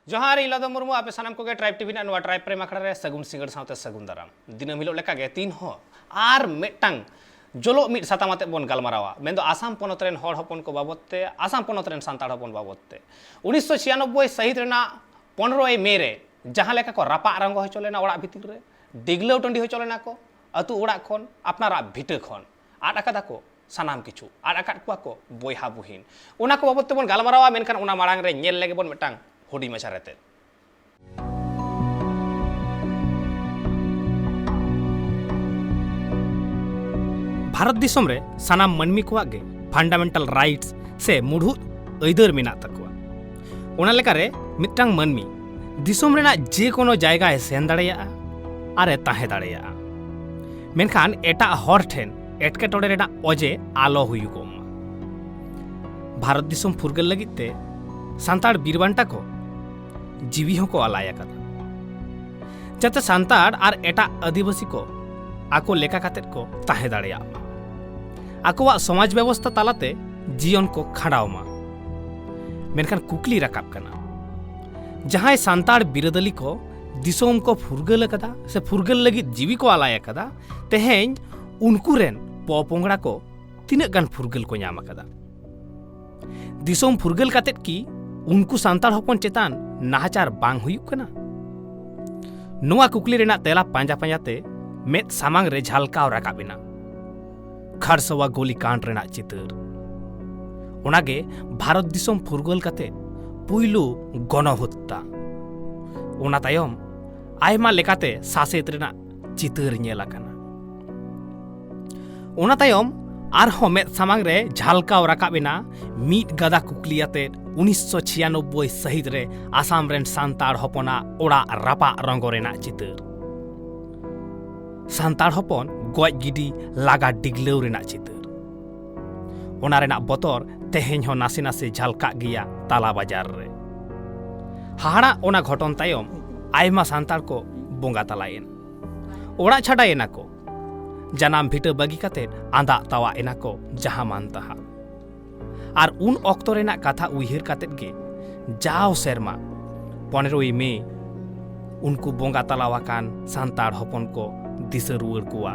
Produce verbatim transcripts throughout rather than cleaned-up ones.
ᱡᱚᱦᱟᱨ, ᱤᱧ ᱞᱚᱫᱚ ᱢᱩᱨᱢᱩ, ᱟᱯᱮ ᱥᱟᱱᱟᱢ ᱠᱚᱜᱮ ᱴᱨᱟᱭᱤᱵᱽ ᱴᱤᱵᱷᱤ ᱨᱮᱱᱟᱜ ᱱᱚᱣᱟ ᱴᱨᱟᱭᱤᱵᱽ ᱯᱨᱮᱢ ᱟᱠᱷᱲᱟ ᱨᱮ ᱥᱟᱹᱜᱩᱱ ᱥᱤᱸᱜᱟᱹᱲ ᱥᱟᱶᱛᱮ ᱥᱟᱹᱜᱩᱱ ᱫᱟᱨᱟᱢ᱾ ᱫᱤᱱᱟᱹᱢ ᱦᱤᱞᱳᱜ ᱞᱮᱠᱟᱜᱮ ᱛᱤᱱ ᱦᱚᱸ ᱟᱨ ᱢᱤᱫᱴᱟᱝ ᱡᱚᱞᱚᱜ ᱢᱤᱫ ᱥᱟᱛᱟᱢ ᱟᱛᱮᱫ ᱵᱚᱱ ᱜᱟᱞᱢᱟᱨᱟᱣᱟ, ᱢᱮᱱᱫᱚ ᱟᱥᱟᱢ ᱯᱚᱱᱚᱛ ᱨᱮᱱ ᱦᱚᱲ ᱦᱚᱯᱚᱱ ᱠᱚ ᱵᱟᱵᱚᱫ ᱛᱮ, ᱟᱥᱟᱢ ᱯᱚᱱᱚᱛ ᱨᱮᱱ ᱥᱟᱱᱛᱟᱲ ᱦᱚᱯᱚᱱ ᱵᱟᱵᱚᱫ ᱛᱮ᱾ ᱩᱱᱤᱥᱥᱚ ᱪᱷᱤᱭᱟᱱᱚᱵᱵᱳᱭ ᱥᱟᱹᱦᱤᱛ ᱨᱮᱱᱟᱜ ᱯᱚᱱᱨᱚᱭ ᱢᱮ ᱨᱮ ᱡᱟᱦᱟᱸ ᱞᱮᱠᱟ ᱠᱚ ᱨᱟᱯᱟᱜ ᱨᱚᱝᱜᱚ ᱦᱚᱪᱚ ᱞᱮᱱᱟ ᱚᱲᱟᱜ ᱵᱷᱤᱛᱤᱨ ᱨᱮ, ᱰᱤᱜᱽᱞᱟᱹᱣ ᱴᱟᱺᱰᱤ ᱦᱚᱪᱚ ᱞᱮᱱᱟ ᱠᱚ, ᱟᱹᱛᱩ ᱚᱲᱟᱜ ᱠᱷᱚᱱ, ᱟᱯᱱᱟᱨᱟᱜ ᱵᱷᱤᱴᱟᱹ ᱠᱷᱚᱱ ᱟᱫ ᱟᱠᱟᱫᱟ ᱠᱚ ᱥᱟᱱᱟᱢ ᱠᱤᱪᱷᱩ, ᱟᱫ ᱟᱠᱟᱫ ᱠᱚᱣᱟ ᱠᱚ ᱵᱚᱭᱦᱟ ᱵᱩᱦᱤᱱ᱾ ᱚᱱᱟ ᱠᱚ ᱵᱟᱵᱚᱫ ᱛᱮᱵᱚᱱ ᱜᱟᱞᱢᱟᱨᱟᱣᱟ, ᱢᱮᱱᱠᱷᱟᱱ ᱚᱱᱟ ᱢᱟᱲᱟᱝ ᱨᱮ ᱧᱮᱞ ᱞᱮᱜᱮ ᱵᱚᱱ ᱢᱤᱫᱴᱟᱝ ᱦᱩᱰᱤᱧ ᱢᱟᱪᱷᱟ ᱨᱮᱛᱮᱫ᱾ ᱵᱷᱟᱨᱚᱛ ᱫᱤᱥᱚᱢ ᱨᱮ ᱥᱟᱱᱟᱢ ᱢᱟᱹᱱᱢᱤ ᱠᱚᱣᱟᱜ ᱜᱮ ᱯᱷᱟᱱᱰᱟᱢᱮᱱᱴᱟᱞ ᱨᱟᱭᱤᱴᱥ ᱥᱮ ᱢᱩᱲᱦᱩᱫ ᱟᱹᱭᱫᱟᱹᱨ ᱢᱮᱱᱟᱜ ᱛᱟᱠᱚᱣᱟ᱾ ᱚᱱᱟ ᱞᱮᱠᱟᱨᱮ ᱢᱤᱫᱴᱟᱝ ᱢᱟᱹᱱᱢᱤ ᱫᱤᱥᱚᱢ ᱨᱮᱱᱟᱜ ᱡᱮ ᱠᱳᱱᱳ ᱡᱟᱭᱜᱟᱭ ᱥᱮᱱ ᱫᱟᱲᱮᱭᱟᱜᱼᱟ ᱟᱨ ᱮ ᱛᱟᱦᱮᱸ ᱫᱟᱲᱮᱭᱟᱜᱼᱟ, ᱢᱮᱱᱠᱷᱟᱱ ᱮᱴᱟᱜ ᱦᱚᱲ ᱴᱷᱮᱱ ᱮᱴᱠᱮᱴᱚᱬᱮ ᱨᱮᱱᱟᱜ ᱚᱡᱮ ᱟᱞᱚ ᱦᱩᱭᱩᱜᱚᱜ ᱢᱟ᱾ ᱵᱷᱟᱨᱚᱛ ᱫᱤᱥᱚᱢ ᱯᱷᱩᱨᱜᱟᱹᱞ ᱞᱟᱹᱜᱤᱫ ᱛᱮ ᱥᱟᱱᱛᱟᱲ ᱵᱤᱨ ᱵᱟᱱᱴᱟ ᱠᱚ ᱡᱤᱣᱤ ᱦᱚᱸᱠᱚ ᱟᱞᱟᱭ ᱟᱠᱟᱫᱟ, ᱡᱟᱛᱮ ᱥᱟᱱᱛᱟᱲ ᱟᱨ ᱮᱴᱟᱜ ᱟᱹᱫᱤᱵᱟᱹᱥᱤ ᱠᱚ ᱟᱠᱚ ᱞᱮᱠᱟ ᱠᱟᱛᱮᱫ ᱠᱚ ᱛᱟᱦᱮᱸ ᱫᱟᱲᱮᱭᱟᱜ ᱢᱟ, ᱟᱠᱚᱣᱟᱜ ᱥᱚᱢᱟᱡᱽ ᱵᱮᱵᱚᱥᱛᱷᱟ ᱛᱟᱞᱟᱛᱮ ᱡᱤᱭᱚᱱ ᱠᱚ ᱠᱷᱟᱸᱰᱟᱣ ᱢᱟ᱾ ᱢᱮᱱᱠᱷᱟᱱ ᱠᱩᱠᱞᱤ ᱨᱟᱠᱟᱵ ᱠᱟᱱᱟ, ᱡᱟᱦᱟᱸᱭ ᱥᱟᱱᱛᱟᱲ ᱵᱤᱨᱟᱹᱫᱟᱹᱞᱤ ᱠᱚ ᱫᱤᱥᱚᱢ ᱠᱚ ᱯᱷᱩᱨᱜᱟᱹᱞ ᱟᱠᱟᱫᱟ ᱥᱮ ᱯᱷᱩᱨᱜᱟᱹᱞ ᱞᱟᱹᱜᱤᱫ ᱡᱤᱣᱤ ᱠᱚ ᱟᱞᱟᱭ ᱟᱠᱟᱫᱟ, ᱛᱮᱦᱮᱧ ᱩᱱᱠᱩ ᱨᱮᱱ ᱯᱚᱯᱚᱝᱲᱟ ᱠᱚ ᱛᱤᱱᱟᱹᱜ ᱜᱟᱱ ᱯᱷᱩᱨᱜᱟᱹᱞ ᱠᱚ ᱧᱟᱢ ᱟᱠᱟᱫᱟ? ᱫᱤᱥᱚᱢ ᱯᱷᱩᱨᱜᱟᱹᱞ ᱠᱟᱛᱮᱫ ᱠᱤ ᱩᱱᱠᱩ ᱥᱟᱱᱛᱟᱲ ᱦᱚᱯᱚᱱ ᱪᱮᱛᱟᱱ ᱱᱟᱦᱟᱪᱟᱨ ᱵᱟᱝ ᱦᱩᱭᱩᱜ ᱠᱟᱱᱟ? ᱱᱚᱣᱟ ᱠᱩᱠᱞᱤ ᱨᱮᱱᱟᱜ ᱛᱮᱞᱟ ᱯᱟᱸᱡᱟ ᱯᱟᱸᱡᱟ ᱛᱮ ᱢᱮᱫ ᱥᱟᱢᱟᱝ ᱨᱮ ᱡᱷᱟᱞᱠᱟᱣ ᱨᱟᱠᱟᱵ ᱮᱱᱟ ᱠᱷᱟᱨᱥᱟᱣᱟ ᱜᱳᱞᱤ ᱠᱟᱱᱰ ᱨᱮᱱᱟᱜ ᱪᱤᱛᱟᱹᱨ᱾ ᱚᱱᱟᱜᱮ ᱵᱷᱟᱨᱚᱛ ᱫᱤᱥᱚᱢ ᱯᱷᱩᱨᱜᱟᱹᱞ ᱠᱟᱛᱮ ᱯᱩᱭᱞᱩ ᱜᱚᱱᱚᱦᱚᱛᱛᱟ᱾ ᱚᱱᱟ ᱛᱟᱭᱚᱢ ᱟᱭᱢᱟ ᱞᱮᱠᱟᱛᱮ ᱥᱟᱥᱮᱛ ᱨᱮᱱᱟᱜ ᱪᱤᱛᱟᱹᱨ ᱧᱮᱞ ᱟᱠᱟᱱᱟ᱾ ᱚᱱᱟ ᱛᱟᱭᱚᱢ ᱟᱨᱦᱚᱸ ᱢᱮᱫ ᱥᱟᱢᱟᱝ ᱨᱮ ᱡᱷᱟᱞᱠᱟᱣ ᱨᱟᱠᱟᱵ ᱮᱱᱟ ᱢᱤᱫ ᱜᱟᱫᱟ ᱠᱩᱠᱞᱤ ᱟᱛᱮ ᱩᱱᱤᱥᱥᱚ ᱪᱷᱤᱭᱟᱱᱚᱵᱵᱳᱭ ᱥᱟᱹᱦᱤᱛ ᱨᱮ ᱟᱥᱟᱢ ᱨᱮᱱ ᱥᱟᱱᱛᱟᱲ ᱦᱚᱯᱚᱱᱟᱜ ᱚᱲᱟᱜ ᱨᱟᱯᱟᱜ ᱨᱚᱝᱜᱚ ᱨᱮᱱᱟᱜ ᱪᱤᱛᱟᱹᱨ, ᱥᱟᱱᱛᱟᱲ ᱦᱚᱯᱚᱱ ᱜᱚᱡ ᱜᱤᱰᱤ, ᱞᱟᱜᱟ ᱰᱤᱜᱽᱞᱟᱹᱣ ᱨᱮᱱᱟᱜ ᱪᱤᱛᱟᱹᱨ᱾ ᱚᱱᱟ ᱨᱮᱱᱟᱜ ᱵᱚᱛᱚᱨ ᱛᱮᱦᱮᱧ ᱦᱚᱸ ᱱᱟᱥᱮ ᱱᱟᱥᱮ ᱡᱷᱟᱞᱠᱟᱜ ᱜᱮᱭᱟ ᱛᱟᱞᱟ ᱵᱟᱡᱟᱨ ᱨᱮ᱾ ᱦᱟᱦᱟᱲᱟᱜ ᱚᱱᱟ ᱜᱷᱚᱴᱚᱱ ᱛᱟᱭᱚᱢ ᱟᱭᱢᱟ ᱥᱟᱱᱛᱟᱲ ᱠᱚ ᱵᱚᱸᱜᱟ ᱛᱟᱞᱟᱭᱮᱱᱟ, ᱚᱲᱟᱜ ᱪᱷᱟᱰᱟᱭᱮᱱᱟ ᱠᱚ, ᱡᱟᱱᱟᱢ ᱵᱷᱤᱴᱟᱹ ᱵᱟᱹᱜᱤ ᱠᱟᱛᱮ ᱟᱸᱫᱟᱜ ᱛᱟᱣᱟᱜ ᱮᱱᱟ ᱠᱚ ᱡᱟᱦᱟᱸ ᱢᱟᱱ ᱛᱟᱦᱟᱸ᱾ ᱟᱨ ᱩᱱ ᱚᱠᱛᱚ ᱨᱮᱱᱟᱜ ᱠᱟᱛᱷᱟ ᱩᱭᱦᱟᱹᱨ ᱠᱟᱛᱮᱫ ᱜᱮ ᱡᱟᱣ ᱥᱮᱨᱢᱟ ᱯᱚᱱᱮᱨᱚᱭ ᱢᱮ ᱩᱱᱠᱩ ᱵᱚᱸᱜᱟ ᱛᱟᱞᱟᱣᱟᱠᱟᱱ ᱥᱟᱱᱛᱟᱲ ᱦᱚᱯᱚᱱ ᱠᱚ ᱫᱤᱥᱟᱹ ᱨᱩᱣᱟᱹᱲ ᱠᱚᱣᱟ᱾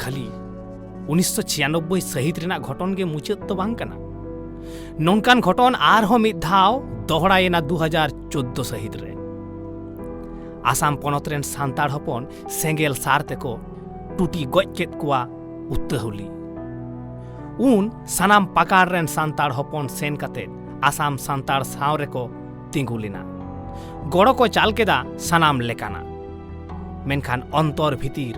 ᱠᱷᱟᱹᱞᱤ ᱩᱱᱤᱥᱥᱚ ᱪᱷᱤᱭᱟᱱᱚᱵᱵᱳᱭ ᱥᱟᱹᱦᱤᱛ ᱨᱮᱱᱟᱜ ᱜᱷᱚᱴᱚᱱ ᱜᱮ ᱢᱩᱪᱟᱹᱫ ᱫᱚ ᱵᱟᱝ ᱠᱟᱱᱟ᱾ ᱱᱚᱝᱠᱟᱱ ᱜᱷᱚᱴᱚᱱ ᱟᱨᱦᱚᱸ ᱢᱤᱫ ᱫᱷᱟᱣ ᱫᱚᱦᱲᱟᱭᱮᱱᱟ ᱫᱩ ᱦᱟᱡᱟᱨ ᱪᱳᱫᱽᱫᱳ ᱥᱟᱹᱦᱤᱛ ᱨᱮ᱾ ᱟᱥᱟᱢ ᱯᱚᱱᱚᱛ ᱨᱮᱱ ᱥᱟᱱᱛᱟᱲ ᱦᱚᱯᱚᱱ ᱥᱮᱸᱜᱮᱞ ᱥᱟᱨ ᱛᱮᱠᱚ ᱴᱩᱴᱤ ᱜᱚᱡ ᱠᱮᱫ ᱠᱚᱣᱟ ᱩᱛᱟᱹᱦᱩᱞᱤ᱾ ᱩᱱ ᱥᱟᱱᱟᱢ ᱯᱟᱠᱟᱲ ᱨᱮᱱ ᱥᱟᱱᱛᱟᱲ ᱦᱚᱯᱚᱱ ᱥᱮᱱ ᱠᱟᱛᱮ ᱟᱥᱟᱢ ᱥᱟᱱᱛᱟᱲ ᱥᱟᱶ ᱨᱮᱠᱚ ᱛᱤᱸᱜᱩ ᱞᱮᱱᱟ᱾ ᱜᱚᱲᱚ ᱠᱚ ᱪᱟᱞ ᱠᱮᱫᱟ ᱥᱟᱱᱟᱢ ᱞᱮᱠᱟᱱᱟᱜ᱾ ᱢᱮᱱᱠᱷᱟᱱ ᱚᱱᱛᱚᱨ ᱵᱷᱤᱛᱤᱨ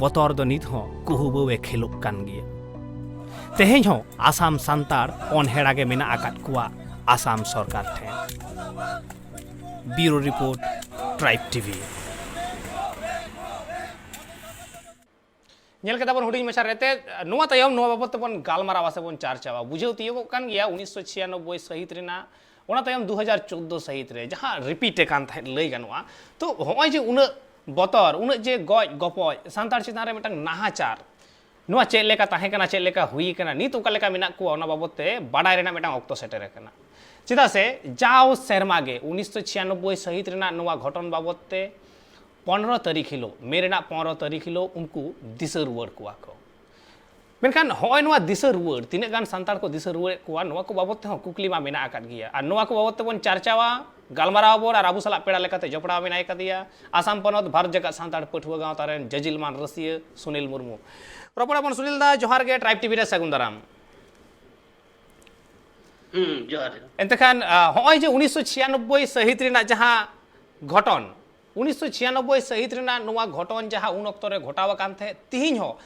ᱵᱚᱛᱚᱨ ᱫᱚ ᱱᱤᱛ ᱦᱚᱸ ᱠᱩᱦᱩᱵᱟᱹᱣᱮ ᱠᱷᱮᱞᱳᱜ ᱠᱟᱱ ᱜᱮᱭᱟ᱾ ᱛᱮᱦᱮᱧ ᱦᱚᱸ ᱟᱥᱟᱢ ᱥᱟᱱᱛᱟᱲ ᱚᱱᱦᱮᱲᱟ ᱜᱮ ᱢᱮᱱᱟᱜ ᱟᱠᱟᱫ ᱠᱚᱣᱟ ᱟᱥᱟᱢ ᱥᱚᱨᱠᱟᱨ ᱴᱷᱮᱱ᱾ ᱵᱤᱭᱩᱨᱳ ᱨᱤᱯᱳᱨᱴ, ᱴᱨᱟᱭᱤᱵᱽ ᱴᱤᱵᱷᱤ᱾ ᱧᱮᱞ ᱠᱮᱫᱟ ᱵᱚᱱ ᱦᱩᱰᱤᱧ ᱢᱟᱪᱷᱟ ᱨᱮᱛᱮ᱾ ᱱᱚᱣᱟ ᱛᱟᱭᱚᱢ ᱱᱚᱣᱟ ᱵᱟᱵᱚᱛ ᱛᱮᱵᱚᱱ ᱜᱟᱞᱢᱟᱨᱟᱣᱟ ᱥᱮ ᱵᱚᱱ ᱪᱟᱨᱪᱟᱣᱟ᱾ ᱵᱩᱡᱷᱟᱹᱣ ᱛᱤᱭᱳᱜᱚᱜ ᱠᱟᱱ ᱜᱮᱭᱟ ᱩᱱᱤᱥᱥᱚ ᱪᱷᱤᱭᱟᱱᱚᱵᱵᱳᱭ ᱥᱟᱹᱦᱤᱛ ᱨᱮᱱᱟᱜ, ᱚᱱᱟ ᱛᱟᱭᱚᱢ ᱫᱩ ᱦᱟᱡᱟᱨ ᱪᱳᱫᱽᱫᱳ ᱥᱟᱹᱦᱤᱛ ᱨᱮ ᱡᱟᱦᱟᱸ ᱨᱤᱯᱤᱴ ᱟᱠᱟᱱ ᱛᱟᱦᱮᱸᱫ ᱞᱟᱹᱭ ᱜᱟᱱᱚᱜᱼᱟ᱾ ᱛᱚ ᱦᱚᱸᱜᱼᱚᱭ ᱡᱮ ᱩᱱᱟᱹᱜ ᱵᱚᱛᱚᱨ, ᱩᱱᱟᱹᱜ ᱡᱮ ᱜᱚᱡ ᱜᱚᱯᱚᱡ, ᱥᱟᱱᱛᱟᱲ ᱪᱮᱛᱟᱱ ᱨᱮ ᱢᱤᱫᱴᱟᱝ ᱱᱟᱦᱟᱪᱟᱨ, ᱱᱚᱣᱟ ᱪᱮᱫ ᱞᱮᱠᱟ ᱛᱟᱦᱮᱸ ᱠᱟᱱᱟ, ᱪᱮᱫ ᱞᱮᱠᱟ ᱦᱩᱭ ᱠᱟᱱᱟ, ᱱᱤᱛ ᱚᱠᱟ ᱞᱮᱠᱟ ᱢᱮᱱᱟᱜ ᱠᱚᱣᱟ, ᱚᱱᱟ ᱵᱟᱵᱚᱛ ᱛᱮ ᱵᱟᱰᱟᱭ ᱨᱮᱱᱟᱜ ᱢᱤᱫᱴᱟᱝ ᱚᱠᱛᱚ ᱥᱮᱴᱮᱨ ᱟᱠᱟᱱᱟ᱾ ᱪᱮᱫᱟᱜ ᱥᱮ ᱡᱟᱣ ᱥᱮᱨᱢᱟ ᱜᱮ ᱩᱱᱤᱥᱥᱚ ᱪᱷᱤᱭᱟᱱᱚᱵᱵᱳᱭ ᱥᱟᱹᱦᱤᱛ ᱨᱮᱱᱟᱜ ᱱᱚᱣᱟ ᱜᱷᱚᱴᱚᱱ ᱵᱟᱵᱚᱛ ᱛᱮ ᱯᱚᱱᱨᱚ ᱛᱟᱹᱨᱤᱠᱷ ᱦᱤᱞᱳᱜ, ᱢᱮ ᱨᱮᱱᱟᱜ ᱯᱚᱱᱨᱚ ᱛᱟᱹᱨᱤᱠᱷ ᱦᱤᱞᱳᱜ ᱩᱱᱠᱩ ᱫᱤᱥᱟᱹ ᱨᱩᱣᱟᱹᱲ ᱠᱚᱣᱟ ᱠᱚ᱾ ᱢᱮᱱᱠᱷᱟᱱ ᱦᱚᱸᱜᱼᱚᱭ ᱱᱚᱣᱟ ᱫᱤᱥᱟᱹ ᱨᱩᱣᱟᱹᱲ, ᱛᱤᱱᱟᱹᱜ ᱜᱟᱱ ᱥᱟᱱᱛᱟᱲ ᱠᱚ ᱫᱤᱥᱟᱹ ᱨᱩᱣᱟᱹᱲᱮᱫ ᱠᱚᱣᱟ, ᱱᱚᱣᱟ ᱠᱚ ᱵᱟᱵᱚᱛ ᱛᱮᱦᱚᱸ ᱠᱩᱠᱞᱤ ᱢᱟ ᱢᱮᱱᱟᱜ ᱟᱠᱟᱫ ᱜᱮᱭᱟ᱾ ᱟᱨ ᱱᱚᱣᱟ ᱠᱚ ᱵᱟᱵᱚᱛ ᱛᱮᱵᱚᱱ ᱪᱟᱨᱪᱟᱣᱟ, ᱜᱟᱞᱢᱟᱨᱟᱣ ᱟᱵᱚᱱ᱾ ᱟᱨ ᱟᱵᱚ ᱥᱟᱞᱟᱜ ᱯᱮᱲᱟ ᱞᱮᱠᱟᱛᱮ ᱡᱚᱯᱲᱟᱣ ᱢᱮᱱᱟᱭ ᱠᱟᱫᱮᱭᱟ ᱟᱥᱟᱢ ᱯᱚᱱᱚᱛ ᱵᱷᱟᱨᱚᱛ ᱡᱟᱠᱟᱛ ᱥᱟᱱᱛᱟᱲ ᱯᱟᱹᱴᱷᱩᱣᱟᱹ ᱜᱟᱶᱛᱟ ᱨᱮᱱ ᱡᱟᱹᱡᱤᱞ ᱢᱟᱱ ᱨᱟᱹᱥᱤᱭᱟᱹ ᱥᱩᱱᱤᱞ ᱢᱩᱨᱢᱩ᱾ ᱨᱚᱯᱚᱲ ᱟᱵᱚᱱ ᱥᱩᱱᱤᱞ ᱫᱟ, ᱡᱚᱦᱟᱨ ᱜᱮ, ᱴᱨᱟᱭᱤᱵᱽ ᱴᱤᱵᱷᱤ ᱨᱮ ᱥᱟᱹᱜᱩᱱ ᱫᱟᱨᱟᱢ᱾ ᱦᱩᱸ, ᱡᱚᱦᱟᱨ ᱜᱮ᱾ ᱮᱱᱛᱮ ᱠᱷᱟᱱ, ᱟ, ᱦᱚᱸᱜᱼᱚᱭ ᱡᱮ ᱩᱱᱤᱥᱥᱚ ᱪᱷᱤᱭᱟᱱᱚᱵᱵᱳᱭ ᱥᱟᱹᱦᱤᱛ ᱨᱮᱱᱟᱜ ᱡᱟᱦᱟᱸ ᱜᱷᱚᱴᱚᱱ, ᱩᱱᱤᱥᱥᱚ ᱪᱷᱤᱭᱟᱱᱚᱵᱵᱳᱭ ᱥᱟᱹᱦᱤᱛ ᱨᱮᱱᱟᱜ ᱱᱚᱣᱟ ᱜᱷᱚᱴᱚᱱ ᱡᱟᱦᱟᱸ ᱩᱱ ᱚᱠᱛᱚ ᱨᱮ ᱜᱷᱚᱴᱟᱣ ᱟᱠᱟᱱ ᱛᱟᱦᱮᱸᱫ, ᱛᱤᱦᱤᱧ ᱦᱚᱸ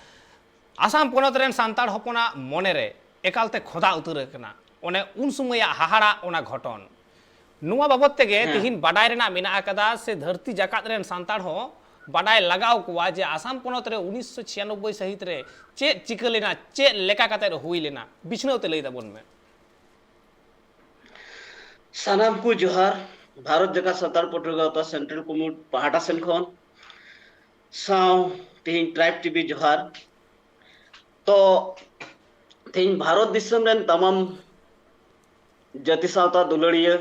ᱟᱥᱟᱢ ᱯᱚᱱᱚᱛ ᱨᱮᱱ ᱥᱟᱱᱛᱟᱲ ᱦᱚᱯᱚᱱᱟᱜ ᱢᱚᱱᱮ ᱨᱮ ᱮᱠᱟᱞᱛᱮ ᱠᱷᱚᱫᱟ ᱩᱛᱟᱹᱨ ᱟᱠᱟᱱᱟ᱾ ᱚᱱᱮ ᱩᱱ ᱥᱚᱢᱚᱭᱟᱜ ᱦᱟᱦᱟᱲᱟᱜ ᱚᱱᱟ ᱜᱷᱚᱴᱚᱱ, ᱱᱚᱣᱟ ᱵᱟᱵᱚᱛ ᱛᱮᱜᱮ ᱦᱮᱸ᱾ ᱛᱤᱦᱤᱧ ᱵᱟᱰᱟᱭ ᱨᱮᱱᱟᱜ ᱢᱮᱱᱟᱜ ᱟᱠᱟᱫᱟ, ᱥᱮ ᱫᱷᱟᱹᱨᱛᱤ ᱡᱟᱠᱟᱛ ᱨᱮᱱ ᱥᱟᱱᱛᱟᱲ ᱦᱚᱸ ᱵᱟᱰᱟᱭ ᱞᱟᱜᱟᱣ ᱠᱚᱣᱟ ᱡᱮ ᱟᱥᱟᱢ ᱯᱚᱱᱚᱛ ᱨᱮ ᱩᱱᱤᱥᱥᱚ ᱪᱷᱤᱭᱟᱱᱚᱵᱵᱳᱭ ᱥᱟᱹᱦᱤᱛ ᱨᱮ ᱪᱮᱫ ᱪᱤᱠᱟᱹ ᱞᱮᱱᱟ, ᱪᱮᱫ ᱞᱮᱠᱟ ᱠᱟᱛᱮ ᱦᱩᱭ ᱞᱮᱱᱟ, ᱵᱤᱪᱷᱱᱟᱹᱣ ᱛᱮ ᱞᱟᱹᱭ ᱛᱟᱵᱚᱱ ᱢᱮ᱾ ᱥᱟᱱᱟᱢ ᱠᱚ ᱡᱚᱦᱟᱨ᱾ ᱵᱷᱟᱨᱚᱛ ᱡᱟᱠᱟᱛ ᱥᱟᱱᱛᱟᱲ ᱯᱟᱹᱴᱷᱩᱣᱟᱹ ᱜᱟᱶᱛᱟ ᱥᱮᱱᱴᱨᱟᱞ ᱠᱚᱢᱤᱴᱤ ᱯᱟᱦᱴᱟ ᱥᱮᱱ ᱠᱷᱚᱱ ᱥᱟᱶ ᱛᱮᱦᱮᱧ ᱴᱨᱟᱭᱤᱵᱽ ᱴᱤᱵᱷᱤ ᱡᱚᱦᱟᱨ᱾ ᱛᱚ ᱛᱮᱦᱮᱧ ᱵᱷᱟᱨᱚᱛ ᱫᱤᱥᱚᱢ ᱨᱮᱱ ᱛᱟᱢᱟᱢ ᱡᱟᱹᱛᱤ ᱥᱟᱶᱛᱟ ᱫᱩᱞᱟᱹᱲᱤᱭᱟᱹ,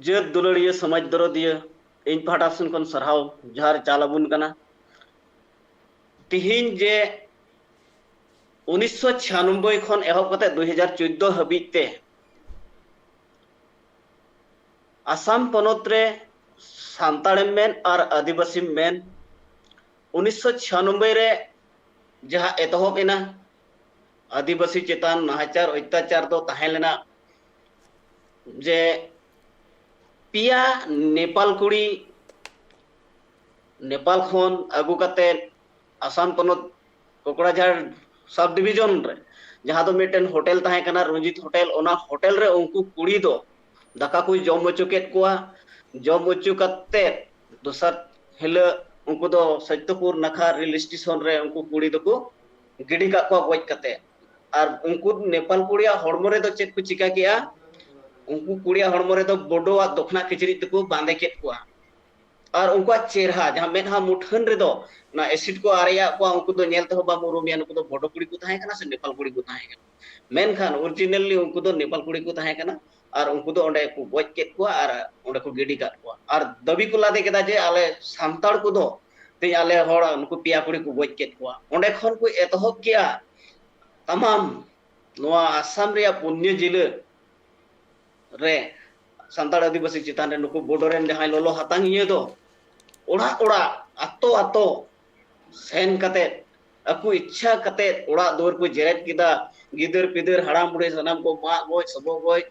ᱡᱟᱹᱛ ᱫᱩᱞᱟᱹᱲᱤᱭᱟᱹ, ᱥᱚᱢᱟᱡᱽ ᱫᱚᱨᱚᱫᱤᱭᱟᱹ, ᱤᱧ ᱯᱟᱦᱴᱟ ᱥᱮᱱ ᱠᱷᱚᱱ ᱥᱟᱨᱦᱟᱣ ᱡᱚᱦᱟᱨ ᱪᱟᱞ ᱟᱵᱚᱱ ᱠᱟᱱᱟ᱾ ᱛᱤᱦᱤᱧ ᱡᱮ ᱩᱱᱤᱥᱥᱚ ᱪᱷᱤᱭᱟᱱᱚᱵᱵᱳᱭ ᱠᱷᱚᱱ ᱮᱦᱚᱵ ᱠᱟᱛᱮ ᱫᱩ ᱦᱟᱡᱟᱨ ᱪᱳᱫᱽᱫᱳ ᱦᱟᱹᱵᱤᱡ ᱛᱮ ᱟᱥᱟᱢ ᱯᱚᱱᱚᱛ ᱨᱮ ᱥᱟᱱᱛᱟᱲᱮᱢ ᱢᱮᱱ ᱟᱨ ᱟᱹᱫᱤᱵᱟᱹᱥᱤᱢ ᱢᱮᱱ, ᱩᱱᱤᱥᱥᱚ ᱪᱷᱤᱭᱟᱱᱚᱵᱵᱳᱭ ᱨᱮ ᱡᱟᱦᱟᱸ ᱮᱛᱚᱦᱚᱵ ᱮᱱᱟ, ᱟᱹᱫᱤᱵᱟᱹᱥᱤ ᱪᱮᱛᱟᱱ ᱱᱟᱦᱟᱪᱟᱨ ᱚᱛᱛᱟᱪᱟᱨ ᱫᱚ ᱛᱟᱦᱮᱸ ᱞᱮᱱᱟ ᱡᱮ ᱯᱮᱭᱟ ᱱᱮᱯᱟᱞ ᱠᱩᱲᱤ ᱱᱮᱯᱟᱞ ᱠᱷᱚᱱ ᱟᱹᱜᱩ ᱠᱟᱛᱮ ᱟᱥᱟᱢ ᱯᱚᱱᱚᱛ ᱠᱚᱠᱲᱟᱡᱷᱟᱲ ᱥᱟᱵ ᱰᱤᱵᱷᱤᱡᱚᱱ ᱨᱮ, ᱡᱟᱦᱟᱸ ᱫᱚ ᱢᱤᱫᱴᱮᱱ ᱦᱳᱴᱮᱞ ᱛᱟᱦᱮᱸ ᱠᱟᱱᱟ, ᱨᱚᱧᱡᱤᱛ ᱦᱳᱴᱮᱞ, ᱚᱱᱟ ᱦᱳᱴᱮᱞ ᱨᱮ ᱩᱱᱠᱩ ᱠᱩᱲᱤ ᱫᱚ ᱫᱟᱠᱟ ᱠᱚ ᱡᱚᱢ ᱦᱚᱪᱚ ᱠᱮᱫ ᱠᱚᱣᱟ᱾ ᱡᱚᱢ ᱦᱚᱪᱚ ᱠᱟᱛᱮ ᱫᱚᱥᱟᱨ ᱦᱤᱞᱳᱜ ᱩᱱᱠᱩ ᱫᱚ ᱥᱚᱛᱭᱚᱯᱩᱨ ᱱᱟᱠᱷᱟ ᱨᱮᱞ ᱥᱴᱮᱥᱚᱱ ᱨᱮ ᱩᱱᱠᱩ ᱠᱩᱲᱤ ᱫᱚᱠᱚ ᱜᱤᱰᱤ ᱠᱟᱜ ᱠᱚᱣᱟ ᱜᱚᱡ ᱠᱟᱛᱮ᱾ ᱟᱨ ᱩᱱᱠᱩ ᱱᱮᱯᱟᱞ ᱠᱩᱲᱤᱭᱟᱜ ᱦᱚᱲᱢᱚ ᱨᱮᱫᱚ ᱪᱮᱫ ᱠᱚ ᱪᱤᱠᱟ ᱠᱮᱜᱼᱟ? ᱩᱱᱠᱩ ᱠᱩᱲᱤᱭᱟᱜ ᱦᱚᱲᱢᱚ ᱨᱮᱫᱚ ᱵᱳᱰᱳᱣᱟᱜ ᱫᱚᱠᱷᱱᱟ ᱠᱤᱪᱨᱤᱡ ᱛᱮᱠᱚ ᱵᱟᱸᱫᱮ ᱠᱮᱫ ᱠᱚᱣᱟ᱾ ᱟᱨ ᱩᱱᱠᱩᱣᱟᱜ ᱪᱮᱦᱨᱟ, ᱡᱟᱦᱟᱸ ᱢᱮᱫᱦᱟ ᱢᱩᱴᱷᱟᱹᱱ ᱨᱮᱫᱚ ᱚᱱᱟ ᱮᱥᱤᱰ ᱠᱚ ᱟᱨᱮᱡ ᱟᱫ ᱠᱚᱣᱟ, ᱩᱱᱠᱩ ᱫᱚ ᱧᱮᱞ ᱛᱮᱦᱚᱸ ᱵᱟᱢ ᱩᱨᱩᱢᱮᱭᱟ, ᱱᱩᱠᱩ ᱫᱚ ᱵᱳᱰᱳ ᱠᱩᱲᱤ ᱠᱚ ᱛᱟᱦᱮᱸ ᱠᱟᱱᱟ ᱥᱮ ᱱᱮᱯᱟᱞ ᱠᱩᱲᱤ ᱠᱚ ᱛᱟᱦᱮᱸ ᱠᱟᱱᱟ᱾ ᱢᱮᱱᱠᱷᱟᱱ originally ᱩᱱᱠᱩ ᱫᱚ ᱱᱮᱯᱟᱞ ᱠᱩᱲᱤ ᱠᱚ ᱛᱟᱦᱮᱸ ᱠᱟᱱᱟ᱾ ᱟᱨ ᱩᱱᱠᱩ ᱫᱚ ᱚᱸᱰᱮ ᱠᱚ ᱜᱚᱡ ᱠᱮᱫ ᱠᱚᱣᱟ ᱟᱨ ᱚᱸᱰᱮ ᱠᱚ ᱜᱤᱰᱤ ᱠᱟᱜ ᱠᱚᱣᱟ᱾ ᱟᱨ ᱫᱟᱹᱵᱤ ᱠᱚ ᱞᱟᱫᱮ ᱠᱮᱫᱟ ᱡᱮ ᱟᱞᱮ ᱥᱟᱱᱛᱟᱲ ᱠᱚᱫᱚ ᱛᱮᱦᱮᱧ ᱟᱞᱮ ᱦᱚᱲ ᱱᱩᱠᱩ ᱯᱮᱭᱟ ᱠᱩᱲᱤ ᱠᱚ ᱜᱚᱡ ᱠᱮᱫ ᱠᱚᱣᱟ᱾ ᱚᱸᱰᱮ ᱠᱷᱚᱱ ᱠᱚ ᱮᱛᱚᱦᱚᱵ ᱠᱮᱜᱼᱟ ᱛᱟᱢᱟᱢ ᱱᱚᱣᱟ ᱟᱥᱟᱢ ᱨᱮᱭᱟᱜ ᱯᱩᱱᱭᱟᱹ ᱡᱤᱞᱟᱹ ᱨᱮ ᱥᱟᱱᱛᱟᱲ ᱟᱹᱫᱤᱵᱟᱹᱥᱤ ᱪᱮᱛᱟᱱ ᱨᱮ ᱱᱩᱠᱩ ᱵᱳᱰᱳ ᱨᱮᱱ ᱡᱟᱦᱟᱸᱭ ᱞᱚᱞᱚ ᱦᱟᱛᱟᱝᱤᱭᱟᱹ ᱫᱚ ᱚᱲᱟᱜ ᱚᱲᱟᱜ, ᱟᱛᱳ ᱟᱛᱳ ᱥᱮᱱ ᱠᱟᱛᱮ, ᱟᱠᱚ ᱤᱪᱪᱷᱟ ᱠᱟᱛᱮ ᱚᱲᱟᱜ ᱫᱩᱣᱟᱹᱨ ᱠᱚ ᱡᱮᱨᱮᱫ ᱠᱮᱫᱟ᱾ ᱜᱤᱫᱟᱹᱨ ᱯᱤᱫᱟᱹᱨ, ᱦᱟᱲᱟᱢ ᱵᱩᱲᱦᱤ, ᱥᱟᱱᱟᱢ ᱠᱚ ᱢᱟᱜ ᱜᱚᱡ, ᱥᱚᱵᱚ ᱜᱚᱡ,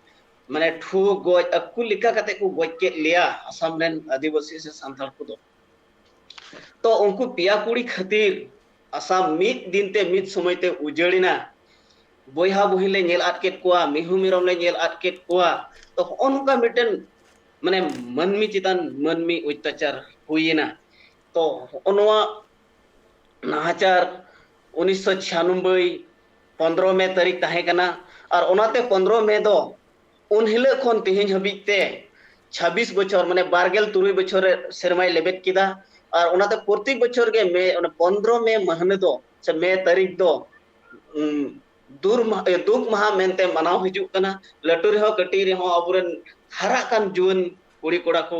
ᱢᱟᱱᱮ ᱴᱷᱩ ᱜᱚᱡ, ᱟᱠᱚ ᱞᱮᱠᱟ ᱠᱟᱛᱮ ᱠᱚ ᱜᱚᱡ ᱠᱮᱫ ᱞᱮᱭᱟ ᱟᱥᱟᱢ ᱨᱮᱱ ᱟᱹᱫᱤᱵᱟᱹᱥᱤ ᱥᱮ ᱥᱟᱱᱛᱟᱲ ᱠᱚᱫᱚ᱾ ᱛᱚ ᱩᱱᱠᱩ ᱯᱮᱭᱟ ᱠᱩᱲᱤ ᱠᱷᱟᱹᱛᱤᱨ ᱟᱥᱟᱢ ᱢᱤᱫ ᱫᱤᱱ ᱛᱮ, ᱢᱤᱫ ᱥᱚᱢᱚᱭ ᱛᱮ ᱩᱡᱟᱹᱲ ᱮᱱᱟ᱾ ᱵᱚᱭᱦᱟ ᱵᱩᱦᱤᱱ ᱞᱮ ᱧᱮᱞ ᱟᱫ ᱠᱮᱫ ᱠᱚᱣᱟ, ᱢᱤᱦᱩ ᱢᱮᱨᱚᱢ ᱞᱮ ᱧᱮᱞ ᱟᱫ ᱠᱮᱫ ᱠᱚᱣᱟ᱾ ᱛᱚ ᱦᱚᱸᱜᱼᱚ ᱱᱚᱝᱠᱟ ᱢᱤᱫᱴᱮᱱ, ᱢᱟᱱᱮ, ᱢᱟᱹᱱᱢᱤ ᱪᱮᱛᱟᱱ ᱢᱟᱹᱱᱢᱤ ᱚᱛᱛᱟᱪᱟᱨ ᱦᱩᱭᱮᱱᱟ᱾ ᱛᱚ ᱦᱚᱸᱜᱼᱚ ᱱᱚᱣᱟ ᱱᱟᱦᱟᱪᱟᱨ ᱩᱱᱤᱥᱥᱚ ᱪᱷᱤᱭᱟᱱᱚᱵᱵᱳᱭ ᱯᱚᱱᱫᱽᱨᱚ ᱢᱮ ᱛᱟᱹᱨᱤᱠᱷ ᱛᱟᱦᱮᱸ ᱠᱟᱱᱟ᱾ ᱟᱨ ᱚᱱᱟᱛᱮ ᱯᱚᱱᱫᱽᱨᱚ ᱢᱮ ᱫᱚ ᱩᱱ ᱦᱤᱞᱳᱜ ᱠᱷᱚᱱ ᱛᱮᱦᱮᱧ ᱦᱟᱹᱵᱤᱡ ᱛᱮ ᱪᱷᱟᱵᱵᱤᱥ ᱵᱚᱪᱷᱚᱨ, ᱢᱟᱱᱮ ᱵᱟᱨᱜᱮᱞ ᱛᱩᱨᱩᱭ ᱵᱚᱪᱷᱚᱨ ᱨᱮ ᱥᱮᱨᱢᱟᱭ ᱞᱮᱵᱮᱫ ᱠᱮᱫᱟ᱾ ᱟᱨ ᱚᱱᱟᱛᱮ ᱯᱨᱚᱛᱮᱠ ᱵᱚᱪᱷᱚᱨ ᱜᱮ ᱢᱮ, ᱚᱱᱟ ᱯᱚᱱᱫᱽᱨᱚ ᱢᱮ ᱢᱟᱹᱦᱱᱟᱹ ᱫᱚ ᱥᱮ ᱢᱮ ᱛᱟᱹᱨᱤᱠᱷ ᱫᱚ, ᱩᱢ, ᱫᱩᱨ ᱢᱟᱦᱟ, ᱮ, ᱫᱩᱠ ᱢᱟᱦᱟ ᱢᱮᱱᱛᱮ ᱢᱟᱱᱟᱣ ᱦᱤᱡᱩᱜ ᱠᱟᱱᱟ᱾ ᱞᱟᱹᱴᱩ ᱨᱮᱦᱚᱸ ᱠᱟᱹᱴᱤᱡ ᱨᱮᱦᱚᱸ ᱟᱵᱚᱨᱮᱱ ᱦᱟᱨᱟᱜ ᱠᱟᱱ ᱡᱩᱣᱟᱹᱱ ᱠᱩᱲᱤ ᱠᱚᱲᱟ ᱠᱚ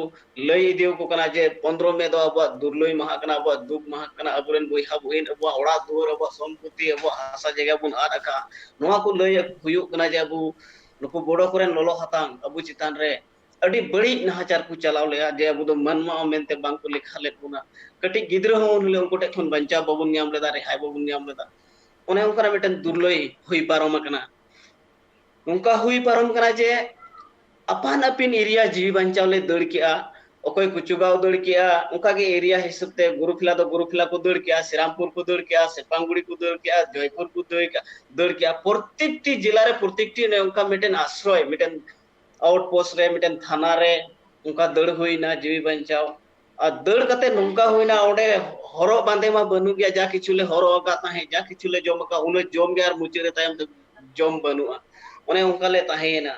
ᱞᱟᱹᱭ ᱤᱫᱤ ᱟᱠᱚ ᱠᱟᱱᱟ ᱡᱮ ᱯᱚᱱᱫᱽᱨᱚ ᱢᱮ ᱫᱚ ᱟᱵᱚᱣᱟᱜ ᱫᱩᱨᱞᱟᱹᱭ ᱢᱟᱦᱟ ᱠᱟᱱᱟ, ᱟᱵᱚᱣᱟᱜ ᱫᱩᱠ ᱢᱟᱦᱟ ᱠᱟᱱᱟ, ᱟᱵᱚᱨᱮᱱ ᱵᱚᱭᱦᱟ ᱵᱩᱦᱤᱱ, ᱟᱵᱚᱣᱟᱜ ᱚᱲᱟᱜ ᱫᱩᱣᱟᱹᱨ, ᱟᱵᱚᱣᱟᱜ ᱥᱚᱢᱯᱚᱛᱤ, ᱟᱵᱚᱣᱟᱜ ᱦᱟᱥᱟ ᱡᱟᱭᱜᱟ ᱵᱚᱱ ᱟᱫ ᱟᱠᱟᱫᱼᱟ᱾ ᱱᱚᱣᱟ ᱠᱚ ᱞᱟᱹᱭ ᱦᱩᱭᱩᱜ ᱠᱟᱱᱟ ᱡᱮ ᱟᱵᱚ ᱱᱩᱠᱩ ᱵᱚᱰᱚ ᱠᱚᱨᱮᱱ ᱞᱚᱞᱚ ᱦᱟᱛᱟᱝ ᱟᱵᱚ ᱪᱮᱛᱟᱱ ᱨᱮ ᱟᱹᱰᱤ ᱵᱟᱹᱲᱤᱡ ᱱᱟᱦᱟᱪᱟᱨ ᱠᱚ ᱪᱟᱞᱟᱣ ᱞᱮᱫᱼᱟ, ᱡᱮ ᱟᱵᱚ ᱫᱚ ᱢᱟᱱᱣᱟ ᱢᱮᱱᱛᱮ ᱵᱟᱝ ᱠᱚ ᱞᱮᱠᱷᱟ ᱞᱮᱫ ᱵᱚᱱᱟ᱾ ᱠᱟᱹᱴᱤᱡ ᱜᱤᱫᱽᱨᱟᱹ ᱦᱚᱸ ᱩᱱ ᱦᱤᱞᱳᱜ ᱩᱱᱠᱩ ᱴᱷᱮᱱ ᱠᱷᱚᱱ ᱵᱟᱧᱪᱟᱣ ᱵᱟᱵᱚᱱ ᱧᱟᱢ ᱞᱮᱫᱟ, ᱨᱮᱦᱟᱭ ᱵᱟᱵᱚᱱ ᱧᱟᱢ ᱞᱮᱫᱟ᱾ ᱚᱱᱮ ᱚᱱᱠᱟᱱᱟᱜ ᱢᱤᱫᱴᱮᱱ ᱫᱩᱨᱞᱟᱹᱭ ᱦᱩᱭ ᱯᱟᱨᱚᱢ ᱟᱠᱟᱱᱟ᱾ ᱱᱚᱝᱠᱟ ᱦᱩᱭ ᱯᱟᱨᱚᱢ ᱠᱟᱱᱟ ᱡᱮ ᱟᱯᱟᱱ ᱟᱹᱯᱤᱱ ᱮᱨᱤᱭᱟ ᱡᱤᱣᱤ ᱵᱟᱧᱪᱟᱣ ᱞᱮ ᱫᱟᱹᱲ ᱠᱮᱜᱼᱟ, ᱚᱠᱚᱭ ᱠᱩᱪᱩᱜᱟᱸᱣ ᱫᱟᱹᱲ ᱠᱮᱜᱼᱟ, ᱚᱱᱠᱟᱜᱮ ᱮᱨᱤᱭᱟ ᱦᱤᱥᱟᱹᱵ ᱛᱮ ᱜᱩᱨᱩᱯᱷᱤᱞᱟ ᱫᱚ ᱜᱩᱨᱩᱯᱷᱤᱞᱟ ᱠᱚ ᱫᱟᱹᱲ ᱠᱮᱜᱼᱟ, ᱥᱮᱨᱟᱢᱯᱩᱨ ᱠᱚ ᱫᱟᱹᱲ ᱠᱮᱜᱼᱟ, ᱥᱮᱯᱟᱝᱜᱩᱲᱤ ᱠᱚ ᱫᱟᱹᱲ ᱠᱮᱜᱼᱟ, ᱡᱚᱭᱯᱩᱨ ᱠᱚ ᱫᱟᱹᱲ ᱠᱮᱜᱼᱟ, ᱫᱟᱹᱲ ᱠᱮᱜᱼᱟ᱾ ᱯᱨᱚᱛᱮᱠᱴᱤ ᱡᱮᱞᱟ ᱨᱮ ᱯᱨᱚᱛᱮᱠᱴᱤ ᱚᱱᱮ ᱚᱱᱠᱟ ᱢᱤᱫᱴᱮᱱ ᱟᱥᱨᱚᱭ, ᱢᱤᱫᱴᱮᱱ ᱟᱣᱩᱴ ᱯᱳᱥᱴ ᱨᱮ, ᱢᱤᱫᱴᱮᱱ ᱛᱷᱟᱱᱟ ᱨᱮ ᱚᱱᱠᱟ ᱫᱟᱹᱲ ᱦᱩᱭᱱᱟ ᱡᱤᱣᱤ ᱵᱟᱧᱪᱟᱣ᱾ ᱟᱨ ᱫᱟᱹᱲ ᱠᱟᱛᱮ ᱱᱚᱝᱠᱟ ᱦᱩᱭᱱᱟ, ᱚᱸᱰᱮ ᱦᱚᱨᱚᱜ ᱵᱟᱸᱫᱮ ᱢᱟ ᱵᱟᱹᱱᱩᱜ ᱜᱮᱭᱟ, ᱡᱟ ᱠᱤᱪᱷᱩ ᱞᱮ ᱦᱚᱨᱚᱜ ᱟᱠᱟᱫ ᱛᱟᱦᱮᱸᱫ, ᱡᱟ ᱠᱤᱪᱷᱩ ᱞᱮ ᱡᱚᱢ ᱟᱠᱟᱫ, ᱩᱱᱟᱹᱜ ᱡᱚᱢ ᱜᱮ ᱟᱨ ᱢᱩᱪᱟᱹᱫ ᱨᱮ ᱛᱟᱭᱚᱢ ᱛᱮ ᱡᱚᱢ ᱵᱟᱹᱱᱩᱜᱼᱟ᱾ ᱚᱱᱮ ᱚᱱᱠᱟ ᱞᱮ ᱛᱟᱦᱮᱸᱭᱮᱱᱟ᱾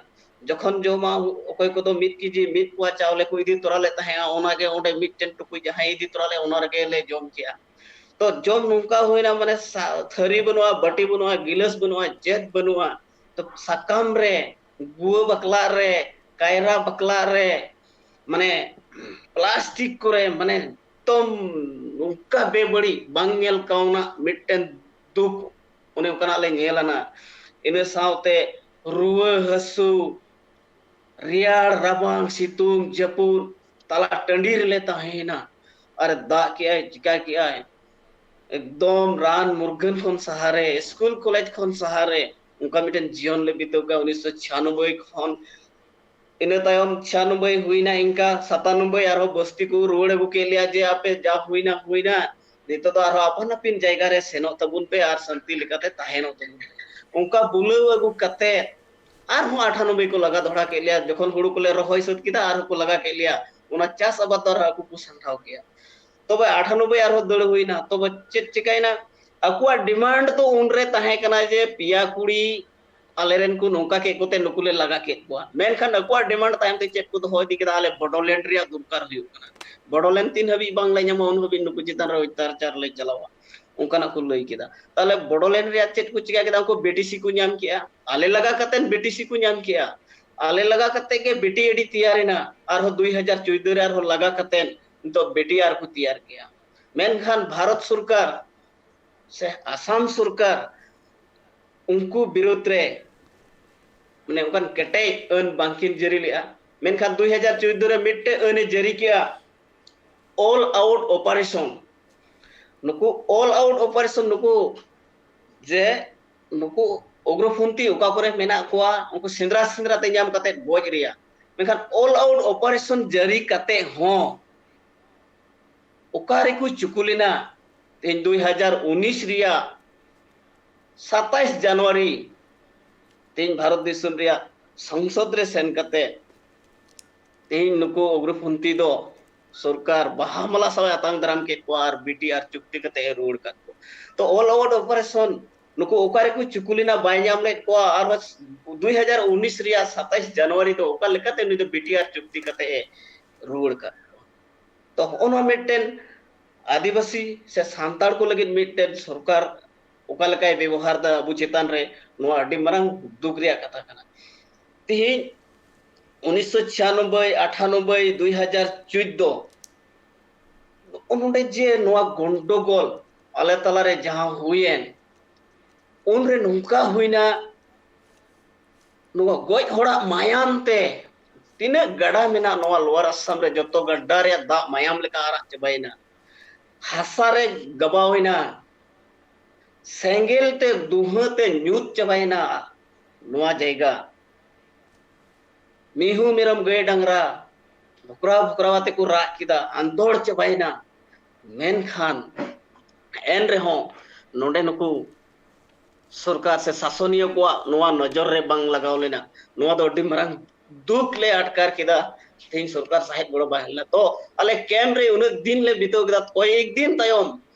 ᱡᱚᱠᱷᱚᱱ ᱡᱚᱢᱟ, ᱚᱠᱚᱭ ᱠᱚᱫᱚ ᱢᱤᱫ ᱠᱮᱡᱤ, ᱢᱤᱫ ᱯᱳᱣᱟ ᱪᱟᱣᱞᱮ ᱠᱚ ᱤᱫᱤ ᱛᱚᱨᱟ ᱞᱮᱫ ᱛᱟᱦᱮᱸᱜᱼᱟ, ᱚᱱᱟᱜᱮ ᱚᱸᱰᱮ ᱢᱤᱫᱴᱮᱱ ᱴᱩᱠᱩᱡ ᱡᱟᱦᱟᱸᱭ ᱤᱫᱤ ᱛᱚᱨᱟ ᱞᱮᱫ, ᱚᱱᱟ ᱨᱮᱜᱮ ᱞᱮ ᱡᱚᱢ ᱠᱮᱜᱼᱟ᱾ ᱛᱚ ᱡᱚᱢ ᱱᱚᱝᱠᱟ ᱦᱩᱭᱱᱟ, ᱢᱟᱱᱮ ᱥᱟ-, ᱛᱷᱟᱹᱨᱤ ᱵᱟᱹᱱᱩᱜᱼᱟ, ᱵᱟᱹᱴᱤ ᱵᱟᱹᱱᱩᱜᱼᱟ, ᱜᱤᱞᱟᱹᱥ ᱵᱟᱹᱱᱩᱜᱼᱟ, ᱪᱮᱫ ᱵᱟᱹᱱᱩᱜᱼᱟ᱾ ᱛᱚ ᱥᱟᱠᱟᱢ ᱨᱮ, ᱜᱩᱣᱟᱹ ᱵᱟᱠᱞᱟᱜ ᱨᱮ, ᱠᱟᱭᱨᱟ ᱵᱟᱠᱞᱟᱜ ᱨᱮ, ᱢᱟᱱᱮ ᱯᱞᱟᱥᱴᱤᱠ ᱠᱚᱨᱮ, ᱢᱟᱱᱮ ᱮᱠᱫᱚᱢ ᱱᱚᱝᱠᱟ ᱵᱮᱵᱟᱹᱲᱤᱡ ᱵᱟᱝ ᱧᱮᱞ ᱠᱟᱣᱱᱟ ᱢᱤᱫᱴᱮᱱ ᱫᱩᱠ, ᱚᱱᱮ ᱚᱱᱠᱟᱱᱟᱜ ᱞᱮ ᱧᱮᱞ ᱟᱱᱟ᱾ ᱤᱱᱟᱹ ᱥᱟᱶᱛᱮ ᱨᱩᱣᱟᱹ ᱦᱟᱹᱥᱩ, ᱨᱮᱭᱟᱲ ᱨᱟᱵᱟᱝ ᱥᱤᱛᱩᱝ ᱡᱟᱹᱯᱩᱫ, ᱛᱟᱞᱟ ᱴᱟᱺᱰᱤ ᱨᱮᱞᱮ ᱛᱟᱦᱮᱸᱭᱮᱱᱟ᱾ ᱟᱨ ᱫᱟᱜ ᱠᱮᱜᱼᱟᱭ, ᱪᱤᱠᱟ ᱠᱮᱜᱼᱟᱭ, ᱮᱠᱫᱚᱢ ᱨᱟᱱ ᱢᱩᱨᱜᱟᱹᱱ ᱠᱷᱚᱱ ᱥᱟᱦᱟᱨᱮ, ᱥᱠᱩᱞ ᱠᱚᱞᱮᱡᱽ ᱠᱷᱚᱱ ᱥᱟᱦᱟᱨᱮ, ᱚᱱᱠᱟ ᱢᱤᱫᱴᱮᱱ ᱡᱤᱭᱚᱱ ᱞᱮ ᱵᱤᱛᱟᱹᱣ ᱠᱮᱜᱼᱟ ᱩᱱᱤᱥᱥᱚ ᱪᱷᱤᱭᱟᱱᱚᱵᱵᱳᱭ ᱠᱷᱚᱱ᱾ ᱤᱱᱟᱹ ᱛᱟᱭᱚᱢ ᱪᱷᱤᱭᱟᱱᱚᱵᱵᱳᱭ ᱦᱩᱭᱱᱟ, ᱤᱱᱠᱟ ᱥᱟᱛᱟᱱᱚᱵᱵᱳᱭ ᱟᱨᱦᱚᱸ ᱵᱚᱥᱛᱤ ᱠᱚ ᱨᱩᱣᱟᱹᱲ ᱟᱹᱜᱩ ᱠᱮᱫ ᱞᱮᱭᱟ ᱡᱮ ᱟᱯᱮ ᱡᱟ ᱦᱩᱭᱱᱟ ᱦᱩᱭᱱᱟ, ᱱᱤᱛᱚᱜ ᱫᱚ ᱟᱨᱦᱚᱸ ᱟᱯᱟᱱ ᱟᱹᱯᱤᱱ ᱡᱟᱭᱜᱟ ᱨᱮ ᱥᱮᱱᱚᱜ ᱛᱟᱵᱚᱱ ᱯᱮ ᱟᱨ ᱥᱟᱱᱛᱤ ᱞᱮᱠᱟᱛᱮ ᱛᱟᱦᱮᱱᱚᱜ ᱛᱟᱵᱚᱱ ᱯᱮ᱾ ᱚᱱᱠᱟ ᱵᱩᱞᱟᱹᱣ ᱟᱹᱜᱩ ᱠᱟᱛᱮ ᱟᱨᱦᱚᱸ ᱟᱴᱷᱟᱱᱚᱵᱵᱳᱭ ᱠᱚ ᱞᱟᱜᱟ ᱫᱚᱦᱲᱟ ᱠᱮᱫ ᱞᱮᱭᱟ᱾ ᱡᱚᱠᱷᱚᱱ ᱦᱩᱲᱩ ᱠᱚᱞᱮ ᱨᱚᱦᱚᱭ ᱥᱟᱹᱛ ᱠᱮᱫᱟ, ᱟᱨᱦᱚᱸ ᱠᱚ ᱞᱟᱜᱟ ᱠᱮᱫ ᱞᱮᱭᱟ, ᱚᱱᱟ ᱪᱟᱥ ᱟᱵᱟᱫ ᱫᱚ ᱟᱨᱦᱚᱸ ᱟᱠᱚ ᱠᱚ ᱥᱟᱢᱴᱟᱣ ᱠᱮᱜᱼᱟ᱾ ᱛᱚᱵᱮ ᱟᱴᱷᱟᱱᱚᱵᱵᱳᱭ ᱟᱨᱦᱚᱸ ᱫᱟᱹᱲ ᱦᱩᱭᱱᱟ᱾ ᱛᱚᱵᱮ ᱪᱮᱫ ᱪᱤᱠᱟᱭᱮᱱᱟ? ᱟᱠᱚᱣᱟᱜ ᱰᱤᱢᱟᱱᱰ ᱫᱚ ᱩᱱᱨᱮ ᱛᱟᱦᱮᱸ ᱠᱟᱱᱟ ᱡᱮ ᱯᱮᱭᱟ ᱠᱩᱲᱤ ᱟᱞᱮᱨᱮᱱ ᱠᱚ ᱱᱚᱝᱠᱟ ᱠᱮᱫ ᱠᱚᱛᱮ ᱱᱩᱠᱩ ᱞᱮ ᱞᱟᱜᱟ ᱠᱮᱫ ᱠᱚᱣᱟ᱾ ᱢᱮᱱᱠᱷᱟᱱ ᱟᱠᱚᱣᱟᱜ ᱰᱤᱢᱟᱱᱰ ᱛᱟᱭᱚᱢ ᱛᱮ ᱪᱮᱫ ᱠᱚ ᱫᱚᱦᱚ ᱤᱫᱤ ᱠᱮᱫᱟ? ᱟᱞᱮ ᱵᱚᱰᱳᱞᱮᱱᱰ ᱨᱮᱭᱟᱜ ᱫᱚᱨᱠᱟᱨ ᱦᱩᱭᱩᱜ ᱠᱟᱱᱟ, ᱵᱚᱰᱳᱞᱮᱱᱰ ᱛᱤᱱ ᱦᱟᱹᱵᱤᱡ ᱵᱟᱝ ᱞᱮ ᱧᱟᱢᱟ ᱩᱱ ᱦᱟᱹᱵᱤᱡ ᱱᱩᱠᱩ ᱪᱮᱛᱟᱱ ᱨᱮ ᱚᱛᱛᱟᱪᱟᱨ ᱞᱮ ᱪᱟᱞᱟᱣᱟ᱾ ᱚᱱᱠᱟᱱᱟᱜ ᱠᱚ ᱞᱟᱹᱭ ᱠᱮᱫᱟ᱾ ᱛᱟᱦᱚᱞᱮ ᱵᱚᱰᱳᱞᱮᱱᱰ ᱨᱮᱭᱟᱜ ᱪᱮᱫ ᱠᱚ ᱪᱤᱠᱟ ᱠᱮᱫᱟ? ᱩᱱᱠᱩ ᱵᱤᱴᱤᱥᱤ ᱠᱚ ᱧᱟᱢ ᱠᱮᱜᱼᱟ, ᱟᱞᱮ ᱞᱟᱜᱟ ᱠᱟᱛᱮ ᱵᱤᱴᱤᱥᱤ ᱠᱚ ᱧᱟᱢ ᱠᱮᱜᱼᱟ, ᱟᱞᱮ ᱞᱟᱜᱟ ᱠᱟᱛᱮ ᱜᱮ ᱵᱤᱴᱤᱮᱰᱤ ᱛᱮᱭᱟᱨ ᱮᱱᱟ᱾ ᱟᱨᱦᱚᱸ ᱫᱩᱭ ᱦᱟᱡᱟᱨ ᱪᱳᱫᱽᱫᱳ ᱨᱮ ᱟᱨᱦᱚᱸ ᱞᱟᱜᱟ ᱠᱟᱛᱮ ᱱᱤᱛᱚᱜ ᱵᱤᱴᱤᱟᱨ ᱠᱚ ᱛᱮᱭᱟᱨ ᱠᱮᱜᱼᱟ᱾ ᱢᱮᱱᱠᱷᱟᱱ ᱵᱷᱟᱨᱚᱛ ᱥᱚᱨᱠᱟᱨ ᱥᱮ ᱟᱥᱟᱢ ᱥᱚᱨᱠᱟᱨ ᱩᱱᱠᱩ ᱵᱤᱨᱩᱫᱽ ᱨᱮ, ᱢᱟᱱᱮ, ᱚᱱᱠᱟᱱ ᱠᱮᱴᱮᱡ ᱟᱹᱱ ᱵᱟᱝᱠᱤᱱ ᱡᱟᱹᱨᱤ ᱞᱮᱜᱼᱟ᱾ ᱢᱮᱱᱠᱷᱟᱱ ᱫᱩᱭ ᱦᱟᱡᱟᱨ ᱪᱳᱫᱽᱫᱳ ᱨᱮ ᱢᱤᱫᱴᱮᱡ ᱟᱹᱱ ᱮ ᱡᱟᱹᱨᱤ ᱠᱮᱜᱼᱟ, all out operation᱾ ᱱᱩᱠᱩ all out operation, ᱱᱩᱠᱩ ᱡᱮ ᱱᱩᱠᱩ ᱩᱜᱽᱨᱚᱯᱚᱱᱛᱷᱤ ᱚᱠᱟ ᱠᱚᱨᱮ ᱢᱮᱱᱟᱜ ᱠᱚᱣᱟ, ᱩᱱᱠᱩ ᱥᱮᱸᱫᱽᱨᱟ ᱥᱮᱸᱫᱽᱨᱟ ᱛᱮ ᱧᱟᱢ ᱠᱟᱛᱮ ᱜᱚᱡ ᱨᱮᱭᱟᱜ᱾ ᱢᱮᱱᱠᱷᱟᱱ all out operation ᱡᱟᱹᱨᱤ ᱠᱟᱛᱮ ᱦᱚᱸ ᱚᱠᱟ ᱨᱮᱠᱚ ᱪᱩᱠᱩ ᱞᱮᱱᱟ? ᱛᱮᱦᱮᱧ ᱫᱩᱭ ᱦᱟᱡᱟᱨ ᱩᱱᱤᱥ ᱨᱮᱭᱟᱜ ᱥᱟᱛᱟᱭᱤᱥ ᱡᱟᱱᱩᱣᱟᱨᱤ, ᱛᱮᱦᱮᱧ ᱵᱷᱟᱨᱚᱛ ᱫᱤᱥᱚᱢ ᱨᱮᱭᱟᱜ ᱥᱚᱝᱥᱚᱫ ᱨᱮ ᱥᱮᱱ ᱠᱟᱛᱮ ᱛᱮᱦᱮᱧ ᱱᱩᱠᱩ ᱩᱜᱽᱨᱚᱯᱚᱱᱛᱷᱤ ᱫᱚ ᱥᱚᱨᱠᱟᱨ ᱵᱟᱦᱟ ᱢᱟᱞᱟ ᱥᱟᱶ ᱮ ᱟᱛᱟᱝ ᱫᱟᱨᱟᱢ ᱠᱮᱫ ᱠᱚᱣᱟ ᱟᱨ ᱵᱤᱴᱤᱟᱨ ᱪᱩᱠᱛᱤ ᱠᱟᱛᱮ ᱮ ᱨᱩᱣᱟᱹᱲ ᱠᱟᱫ ᱠᱚᱣᱟ᱾ ᱛᱚ, all out operation, ᱱᱩᱠᱩ ᱚᱠᱟ ᱨᱮᱠᱚ ᱪᱩᱠᱩ ᱞᱮᱱᱟ, ᱵᱟᱭ ᱧᱟᱢ ᱞᱮᱫ ᱠᱚᱣᱟ, ᱟᱨ ᱫᱩᱭ ᱦᱟᱡᱟᱨ ᱩᱱᱤᱥ ᱨᱮᱭᱟᱜ ᱥᱟᱛᱟᱭᱤᱥ ᱡᱟᱱᱩᱣᱟᱨᱤ ᱫᱚ ᱚᱠᱟ ᱞᱮᱠᱟᱛᱮ ᱱᱩᱭ ᱫᱚ ᱵᱤᱴᱤᱟᱨ ᱪᱩᱠᱛᱤ ᱠᱟᱛᱮ ᱮ ᱨᱩᱣᱟᱹᱲ ᱠᱟᱫ ᱠᱚᱣᱟ? ᱛᱚ, ᱦᱚᱸᱜᱼᱚ ᱱᱚᱣᱟ ᱢᱤᱫᱴᱮᱱ ᱟᱹᱫᱤᱵᱟᱹᱥᱤ ᱥᱮ ᱥᱟᱱᱛᱟᱲ ᱠᱚ ᱞᱟᱹᱜᱤᱫ ᱢᱤᱫᱴᱮᱱ ᱥᱚᱨᱠᱟᱨ ᱚᱠᱟ ᱞᱮᱠᱟᱭ ᱵᱮᱵᱚᱦᱟᱨ ᱫᱟ ᱟᱵᱚ ᱪᱮᱛᱟᱱ ᱨᱮ, ᱱᱚᱣᱟ ᱟᱹᱰᱤ ᱢᱟᱨᱟᱝ ᱫᱩᱠ ᱨᱮᱭᱟᱜ ᱠᱟᱛᱷᱟ ᱠᱟᱱᱟ᱾ ᱛᱮᱦᱮᱧ ᱩᱱᱤᱥᱥᱚ ᱪᱷᱤᱭᱟᱱᱚᱵᱵᱳᱭ, ᱟᱴᱷᱟᱱᱚᱵᱵᱳᱭ, ᱫᱩᱭ ᱦᱟᱡᱟᱨ ᱪᱳᱫᱽᱫᱳ, ᱱᱚᱜᱼᱚ ᱱᱚᱰᱮ ᱡᱮ ᱱᱚᱣᱟ ᱜᱚᱱᱰᱚᱜᱳᱞ ᱟᱞᱮ ᱛᱟᱞᱟᱨᱮ ᱡᱟᱦᱟᱸ ᱦᱩᱭᱮᱱ, ᱩᱱᱨᱮ ᱱᱚᱝᱠᱟ ᱦᱩᱭᱱᱟ, ᱱᱚᱣᱟ ᱜᱚᱡ ᱦᱚᱲᱟᱜ ᱢᱟᱭᱟᱢ ᱛᱮ ᱛᱤᱱᱟᱹᱜ ᱜᱟᱰᱟ ᱢᱮᱱᱟᱜ ᱱᱚᱣᱟ ᱞᱳᱣᱟᱨ ᱟᱥᱟᱢ ᱨᱮ, ᱡᱚᱛᱚ ᱜᱟᱰᱟ ᱨᱮᱭᱟᱜ ᱫᱟᱜ ᱢᱟᱭᱟᱢ ᱞᱮᱠᱟ ᱟᱨᱟᱜ ᱪᱟᱵᱟᱭᱮᱱᱟ, ᱦᱟᱥᱟ ᱨᱮ ᱜᱟᱵᱟᱣᱮᱱᱟ, ᱥᱮᱸᱜᱮᱞ ᱛᱮ ᱫᱩᱦᱟᱹ ᱛᱮ ᱧᱩᱛ ᱪᱟᱵᱟᱭᱮᱱᱟ ᱱᱚᱣᱟ ᱡᱟᱭᱜᱟ᱾ ᱢᱤᱦᱩ ᱢᱮᱨᱚᱢ ᱜᱟᱹᱭ ᱰᱟᱝᱨᱟ ᱵᱷᱚᱠᱨᱟᱣ ᱵᱷᱚᱠᱨᱟᱣ ᱟᱛᱮ ᱠᱚ ᱨᱟᱜ ᱠᱮᱫᱟ, ᱟᱸᱫᱳᱲ ᱪᱟᱵᱟᱭᱮᱱᱟ᱾ ᱢᱮᱱᱠᱷᱟᱱ ᱮᱱ ᱨᱮᱦᱚᱸ ᱱᱚᱰᱮ ᱱᱩᱠᱩ ᱥᱚᱨᱠᱟᱨ ᱥᱮ ᱥᱟᱥᱚᱱᱤᱭᱟᱹ ᱠᱚᱣᱟᱜ ᱱᱚᱣᱟ ᱱᱚᱡᱚᱨ ᱨᱮ ᱵᱟᱝ ᱞᱟᱜᱟᱣ ᱞᱮᱱᱟ᱾ ᱱᱚᱣᱟ ᱫᱚ ᱟᱹᱰᱤ ᱢᱟᱨᱟᱝ ᱫᱩᱠ ᱞᱮ ᱟᱴᱠᱟᱨ ᱠᱮᱫᱟ᱾ ᱛᱮᱦᱮᱧ ᱥᱚᱨᱠᱟᱨ ᱥᱟᱦᱮᱵ ᱜᱚᱲᱚ ᱵᱟᱭ ᱦᱮᱡ ᱞᱮᱱᱟ᱾ ᱛᱚ, ᱟᱞᱮ ᱠᱮᱢᱯ ᱨᱮ ᱩᱱᱟᱹᱜ ᱫᱤᱱ ᱞᱮ ᱵᱤᱛᱟᱹᱣ ᱠᱮᱫᱟ, ᱠᱚᱭᱮᱠ ᱫᱤᱱ ᱛᱟᱭᱚᱢ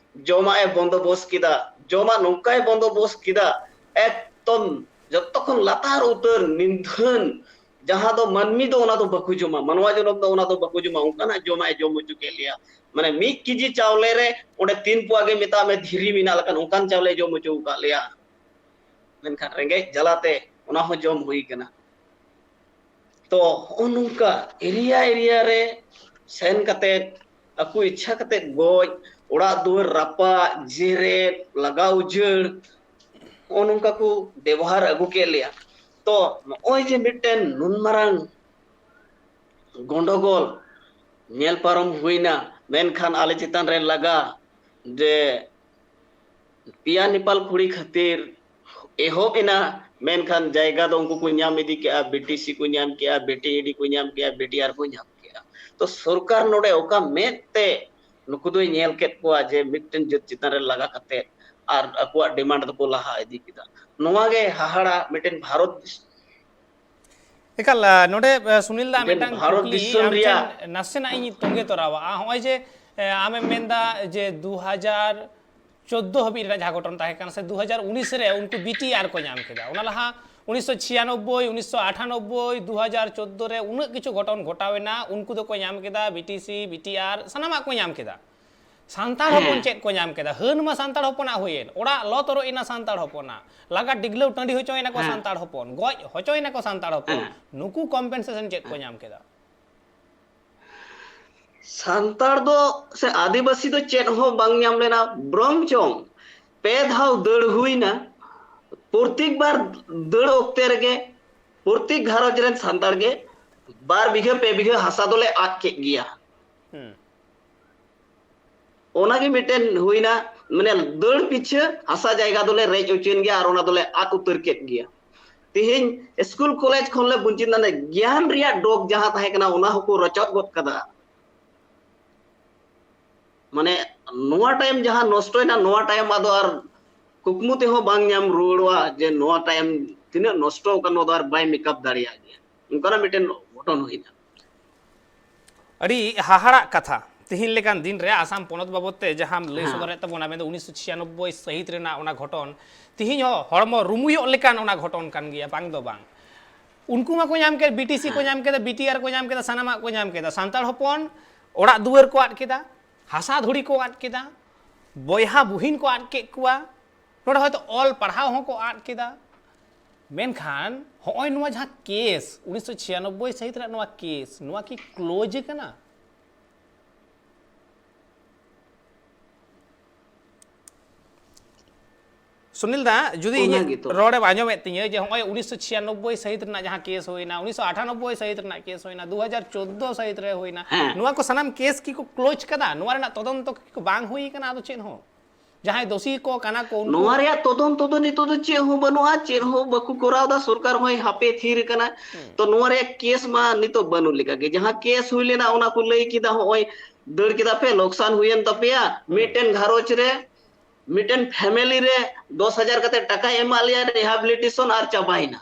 ᱡᱚᱢᱟᱜ ᱮ ᱵᱚᱱᱫᱳᱵᱚᱥᱛ ᱠᱮᱫᱟ, ᱡᱚᱢᱟᱜ ᱱᱚᱝᱠᱟᱭ ᱵᱚᱱᱫᱳᱵᱚᱥᱛ ᱠᱮᱫᱟ, ᱮᱠᱫᱚᱢ ᱡᱚᱛᱚ ᱠᱷᱚᱱ ᱞᱟᱛᱟᱨ ᱩᱛᱟᱹᱨ ᱱᱤᱫᱷᱟᱹᱱ ᱡᱟᱦᱟᱸ ᱫᱚ ᱢᱟᱹᱱᱢᱤ ᱫᱚ ᱚᱱᱟ ᱫᱚ ᱵᱟᱠᱚ ᱡᱚᱢᱟ, ᱢᱟᱱᱣᱟ ᱡᱚᱱᱚᱢ ᱫᱚ ᱚᱱᱟ ᱫᱚ ᱵᱟᱠᱚ ᱡᱚᱢᱟ, ᱚᱱᱠᱟᱱᱟᱜ ᱡᱚᱢᱟᱜ ᱮ ᱡᱚᱢ ᱦᱚᱪᱚ ᱠᱮᱫ ᱞᱮᱭᱟ᱾ ᱢᱟᱱᱮ ᱢᱤᱫ ᱠᱮᱡᱤ ᱪᱟᱣᱞᱮ ᱨᱮ ᱚᱸᱰᱮ ᱛᱤᱱ ᱯᱳᱣᱟ ᱜᱮ ᱢᱮᱛᱟᱜ ᱢᱮ ᱫᱷᱤᱨᱤ ᱢᱮᱱᱟᱜ ᱞᱮᱠᱟᱱ ᱚᱱᱠᱟᱱ ᱪᱟᱣᱞᱮ ᱡᱚᱢ ᱦᱚᱪᱚ ᱟᱠᱟᱫ ᱞᱮᱭᱟ᱾ ᱢᱮᱱᱠᱷᱟᱱ ᱨᱮᱸᱜᱮᱡ ᱡᱟᱞᱟᱛᱮ ᱚᱱᱟ ᱦᱚᱸ ᱡᱚᱢ ᱦᱩᱭ ᱠᱟᱱᱟ᱾ ᱛᱚ ᱦᱚᱸᱜᱼᱚ ᱱᱚᱝᱠᱟ ᱮᱨᱤᱭᱟ ᱮᱨᱤᱭᱟ ᱨᱮ ᱥᱮᱱ ᱠᱟᱛᱮ ᱟᱠᱚ ᱤᱪᱪᱷᱟ ᱠᱟᱛᱮ ᱜᱚᱡ, ᱚᱲᱟᱜ ᱫᱩᱣᱟᱹᱨ ᱨᱟᱯᱟᱜ, ᱡᱮᱨᱮᱫ, ᱞᱟᱜᱟ ᱩᱡᱟᱹᱲ, ᱦᱚᱸᱜᱼᱚ ᱱᱚᱝᱠᱟ ᱠᱚ ᱵᱮᱵᱚᱦᱟᱨ ᱟᱹᱜᱩ ᱠᱮᱫ ᱞᱮᱭᱟ᱾ ᱛᱚ ᱱᱚᱜᱼᱚᱭ ᱡᱮ ᱢᱤᱫᱴᱮᱱ ᱱᱩᱱ ᱢᱟᱨᱟᱝ ᱜᱚᱱᱰᱚᱜᱳᱞ ᱧᱮᱞ ᱯᱟᱨᱚᱢ ᱦᱩᱭᱱᱟ, ᱢᱮᱱᱠᱷᱟᱱ ᱟᱞᱮ ᱪᱮᱛᱟᱱ ᱨᱮ ᱞᱟᱜᱟ ᱡᱮ ᱯᱮᱭᱟ ᱱᱮᱯᱟᱞ ᱠᱩᱲᱤ ᱠᱷᱟᱹᱛᱤᱨ ᱮᱦᱚᱵ ᱮᱱᱟ, ᱢᱮᱱᱠᱷᱟᱱ ᱡᱟᱭᱜᱟ ᱫᱚ ᱩᱱᱠᱩ ᱠᱚ ᱧᱟᱢ ᱤᱫᱤ ᱠᱮᱜᱼᱟ, ᱵᱤ ᱴᱤ ᱥᱤ ᱠᱚ ᱧᱟᱢ ᱠᱮᱜᱼᱟ, ᱵᱤ ᱴᱤ ᱮ ᱰᱤ ᱠᱚ ᱧᱟᱢ ᱠᱮᱜᱼᱟ, ᱵᱤ ᱴᱤ ᱟᱨ ᱠᱚ ᱧᱟᱢ ᱠᱮᱜᱼᱟ᱾ ᱛᱚ ᱥᱚᱨᱠᱟᱨ ᱱᱚᱰᱮ ᱚᱠᱟ ᱢᱮᱫ ᱛᱮ ᱱᱩᱠᱩ ᱫᱚᱭ ᱧᱮᱞ ᱠᱮᱫ ᱠᱚᱣᱟ ᱡᱮ ᱢᱤᱫᱴᱮᱱ ᱡᱟᱹᱛ ᱪᱮᱛᱟᱱ ᱨᱮ ᱞᱟᱜᱟ ᱠᱟᱛᱮ ᱟᱨ ᱟᱠᱚᱣᱟᱜ ᱰᱤᱢᱟᱱᱰ ᱫᱚᱠᱚ ᱞᱟᱦᱟ ᱤᱫᱤ ᱠᱮᱫᱟ? ᱱᱚᱣᱟ ᱜᱮ ᱦᱟᱦᱟᱲᱟ ᱢᱤᱫᱴᱮᱱ ᱵᱷᱟᱨᱚᱛ ᱫᱤᱥ- ᱮᱠᱟᱞ, ᱟ, ᱱᱚᱰᱮ, ᱟ, ᱥᱩᱱᱤᱞ ᱫᱟ, ᱢᱤᱫᱴᱮᱱ ᱢᱤᱫᱴᱟᱝ ᱵᱷᱟᱨᱚᱛ ᱠᱩᱠᱞᱤ ᱫᱤᱥᱚᱢ ᱟᱢ ᱴᱷᱮᱱ ᱨᱮᱭᱟᱜ ᱱᱟᱥᱮᱱᱟᱜ ᱤᱧ ᱛᱚᱸᱜᱮ ᱛᱚᱨᱟᱣᱟᱜᱼᱟ᱾ ᱦᱚᱸᱜᱼᱚᱭ ᱡᱮ, ᱮ, ᱟᱢᱮᱢ ᱢᱮᱱᱫᱟ ᱡᱮ ᱫᱩ ᱦᱟᱡᱟᱨ ᱪᱳᱫᱽᱫᱳ ᱦᱟᱹᱵᱤᱡ ᱨᱮᱱᱟᱜ ᱡᱟᱦᱟᱸ ᱜᱷᱚᱴᱚᱱ ᱛᱟᱦᱮᱸ ᱠᱟᱱᱟ ᱥᱮ ᱫᱩ ᱦᱟᱡᱟᱨ ᱩᱱᱤᱥ ᱨᱮ ᱩᱱᱠᱩ ᱵᱤ ᱴᱤ ᱟᱨ ᱠᱚ ᱧᱟᱢ ᱠᱮᱫᱟ, ᱚᱱᱟ ᱞᱟᱦᱟ ᱩᱱᱤᱥᱥᱚ ᱪᱷᱤᱭᱟᱱᱚᱵᱵᱳᱭ, ᱩᱱᱤᱥᱥᱚ ᱟᱴᱷᱟᱱᱚᱵᱵᱳᱭ, ᱫᱩ ᱦᱟᱡᱟᱨ ᱪᱳᱫᱽᱫᱳ ᱨᱮ ᱩᱱᱟᱹᱜ ᱠᱤᱪᱷᱩ ᱜᱷᱚᱴᱚᱱ ᱜᱷᱚᱴᱟᱣ ᱮᱱᱟ, ᱩᱱᱠᱩ ᱫᱚᱠᱚ ᱧᱟᱢ ᱠᱮᱫᱟ, B T C, B T R ᱥᱟᱱᱟᱢᱟᱜ ᱠᱚ ᱧᱟᱢ ᱠᱮᱫᱟ᱾ ᱥᱟᱱᱛᱟᱲ ᱦᱚᱯᱚᱱ ᱦᱮᱸ ᱪᱮᱫ ᱠᱚ ᱧᱟᱢ ᱠᱮᱫᱟ? ᱦᱟᱹᱱ ᱢᱟ ᱥᱟᱱᱛᱟᱲ ᱦᱚᱯᱚᱱᱟᱜ ᱦᱩᱭᱮᱱ, ᱚᱲᱟᱜ ᱞᱚ ᱛᱚᱨᱚᱡ ᱮᱱᱟ ᱥᱟᱱᱛᱟᱲ ᱦᱚᱯᱚᱱᱟᱜ, ᱞᱟᱜᱟ ᱰᱤᱜᱽᱞᱟᱹᱣ ᱴᱟᱺᱰᱤ ᱦᱚᱪᱚᱭᱮᱱᱟ ᱠᱚ ᱦᱮᱸ ᱥᱟᱱᱛᱟᱲ ᱦᱚᱯᱚᱱ, ᱜᱚᱡ ᱦᱚᱪᱚᱭᱮᱱᱟ ᱠᱚ ᱥᱟᱱᱛᱟᱲ ᱦᱚᱯᱚᱱ᱾ ᱦᱮᱸ ᱱᱩᱠᱩ ᱠᱚᱢᱯᱮᱱᱥᱮᱥᱚᱱ ᱪᱮᱫ ᱠᱚ ᱧᱟᱢ ᱠᱮᱫᱟ? ᱥᱟᱱᱛᱟᱲ ᱫᱚ ᱥᱮ ᱟᱹᱫᱤᱵᱟᱹᱥᱤ ᱫᱚ ᱪᱮᱫ ᱦᱚᱸ ᱵᱟᱝ ᱧᱟᱢ ᱞᱮᱱᱟ, ᱵᱨᱚᱝ ᱪᱚᱝ ᱯᱮ ᱫᱷᱟᱣ ᱫᱟᱹᱲ ᱦᱩᱭᱱᱟ᱾ ᱯᱨᱚᱛᱮᱠ ᱵᱟᱨ ᱫᱟᱹᱲ ᱚᱠᱛᱮ ᱨᱮᱜᱮ ᱯᱨᱚᱛᱮᱠ ᱜᱷᱟᱨᱚᱸᱡᱽ ᱨᱮᱱ ᱥᱟᱱᱛᱟᱲ ᱜᱮ ᱵᱟᱨ ᱵᱤᱜᱷᱟᱹ ᱯᱮ ᱵᱤᱜᱷᱟᱹ ᱦᱟᱥᱟ ᱫᱚᱞᱮ ᱟᱫ ᱠᱮᱫ ᱜᱮᱭᱟ᱾ ᱦᱩᱸ᱾ ᱚᱱᱟᱜᱮ ᱢᱤᱫᱴᱮᱱ ᱦᱩᱭᱱᱟ, ᱢᱟᱱᱮ ᱫᱟᱹᱲ ᱯᱤᱪᱷᱟᱹ ᱦᱟᱥᱟ ᱡᱟᱭᱜᱟ ᱫᱚᱞᱮ ᱨᱮᱡ ᱦᱚᱪᱚᱭᱮᱱ ᱜᱮᱭᱟ ᱟᱨ ᱚᱱᱟ ᱫᱚᱞᱮ ᱟᱫ ᱩᱛᱟᱹᱨ ᱠᱮᱫ ᱜᱮᱭᱟ᱾ ᱛᱮᱦᱮᱧ ᱥᱠᱩᱞ ᱠᱚᱞᱮᱡᱽ ᱠᱷᱚᱱ ᱞᱮ ᱵᱚᱧᱪᱤᱛ ᱮᱱᱟ, ᱜᱮᱭᱟᱱ ᱨᱮᱭᱟᱜ ᱰᱚᱜᱽ ᱡᱟᱦᱟᱸ ᱛᱟᱦᱮᱸ ᱠᱟᱱᱟ ᱚᱱᱟ ᱦᱚᱸᱠᱚ ᱨᱚᱪᱚᱫ ᱜᱚᱫ ᱠᱟᱫᱟ᱾ ᱢᱟᱱᱮ ᱱᱚᱣᱟ ᱴᱟᱭᱤᱢ ᱡᱟᱦᱟᱸ ᱱᱚᱥᱴᱚᱭᱮᱱᱟ, ᱱᱚᱣᱟ ᱴᱟᱭᱤᱢ ᱟᱫᱚ ᱟᱨ ᱠᱩᱠᱢᱩ ᱛᱮᱦᱚᱸ ᱵᱟᱝ ᱧᱟᱢ ᱨᱩᱣᱟᱹᱲᱚᱜᱼᱟ ᱡᱮ ᱱᱚᱣᱟ ᱴᱟᱭᱤᱢ ᱛᱤᱱᱟᱹᱜ ᱱᱚᱥᱴᱚ ᱟᱠᱟᱱ ᱱᱚᱣᱟ ᱫᱚ ᱟᱨ ᱵᱟᱭ ᱢᱮᱠᱟᱯ ᱫᱟᱲᱮᱭᱟᱜ ᱜᱮᱭᱟ, ᱚᱱᱠᱟᱱᱟᱜ ᱢᱤᱫᱴᱮᱱ ᱜᱷᱚᱴᱚᱱ ᱦᱩᱭᱱᱟ᱾ ᱟᱹᱰᱤ ᱦᱟᱦᱟᱲᱟᱜ ᱠᱟᱛᱷᱟ᱾ ᱛᱤᱦᱤᱧ ᱞᱮᱠᱟᱱ ᱫᱤᱱ ᱨᱮ ᱟᱥᱟᱢ ᱯᱚᱱᱚᱛ ᱵᱟᱵᱚᱫ ᱛᱮ ᱡᱟᱦᱟᱸᱢ ᱞᱟᱹᱭ ᱦᱮᱸ ᱥᱚᱫᱚᱨᱮᱫ ᱛᱟᱵᱚᱱᱟ, ᱢᱮᱱᱫᱚ ᱩᱱᱤᱥᱥᱚ ᱪᱷᱤᱭᱟᱱᱚᱵᱵᱳᱭ ᱥᱟᱹᱦᱤᱛ ᱨᱮᱱᱟᱜ ᱚᱱᱟ ᱜᱷᱚᱴᱚᱱ, ᱛᱤᱦᱤᱧ ᱦᱚᱸ ᱦᱚᱲᱢᱚ ᱨᱩᱢᱩᱭᱚᱜ ᱞᱮᱠᱟᱱ ᱚᱱᱟ ᱜᱷᱚᱴᱚᱱ ᱠᱟᱱ ᱜᱮᱭᱟ, ᱵᱟᱝ ᱫᱚ ᱵᱟᱝ᱾ ᱩᱱᱠᱩ ᱢᱟᱠᱚ ᱧᱟᱢ ᱠᱮᱫ, ᱵᱤ ᱴᱤ ᱥᱤ ᱠᱚ ᱧᱟᱢ ᱠᱮᱫᱟ, ᱵᱤ ᱴᱤ ᱟᱨ ᱠᱚ ᱧᱟᱢ ᱠᱮᱫᱟ, ᱥᱟᱱᱟᱢᱟᱜ ᱠᱚ ᱧᱟᱢ ᱠᱮᱫᱟ᱾ ᱥᱟᱱᱛᱟᱲ ᱦᱚᱯᱚᱱ ᱚᱲᱟᱜ ᱫᱩᱣᱟᱹᱨ ᱠᱚ ᱟᱫ ᱠᱮᱫᱟ, ᱦᱟᱥᱟ ᱫᱷᱩᱲᱤ ᱠᱚ ᱟᱫ ᱠᱮᱫᱟ, ᱵᱚᱭᱦᱟ ᱵᱩᱦᱤᱱ ᱠᱚ ᱟᱫ ᱠᱮᱫ ᱠᱚᱣᱟ, ᱱᱚᱰᱮ ᱦᱚᱭᱛᱳ ᱚᱞ ᱯᱟᱲᱦᱟᱣ ᱦᱚᱸᱠᱚ ᱟᱫ ᱠᱮᱫᱟ᱾ ᱢᱮᱱᱠᱷᱟᱱ ᱦᱚᱸᱜᱼᱚᱭ ᱱᱚᱣᱟ ᱡᱟᱦᱟᱸ ᱠᱮᱥ, ᱩᱱᱤᱥᱥᱚ ᱪᱷᱤᱭᱟᱱᱚᱵᱵᱳᱭ ᱥᱟᱹᱦᱤᱛ ᱨᱮᱱᱟᱜ ᱱᱚᱣᱟ ᱠᱮᱥ, ᱱᱚᱣᱟ ᱠᱤ ᱠᱞᱳᱡᱽ ᱠᱟᱱᱟ? ᱥᱩᱱᱤᱞ ᱫᱟ, ᱡᱩᱫᱤ ᱚᱱᱟ ᱤᱧᱟᱹᱜ ᱜᱮᱛᱚ᱾ ᱨᱚᱲᱮᱢ ᱟᱸᱡᱚᱢᱮᱫ ᱛᱤᱧᱟᱹ ᱡᱮ ᱦᱚᱸᱜᱼᱚᱭ ᱩᱱᱤᱥᱥᱚ ᱪᱷᱤᱭᱟᱱᱚᱵᱵᱳᱭ ᱥᱟᱹᱦᱤᱛ ᱨᱮᱱᱟᱜ ᱡᱟᱦᱟᱸ ᱠᱮᱥ ᱦᱩᱭᱱᱟ, ᱩᱱᱤᱥᱥᱚ ᱟᱴᱷᱟᱱᱚᱵᱵᱳᱭ ᱥᱟᱹᱦᱤᱛ ᱨᱮᱱᱟᱜ ᱠᱮᱥ ᱦᱩᱭᱱᱟ, ᱫᱩ ᱦᱟᱡᱟᱨ ᱪᱳᱫᱽᱫᱳ ᱥᱟᱹᱦᱤᱛ ᱨᱮ ᱦᱩᱭᱱᱟ, ᱦᱮᱸ᱾ ᱱᱚᱣᱟ ᱠᱚ ᱥᱟᱱᱟᱢ ᱠᱮᱥ ᱠᱤ ᱠᱚ ᱠᱞᱳᱡᱽ ᱠᱟᱫᱟ? ᱱᱚᱣᱟ ᱨᱮᱱᱟᱜ ᱛᱚᱫᱚᱱᱛᱚ ᱠᱤ ᱠᱚ ᱵᱟᱝ ᱦᱩᱭ ᱠᱟᱱᱟ ᱟᱫᱚ ᱪᱮᱫ ᱦᱚᱸ? ᱡᱟᱦᱟᱸᱭ ᱫᱳᱥᱤ ᱠᱚ ᱠᱟᱱᱟ ᱠᱚ, ᱩᱱᱠᱩ ᱱᱚᱣᱟ ᱨᱮᱭᱟᱜ ᱛᱚᱫᱚᱱᱛᱚ ᱫᱚ ᱱᱤᱛᱚᱜ ᱫᱚ ᱪᱮᱫ ᱦᱚᱸ ᱵᱟᱹᱱᱩᱜᱼᱟ, ᱪᱮᱫ ᱦᱚᱸ ᱵᱟᱠᱚ ᱠᱚᱨᱟᱣ ᱮᱫᱟ, ᱥᱚᱨᱠᱟᱨ ᱦᱚᱸᱭ ᱦᱟᱯᱮ ᱛᱷᱤᱨ ᱠᱟᱱᱟ᱾ ᱦᱩᱸ᱾ ᱛᱚ ᱱᱚᱣᱟ ᱨᱮᱭᱟᱜ ᱠᱮᱥ ᱢᱟ ᱱᱤᱛᱚᱜ ᱵᱟᱹᱱᱩᱜ ᱞᱮᱠᱟ ᱜᱮ᱾ ᱡᱟᱦᱟᱸ ᱠᱮᱥ ᱦᱩᱭ ᱞᱮᱱᱟ, ᱚᱱᱟ ᱠᱚ ᱞᱟᱹᱭ ᱠᱮᱫᱟ, ᱦᱚᱸᱜᱼᱚᱭ ᱫᱟᱹᱲ ᱠᱮᱫᱟ ᱯᱮ, ᱞᱚᱠᱥᱟᱱ ᱦᱩᱭᱮᱱ ᱛᱟᱯᱮᱭᱟ, ᱦᱩᱸ᱾ ᱢᱤᱫᱴᱮᱱ ᱜᱷᱟᱨᱚᱸᱡᱽ ᱨᱮ, ᱢᱤᱫᱴᱮᱱ ᱯᱷᱮᱢᱮᱞᱤ ᱨᱮ ᱫᱚᱥ ᱦᱟᱡᱟᱨ ᱠᱟᱛᱮ ᱴᱟᱠᱟᱭ ᱮᱢᱟᱜ ᱞᱮᱭᱟ, ᱨᱤᱦᱟᱵᱤᱞᱤᱴᱮᱥᱚᱱ, ᱟᱨ ᱪᱟᱵᱟᱭᱮᱱᱟ᱾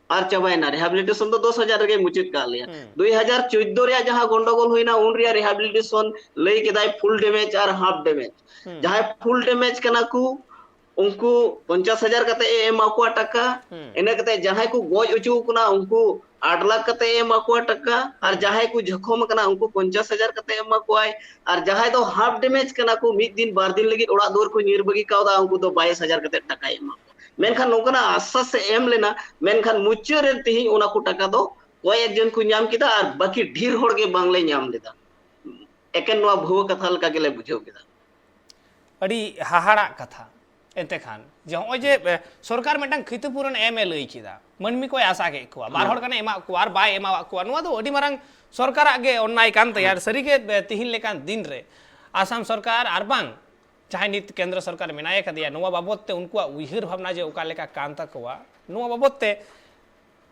ᱟᱨ ᱪᱟᱵᱟᱭᱮᱱᱟ, ᱨᱤᱦᱟᱵᱤᱞᱤᱴᱮᱥᱚᱱ ᱫᱚ ᱫᱚᱥ ᱦᱟᱡᱟᱨ ᱨᱮᱜᱮ ᱢᱩᱪᱟᱹᱫ ᱠᱟᱜ ᱞᱮᱭᱟ᱾ ᱦᱩᱸ᱾ ᱫᱩᱭ ᱦᱟᱡᱟᱨ ᱪᱳᱫᱽᱫᱳ ᱨᱮᱭᱟᱜ ᱡᱟᱦᱟᱸ ᱜᱚᱱᱰᱚᱜᱳᱞ ᱦᱩᱭᱱᱟ, ᱩᱱ ᱨᱮᱭᱟᱜ ᱨᱤᱦᱟᱵᱤᱞᱤᱴᱮᱥᱚᱱ ᱞᱟᱹᱭ ᱠᱮᱫᱟᱭ ᱯᱷᱩᱞ ᱰᱮᱢᱮᱡᱽ ᱟᱨ ᱦᱟᱯ ᱰᱮᱢᱮᱡᱽ᱾ ᱦᱩᱸ᱾ ᱡᱟᱦᱟᱸᱭ ᱯᱷᱩᱞ ᱰᱮᱢᱮᱡᱽ ᱠᱟᱱᱟ ᱠᱚ, ᱩᱱᱠᱩ ᱯᱚᱧᱪᱟᱥ ᱦᱟᱡᱟᱨ ᱠᱟᱛᱮ ᱮ ᱮᱢᱟ ᱠᱚᱣᱟ ᱴᱟᱠᱟ᱾ ᱦᱩᱸ᱾ ᱤᱱᱟᱹ ᱠᱟᱛᱮ ᱡᱟᱦᱟᱸᱭ ᱠᱚ ᱜᱚᱡ ᱦᱚᱪᱚ ᱠᱟᱱᱟ, ᱩᱱᱠᱩ ᱟᱴ ᱞᱟᱠᱷ ᱠᱟᱛᱮ ᱮ ᱮᱢᱟ ᱠᱚᱣᱟ ᱴᱟᱠᱟ᱾ ᱟᱨ ᱦᱩᱸ᱾ ᱡᱟᱦᱟᱸᱭ ᱠᱚ ᱡᱚᱠᱷᱚᱢ ᱠᱟᱱᱟ, ᱩᱱᱠᱩ ᱯᱚᱧᱪᱟᱥ ᱦᱟᱡᱟᱨ ᱠᱟᱛᱮ ᱮᱢᱟ ᱠᱚᱣᱟᱭ᱾ ᱟᱨ ᱡᱟᱦᱟᱸᱭ ᱫᱚ ᱦᱟᱯ ᱰᱮᱢᱮᱡᱽ ᱠᱟᱱᱟ ᱠᱚ, ᱢᱤᱫ ᱫᱤᱱ ᱵᱟᱨ ᱫᱤᱱ ᱞᱟᱹᱜᱤᱫ ᱚᱲᱟᱜ ᱫᱩᱣᱟᱹᱨ ᱠᱚ ᱧᱤᱨ ᱵᱟᱹᱜᱤ ᱠᱟᱣᱫᱟ, ᱩᱱᱠᱩ ᱫᱚ ᱵᱟᱭᱤᱥ ᱦᱟᱡᱟᱨ ᱠᱟᱛᱮ ᱴᱟᱠᱟᱭ ᱮᱢᱟ ᱠᱚᱣᱟ᱾ ᱢᱮᱱᱠᱷᱟᱱ ᱱᱚᱝᱠᱟᱱᱟᱜ ᱟᱥᱥᱟᱥ ᱮ ᱮᱢ ᱞᱮᱱᱟ, ᱢᱮᱱᱠᱷᱟᱱ ᱢᱩᱪᱟᱹᱫ ᱨᱮ ᱛᱮᱦᱮᱧ ᱚᱱᱟ ᱠᱚ ᱴᱟᱠᱟ ᱫᱚ ᱠᱚᱭᱮᱠ ᱡᱚᱱ ᱠᱚ ᱧᱟᱢ ᱠᱮᱫᱟ ᱟᱨ ᱵᱟᱹᱠᱤ ᱰᱷᱮᱨ ᱦᱚᱲ ᱜᱮ ᱵᱟᱝᱞᱮ ᱧᱟᱢ ᱞᱮᱫᱟ᱾ ᱮᱠᱮᱱ ᱱᱚᱣᱟ ᱵᱷᱩᱣᱟᱹ ᱠᱟᱛᱷᱟ ᱞᱮᱠᱟ ᱜᱮᱞᱮ ᱵᱩᱡᱷᱟᱹᱣ ᱠᱮᱫᱟ᱾ ᱟᱹᱰᱤ ᱦᱟᱦᱟᱲᱟᱜ ᱠᱟᱛᱷᱟ᱾ ᱮᱱᱛᱮ ᱠᱷᱟᱱ ᱡᱮ ᱦᱚᱸᱜᱼᱚᱭ ᱡᱮ, ᱮ, ᱥᱚᱨᱠᱟᱨ ᱢᱤᱫᱴᱟᱝ ᱠᱷᱤᱛᱤᱯᱩᱨᱚᱱ ᱮᱢ ᱮ ᱞᱟᱹᱭ ᱠᱮᱫᱟ, ᱢᱟᱹᱱᱢᱤ ᱠᱚᱭ ᱟᱥᱟ ᱠᱮᱫ ᱠᱚᱣᱟ, ᱵᱟᱨ ᱦᱮᱸ᱾ ᱦᱚᱲ ᱜᱟᱱᱮ ᱮᱢᱟᱜ ᱠᱚᱣᱟ ᱟᱨ ᱵᱟᱭ ᱮᱢᱟᱣᱟᱜ ᱠᱚᱣᱟ, ᱱᱚᱣᱟ ᱫᱚ ᱟᱹᱰᱤ ᱢᱟᱨᱟᱝ ᱥᱚᱨᱠᱟᱨᱟᱜ ᱜᱮ ᱚᱱᱱᱟᱭ ᱠᱟᱱ ᱛᱟᱭᱟ᱾ ᱟᱨ ᱦᱮᱸ᱾ ᱥᱟᱹᱨᱤᱜᱮ, ᱮ, ᱛᱤᱦᱤᱧ ᱞᱮᱠᱟᱱ ᱫᱤᱱ ᱨᱮ ᱟᱥᱟᱢ ᱥᱚᱨᱠᱟᱨ ᱟᱨ ᱵᱟᱝ ᱡᱟᱦᱟᱸᱭ ᱱᱤᱛ ᱠᱮᱱᱫᱨᱚ ᱥᱚᱨᱠᱟᱨ ᱢᱮᱱᱟᱭ ᱟᱠᱟᱫᱮᱭᱟ, ᱱᱚᱣᱟ ᱵᱟᱵᱚᱛ ᱛᱮ ᱩᱱᱠᱩᱣᱟᱜ ᱩᱭᱦᱟᱹᱨ ᱵᱷᱟᱵᱽᱱᱟ ᱡᱮ ᱚᱠᱟ ᱞᱮᱠᱟ ᱠᱟᱱ ᱛᱟᱠᱚᱣᱟ, ᱱᱚᱣᱟ ᱵᱟᱵᱚᱛ ᱛᱮ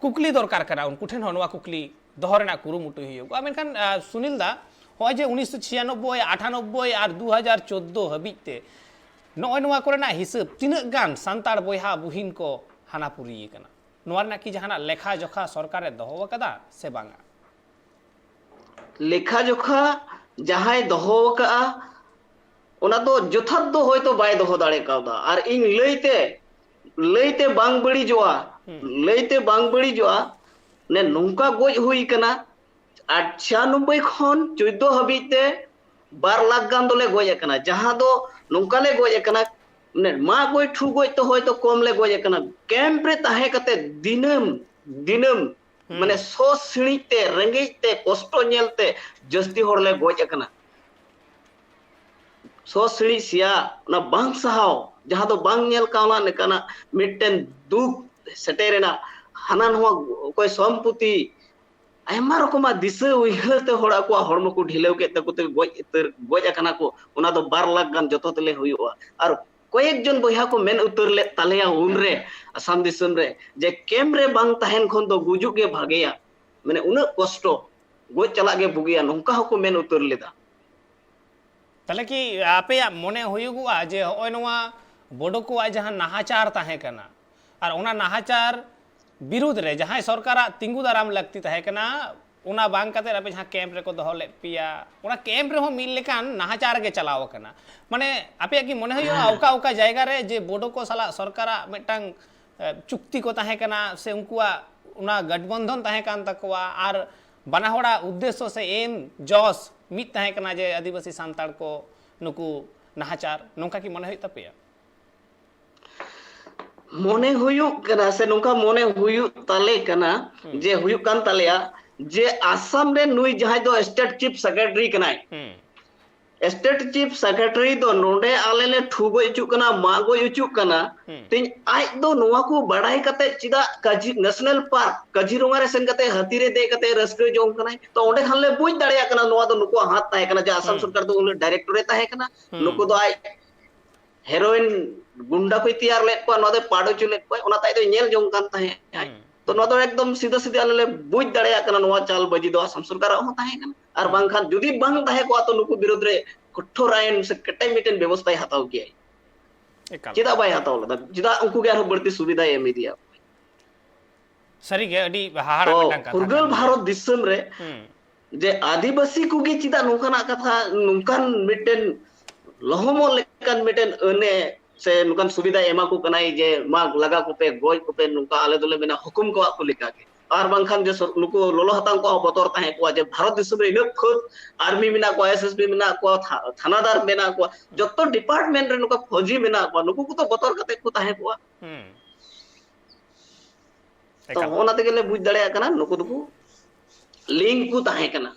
ᱠᱩᱠᱞᱤ ᱫᱚᱨᱠᱟᱨ ᱠᱟᱱᱟ, ᱩᱱᱠᱩ ᱴᱷᱮᱱ ᱦᱚᱸ ᱱᱚᱣᱟ ᱠᱩᱠᱞᱤ ᱫᱚᱦᱚ ᱨᱮᱱᱟᱜ ᱠᱩᱨᱩᱢᱩᱴᱩ ᱦᱩᱭᱩᱜᱼᱟ᱾ ᱢᱮᱱᱠᱷᱟᱱ, ᱟ, ᱥᱩᱱᱤᱞ ᱫᱟ, ᱱᱚᱜᱼᱚᱭ ᱡᱮ ᱩᱱᱤᱥᱥᱚ ᱪᱷᱤᱭᱟᱱᱚᱵᱵᱳᱭ, ᱟᱴᱷᱟᱱᱚᱵᱵᱳᱭ ᱟᱨ ᱫᱩ ᱦᱟᱡᱟᱨ ᱪᱳᱫᱽᱫᱳ ᱦᱟᱹᱵᱤᱡ ᱛᱮ ᱱᱚᱜᱼᱚᱭ ᱱᱚᱣᱟ ᱠᱚᱨᱮᱱᱟᱜ ᱦᱤᱥᱟᱹᱵ, ᱛᱤᱱᱟᱹᱜ ᱜᱟᱱ ᱥᱟᱱᱛᱟᱲ ᱵᱚᱭᱦᱟ ᱵᱩᱦᱤᱱ ᱠᱚ ᱦᱟᱱᱟ ᱯᱩᱨᱤᱭ ᱠᱟᱱᱟ, ᱱᱚᱣᱟ ᱨᱮᱱᱟᱜ ᱠᱤ ᱡᱟᱦᱟᱱᱟᱜ ᱞᱮᱠᱷᱟ ᱡᱚᱠᱷᱟ ᱥᱚᱨᱠᱟᱨᱮ ᱫᱚᱦᱚ ᱟᱠᱟᱫᱟ ᱥᱮ ᱵᱟᱝᱟ? ᱞᱮᱠᱷᱟ ᱡᱚᱠᱷᱟ ᱡᱟᱦᱟᱸᱭ ᱫᱚᱦᱚ ᱟᱠᱟᱫᱼᱟ, ᱚᱱᱟ ᱫᱚ ᱡᱚᱛᱷᱟᱛ ᱫᱚ ᱦᱚᱭᱛᱳ ᱵᱟᱭ ᱫᱚᱦᱚ ᱫᱟᱲᱮ ᱠᱟᱣᱫᱟ᱾ ᱟᱨ ᱤᱧ ᱞᱟᱹᱭᱛᱮ, ᱞᱟᱹᱭᱛᱮ ᱵᱟᱝ ᱵᱟᱹᱲᱤᱡᱚᱜᱼᱟ, ᱞᱟᱹᱭᱛᱮ ᱵᱟᱝ ᱵᱟᱹᱲᱤᱡᱚᱜᱼᱟ᱾ ᱱᱮ ᱱᱚᱝᱠᱟ ᱜᱚᱡ ᱦᱩᱭ ᱠᱟᱱᱟ, ᱟᱨ ᱪᱷᱤᱭᱟᱱᱚᱵᱵᱳᱭ ᱠᱷᱚᱱ ᱪᱳᱫᱽᱫᱳ ᱦᱟᱹᱵᱤᱡ ᱛᱮ ᱵᱟᱨ ᱞᱟᱠᱷ ᱜᱟᱱ ᱫᱚᱞᱮ ᱜᱚᱡ ᱟᱠᱟᱱᱟ᱾ ᱡᱟᱦᱟᱸ ᱫᱚ ᱱᱚᱝᱠᱟ ᱞᱮ ᱜᱚᱡ ᱟᱠᱟᱱᱟ, ᱢᱟᱱᱮ ᱢᱟᱜ ᱜᱚᱡ ᱴᱷᱩ ᱜᱚᱡ ᱛᱮ ᱦᱚᱭᱛᱚ ᱠᱚᱢ ᱞᱮ ᱜᱚᱡ ᱟᱠᱟᱱᱟ, ᱠᱮᱢᱯ ᱨᱮ ᱛᱟᱦᱮᱸ ᱠᱟᱛᱮ ᱫᱤᱱᱟᱹᱢ ᱫᱤᱱᱟᱹᱢ ᱢᱟᱱᱮ ᱥᱚ ᱥᱤᱬᱤᱡ ᱛᱮ, ᱨᱮᱸᱜᱮᱡ ᱛᱮ, ᱠᱚᱥᱴᱚ ᱧᱮᱞ ᱛᱮ ᱡᱟᱹᱥᱛᱤ ᱦᱚᱲ ᱞᱮ ᱜᱚᱡ ᱟᱠᱟᱱᱟ᱾ ᱥᱚ ᱥᱤᱬᱤᱡ ᱥᱮᱭᱟ, ᱚᱱᱟ ᱵᱟᱝ ᱥᱟᱦᱟᱣ, ᱡᱟᱦᱟᱸ ᱫᱚ ᱵᱟᱝ ᱧᱮᱞ ᱠᱟᱣᱱᱟ ᱞᱮᱠᱟᱱᱟᱜ ᱢᱤᱫᱴᱮᱱ ᱫᱩᱠ ᱥᱮᱴᱮᱨᱮᱱᱟ᱾ ᱦᱟᱱᱟ ᱱᱚᱣᱟ ᱚᱠᱚᱭ ᱥᱚᱢᱯᱚᱛᱤ, ᱟᱭᱢᱟ ᱨᱚᱠᱚᱢᱟᱜ ᱫᱤᱥᱟᱹ ᱩᱭᱦᱟᱹᱨ ᱛᱮ ᱦᱚᱲ ᱟᱠᱚᱣᱟᱜ ᱦᱚᱲᱢᱚ ᱠᱚ ᱰᱷᱤᱞᱟᱹᱣ ᱠᱮᱫ ᱛᱟᱠᱚ ᱛᱮ ᱜᱚᱡ ᱩᱛᱟᱹᱨ, ᱜᱚᱡ ᱟᱠᱟᱱᱟ ᱠᱚ᱾ ᱚᱱᱟ ᱫᱚ ᱵᱟᱨ ᱞᱟᱠᱷ ᱜᱟᱱ ᱡᱚᱛᱚ ᱛᱮᱞᱮ ᱦᱩᱭᱩᱜᱼᱟ᱾ ᱟᱨ ᱠᱚᱭᱮᱠ ᱡᱚᱱ ᱵᱚᱭᱦᱟ ᱠᱚ ᱢᱮᱱ ᱩᱛᱟᱹᱨ ᱞᱮᱫ ᱛᱟᱞᱮᱭᱟ ᱩᱱᱨᱮ ᱟᱥᱟᱢ ᱫᱤᱥᱚᱢ ᱨᱮ, ᱡᱮ ᱠᱮᱢᱯ ᱨᱮ ᱵᱟᱝ ᱛᱟᱦᱮᱱ ᱠᱷᱚᱱ ᱫᱚ ᱜᱩᱡᱩᱜ ᱜᱮ ᱵᱷᱟᱜᱮᱭᱟ᱾ ᱢᱟᱱᱮ ᱩᱱᱟᱹᱜ ᱠᱚᱥᱴᱚ, ᱜᱚᱡ ᱪᱟᱞᱟᱜ ᱜᱮ ᱵᱩᱜᱤᱭᱟ, ᱱᱚᱝᱠᱟ ᱦᱚᱸᱠᱚ ᱢᱮᱱ ᱩᱛᱟᱹᱨ ᱞᱮᱫᱟ᱾ ᱛᱟᱦᱚᱞᱮ ᱠᱤ ᱟᱯᱮᱭᱟᱜ ᱢᱚᱱᱮ ᱦᱩᱭᱩᱜᱚᱜᱼᱟ ᱡᱮ ᱦᱚᱸᱜᱼᱚᱭ ᱱᱚᱣᱟ ᱵᱳᱰᱳ ᱠᱚᱣᱟᱜ ᱡᱟᱦᱟᱸ ᱱᱟᱦᱟᱪᱟᱨ ᱛᱟᱦᱮᱸ ᱠᱟᱱᱟ, ᱟᱨ ᱚᱱᱟ ᱱᱟᱦᱟᱪᱟᱨ ᱵᱤᱨᱩᱫᱽ ᱨᱮ ᱡᱟᱦᱟᱸᱭ ᱥᱚᱨᱠᱟᱨᱟᱜ ᱛᱤᱸᱜᱩ ᱫᱟᱨᱟᱢ ᱞᱟᱹᱠᱛᱤ ᱛᱟᱦᱮᱸ ᱠᱟᱱᱟ, ᱚᱱᱟ ᱵᱟᱝ ᱠᱟᱛᱮ ᱟᱯᱮ ᱡᱟᱦᱟᱸ ᱠᱮᱢᱯ ᱨᱮᱠᱚ ᱫᱚᱦᱚ ᱞᱮᱫ ᱯᱮᱭᱟ, ᱚᱱᱟ ᱠᱮᱢᱯ ᱨᱮᱦᱚᱸ ᱢᱤᱫ ᱞᱮᱠᱟᱱ ᱱᱟᱦᱟᱪᱟᱨ ᱜᱮ ᱪᱟᱞᱟᱣ ᱟᱠᱟᱱᱟ᱾ ᱢᱟᱱᱮ ᱟᱯᱮᱭᱟᱜ ᱠᱤ ᱢᱚᱱᱮ ᱦᱩᱭᱩᱜᱼᱟ ᱚᱠᱟ ᱚᱠᱟ ᱡᱟᱭᱜᱟ ᱨᱮ ᱡᱮ ᱵᱳᱰᱳ ᱠᱚ ᱥᱟᱞᱟᱜ ᱥᱚᱨᱠᱟᱨᱟᱜ ᱢᱤᱫᱴᱟᱝ ᱮ, ᱪᱩᱠᱛᱤ ᱠᱚ ᱛᱟᱦᱮᱸ ᱠᱟᱱᱟ, ᱥᱮ ᱩᱱᱠᱩᱣᱟᱜ ᱚᱱᱟ ᱜᱟᱴᱵᱚᱱᱫᱷᱚᱱ ᱛᱟᱦᱮᱸ ᱠᱟᱱ ᱛᱟᱠᱚᱣᱟ, ᱟᱨ ᱵᱟᱱᱟ ᱦᱚᱲᱟᱜ ᱩᱫᱽᱫᱮᱥᱥᱚ ᱥᱮ ᱮᱢ ᱡᱚᱥ ᱢᱤᱫ ᱛᱟᱦᱮᱸ ᱠᱟᱱᱟ ᱡᱮ ᱟᱹᱫᱤᱵᱟᱹᱥᱤ ᱥᱟᱱᱛᱟᱲ ᱠᱚ ᱱᱩᱠᱩ ᱱᱟᱦᱟᱪᱟᱨ, ᱱᱚᱝᱠᱟ ᱠᱤ ᱢᱚᱱᱮ ᱦᱩᱭᱩᱜ ᱛᱟᱯᱮᱭᱟ? ᱢᱚᱱᱮ ᱦᱩᱭᱩᱜ ᱠᱟᱱᱟ ᱥᱮ ᱱᱚᱝᱠᱟ ᱢᱚᱱᱮ ᱦᱩᱭᱩᱜ ᱛᱟᱞᱮ ᱠᱟᱱᱟ, ᱡᱮ ᱦᱩᱭᱩᱜ ᱠᱟᱱ ᱛᱟᱞᱮᱭᱟ, ᱡᱮ ᱟᱥᱟᱢ ᱨᱮ ᱱᱩᱭ ᱡᱟᱦᱟᱸᱭ ᱫᱚ ᱥᱴᱮᱴ ᱪᱤᱯ ᱥᱮᱠᱨᱮᱴᱟᱨᱤ ᱠᱟᱱᱟᱭ, ᱦᱩᱸ᱾ ᱥᱴᱮᱴ ᱪᱤᱯ ᱥᱮᱠᱨᱮᱴᱟᱨᱤ ᱫᱚ ᱱᱚᱰᱮ ᱟᱞᱮ ᱞᱮ ᱴᱷᱩ ᱜᱚᱡ ᱦᱚᱪᱚᱜ ᱠᱟᱱᱟ, ᱢᱟᱜ ᱜᱚᱡ ᱦᱚᱪᱚᱜ ᱠᱟᱱᱟ, ᱦᱩᱸ᱾ ᱛᱮᱦᱮᱧ ᱟᱡ ᱫᱚ ᱱᱚᱣᱟ ᱠᱚ ᱵᱟᱲᱟᱭ ᱠᱟᱛᱮ ᱪᱮᱫᱟᱜ ᱠᱟᱡᱤ-, ᱱᱮᱥᱱᱟᱞ ᱯᱟᱨᱠ ᱠᱟᱡᱤᱨᱚᱝᱜᱟ ᱨᱮ ᱥᱮᱱ ᱠᱟᱛᱮ ᱦᱟᱹᱛᱤ ᱨᱮ ᱫᱮᱡ ᱠᱟᱛᱮ ᱨᱟᱹᱥᱠᱟᱹ ᱡᱚᱝ ᱠᱟᱱᱟᱭ? ᱛᱚ ᱚᱸᱰᱮ ᱠᱷᱟᱱ ᱞᱮ ᱵᱩᱡᱽ ᱫᱟᱲᱮᱭᱟᱜ ᱠᱟᱱᱟ ᱱᱚᱣᱟ ᱫᱚ ᱱᱩᱠᱩᱣᱟᱜ ᱦᱟᱛ ᱛᱟᱦᱮᱸ ᱠᱟᱱᱟ, ᱡᱮ ᱟᱥᱟᱢ ᱦᱩᱸ᱾ ᱥᱚᱨᱠᱟᱨ ᱫᱚ ᱩᱱᱤ ᱰᱟᱭᱨᱮᱠᱴᱚᱨ ᱮ ᱛᱟᱦᱮᱸ ᱠᱟᱱᱟ, ᱦᱩᱸ᱾ ᱱᱩᱠᱩ ᱫᱚ ᱟᱡ ᱦᱮᱨᱳᱭᱤᱱ ᱜᱩᱱᱰᱟ ᱠᱚᱭ ᱛᱮᱭᱟᱨ ᱞᱮᱫ ᱠᱚᱣᱟ, ᱱᱚᱣᱟ ᱫᱚᱭ ᱯᱟᱲ ᱦᱚᱪᱚ ᱞᱮᱫ ᱠᱚᱣᱟ, ᱚᱱᱟᱛᱮ ᱟᱡ ᱫᱚᱭ ᱧᱮᱞ ᱡᱚᱝ ᱠᱟᱱ ᱛᱟᱦᱮᱸᱫ ᱟᱡ᱾ ᱦᱩᱸ᱾ ᱛᱚ ᱱᱚᱣᱟ ᱫᱚ ᱮᱠᱫᱚᱢ ᱥᱤᱫᱷᱟᱹ ᱥᱤᱫᱷᱟᱹ ᱟᱞᱮ ᱞᱮ ᱵᱩᱡᱽ ᱫᱟᱲᱮᱭᱟᱜ ᱠᱟᱱᱟ, ᱱᱚᱣᱟ ᱪᱟᱞ ᱵᱟᱹᱡᱤ ᱫᱚ ᱟᱥᱟᱢ ᱥᱚᱨᱠᱟᱨᱟᱜ ᱦᱚᱸ ᱛᱟᱦᱮᱸ ᱠᱟᱱᱟ, ᱟᱨ ᱦᱩᱸ᱾ ᱵᱟᱝᱠᱷᱟᱱ ᱡᱩᱫᱤ ᱵᱟᱝ ᱛᱟᱦᱮᱸ ᱠᱚᱜᱼᱟ ᱛᱚ ᱱᱩᱠᱩ ᱵᱤᱨᱩᱫᱽ ᱨᱮ ᱠᱚᱴᱷᱳᱨ ᱟᱭᱤᱱ ᱥᱮ ᱠᱮᱴᱮᱡ ᱢᱤᱫᱴᱮᱱ ᱵᱮᱵᱚᱥᱛᱷᱟᱭ ᱦᱟᱛᱟᱣ ᱠᱮᱭᱟᱭ᱾ ᱮᱠᱟᱞ᱾ ᱪᱮᱫᱟᱜ ᱵᱟᱭ ᱦᱟᱛᱟᱣ ᱞᱮᱫᱟ? ᱪᱮᱫᱟᱜ ᱩᱱᱠᱩ ᱜᱮ ᱟᱨᱦᱚᱸ ᱵᱟᱹᱲᱛᱤ ᱥᱩᱵᱤᱫᱷᱟᱭ ᱮᱢ ᱤᱫᱤᱭᱟ? ᱥᱟᱹᱨᱤᱜᱮ ᱟᱹᱰᱤ ᱦᱟᱦᱟᱲᱟᱜ ᱛᱚ ᱢᱤᱫᱴᱟᱝ ᱠᱟᱛᱷᱟ ᱯᱷᱩᱨᱜᱟᱹᱞ ᱠᱟᱱ ᱜᱮᱭᱟ᱾ ᱵᱷᱟᱨᱚᱛ ᱫᱤᱥᱚᱢ ᱨᱮ ᱦᱩᱸ᱾ ᱡᱮ ᱟᱹᱫᱤᱵᱟᱹᱥᱤ ᱠᱚᱜᱮ ᱪᱮᱫᱟᱜ ᱱᱚᱝᱠᱟᱱᱟᱜ ᱠᱟᱛᱷᱟ, ᱱᱚᱝᱠᱟᱱ ᱢᱤᱫᱴᱮᱱ ᱞᱚᱦᱚᱢᱚᱜ ᱞᱮᱠᱟᱱ ᱢᱤᱫᱴᱮᱱ ᱟᱹᱱᱮ ᱥᱮ ᱱᱚᱝᱠᱟᱱ ᱥᱩᱵᱤᱫᱷᱟ ᱮᱢᱟ ᱠᱚ ᱠᱟᱱᱟᱭ ᱡᱮ ᱢᱟ ᱞᱟᱜᱟ ᱠᱚᱯᱮ, ᱜᱚᱡ ᱠᱚᱯᱮ, ᱱᱚᱝᱠᱟ ᱟᱞᱮ ᱫᱚᱞᱮ ᱢᱮᱱᱟ ᱦᱩᱠᱩᱢ ᱠᱚᱣᱟᱜ ᱠᱚ ᱞᱮᱠᱟᱜᱮ᱾ ᱟᱨ ᱵᱟᱝᱠᱷᱟᱱ ᱡᱮ ᱥᱚᱨ-, ᱱᱩᱠᱩ ᱞᱚᱞᱚ ᱦᱟᱛᱟᱝ ᱠᱚᱣᱟᱜ ᱦᱚᱸ ᱵᱚᱛᱚᱨ ᱛᱟᱦᱮᱸ ᱠᱚᱜᱼᱟ ᱡᱮ ᱵᱷᱟᱨᱚᱛ ᱫᱤᱥᱚᱢ ᱨᱮ ᱤᱱᱟᱹᱜ ᱠᱷᱩᱫ ᱟᱨᱢᱤ ᱢᱮᱱᱟᱜ ᱠᱚᱣᱟ, ᱮᱥ ᱮᱥ ᱵᱤ ᱢᱮᱱᱟᱜ ᱠᱚᱣᱟ, ᱛᱷᱟ-, ᱛᱷᱟᱱᱟᱫᱟᱨ ᱢᱮᱱᱟᱜ ᱠᱚᱣᱟ, ᱡᱚᱛᱚ ᱰᱤᱯᱟᱨᱴᱢᱮᱱᱴ ᱨᱮ ᱱᱚᱝᱠᱟ ᱯᱷᱚᱡᱤ ᱢᱮᱱᱟᱜ ᱠᱚᱣᱟ, ᱱᱩᱠᱩ ᱠᱚᱫᱚ ᱵᱚᱛᱚᱨ ᱠᱟᱛᱮ ᱠᱚ ᱛᱟᱦᱮᱸ ᱠᱚᱜᱼᱟ᱾ ᱦᱩᱸ᱾ ᱛᱚ ᱮᱠᱟᱞ᱾ ᱚᱱᱟ ᱛᱮᱜᱮ ᱞᱮ ᱵᱩᱡᱽ ᱫᱟᱲᱮᱭᱟᱜ ᱠᱟᱱᱟ ᱱᱩᱠᱩ ᱫᱚᱠᱚ ᱞᱤᱝᱠ ᱠᱚ ᱛᱟᱦᱮᱸ ᱠᱟᱱᱟ᱾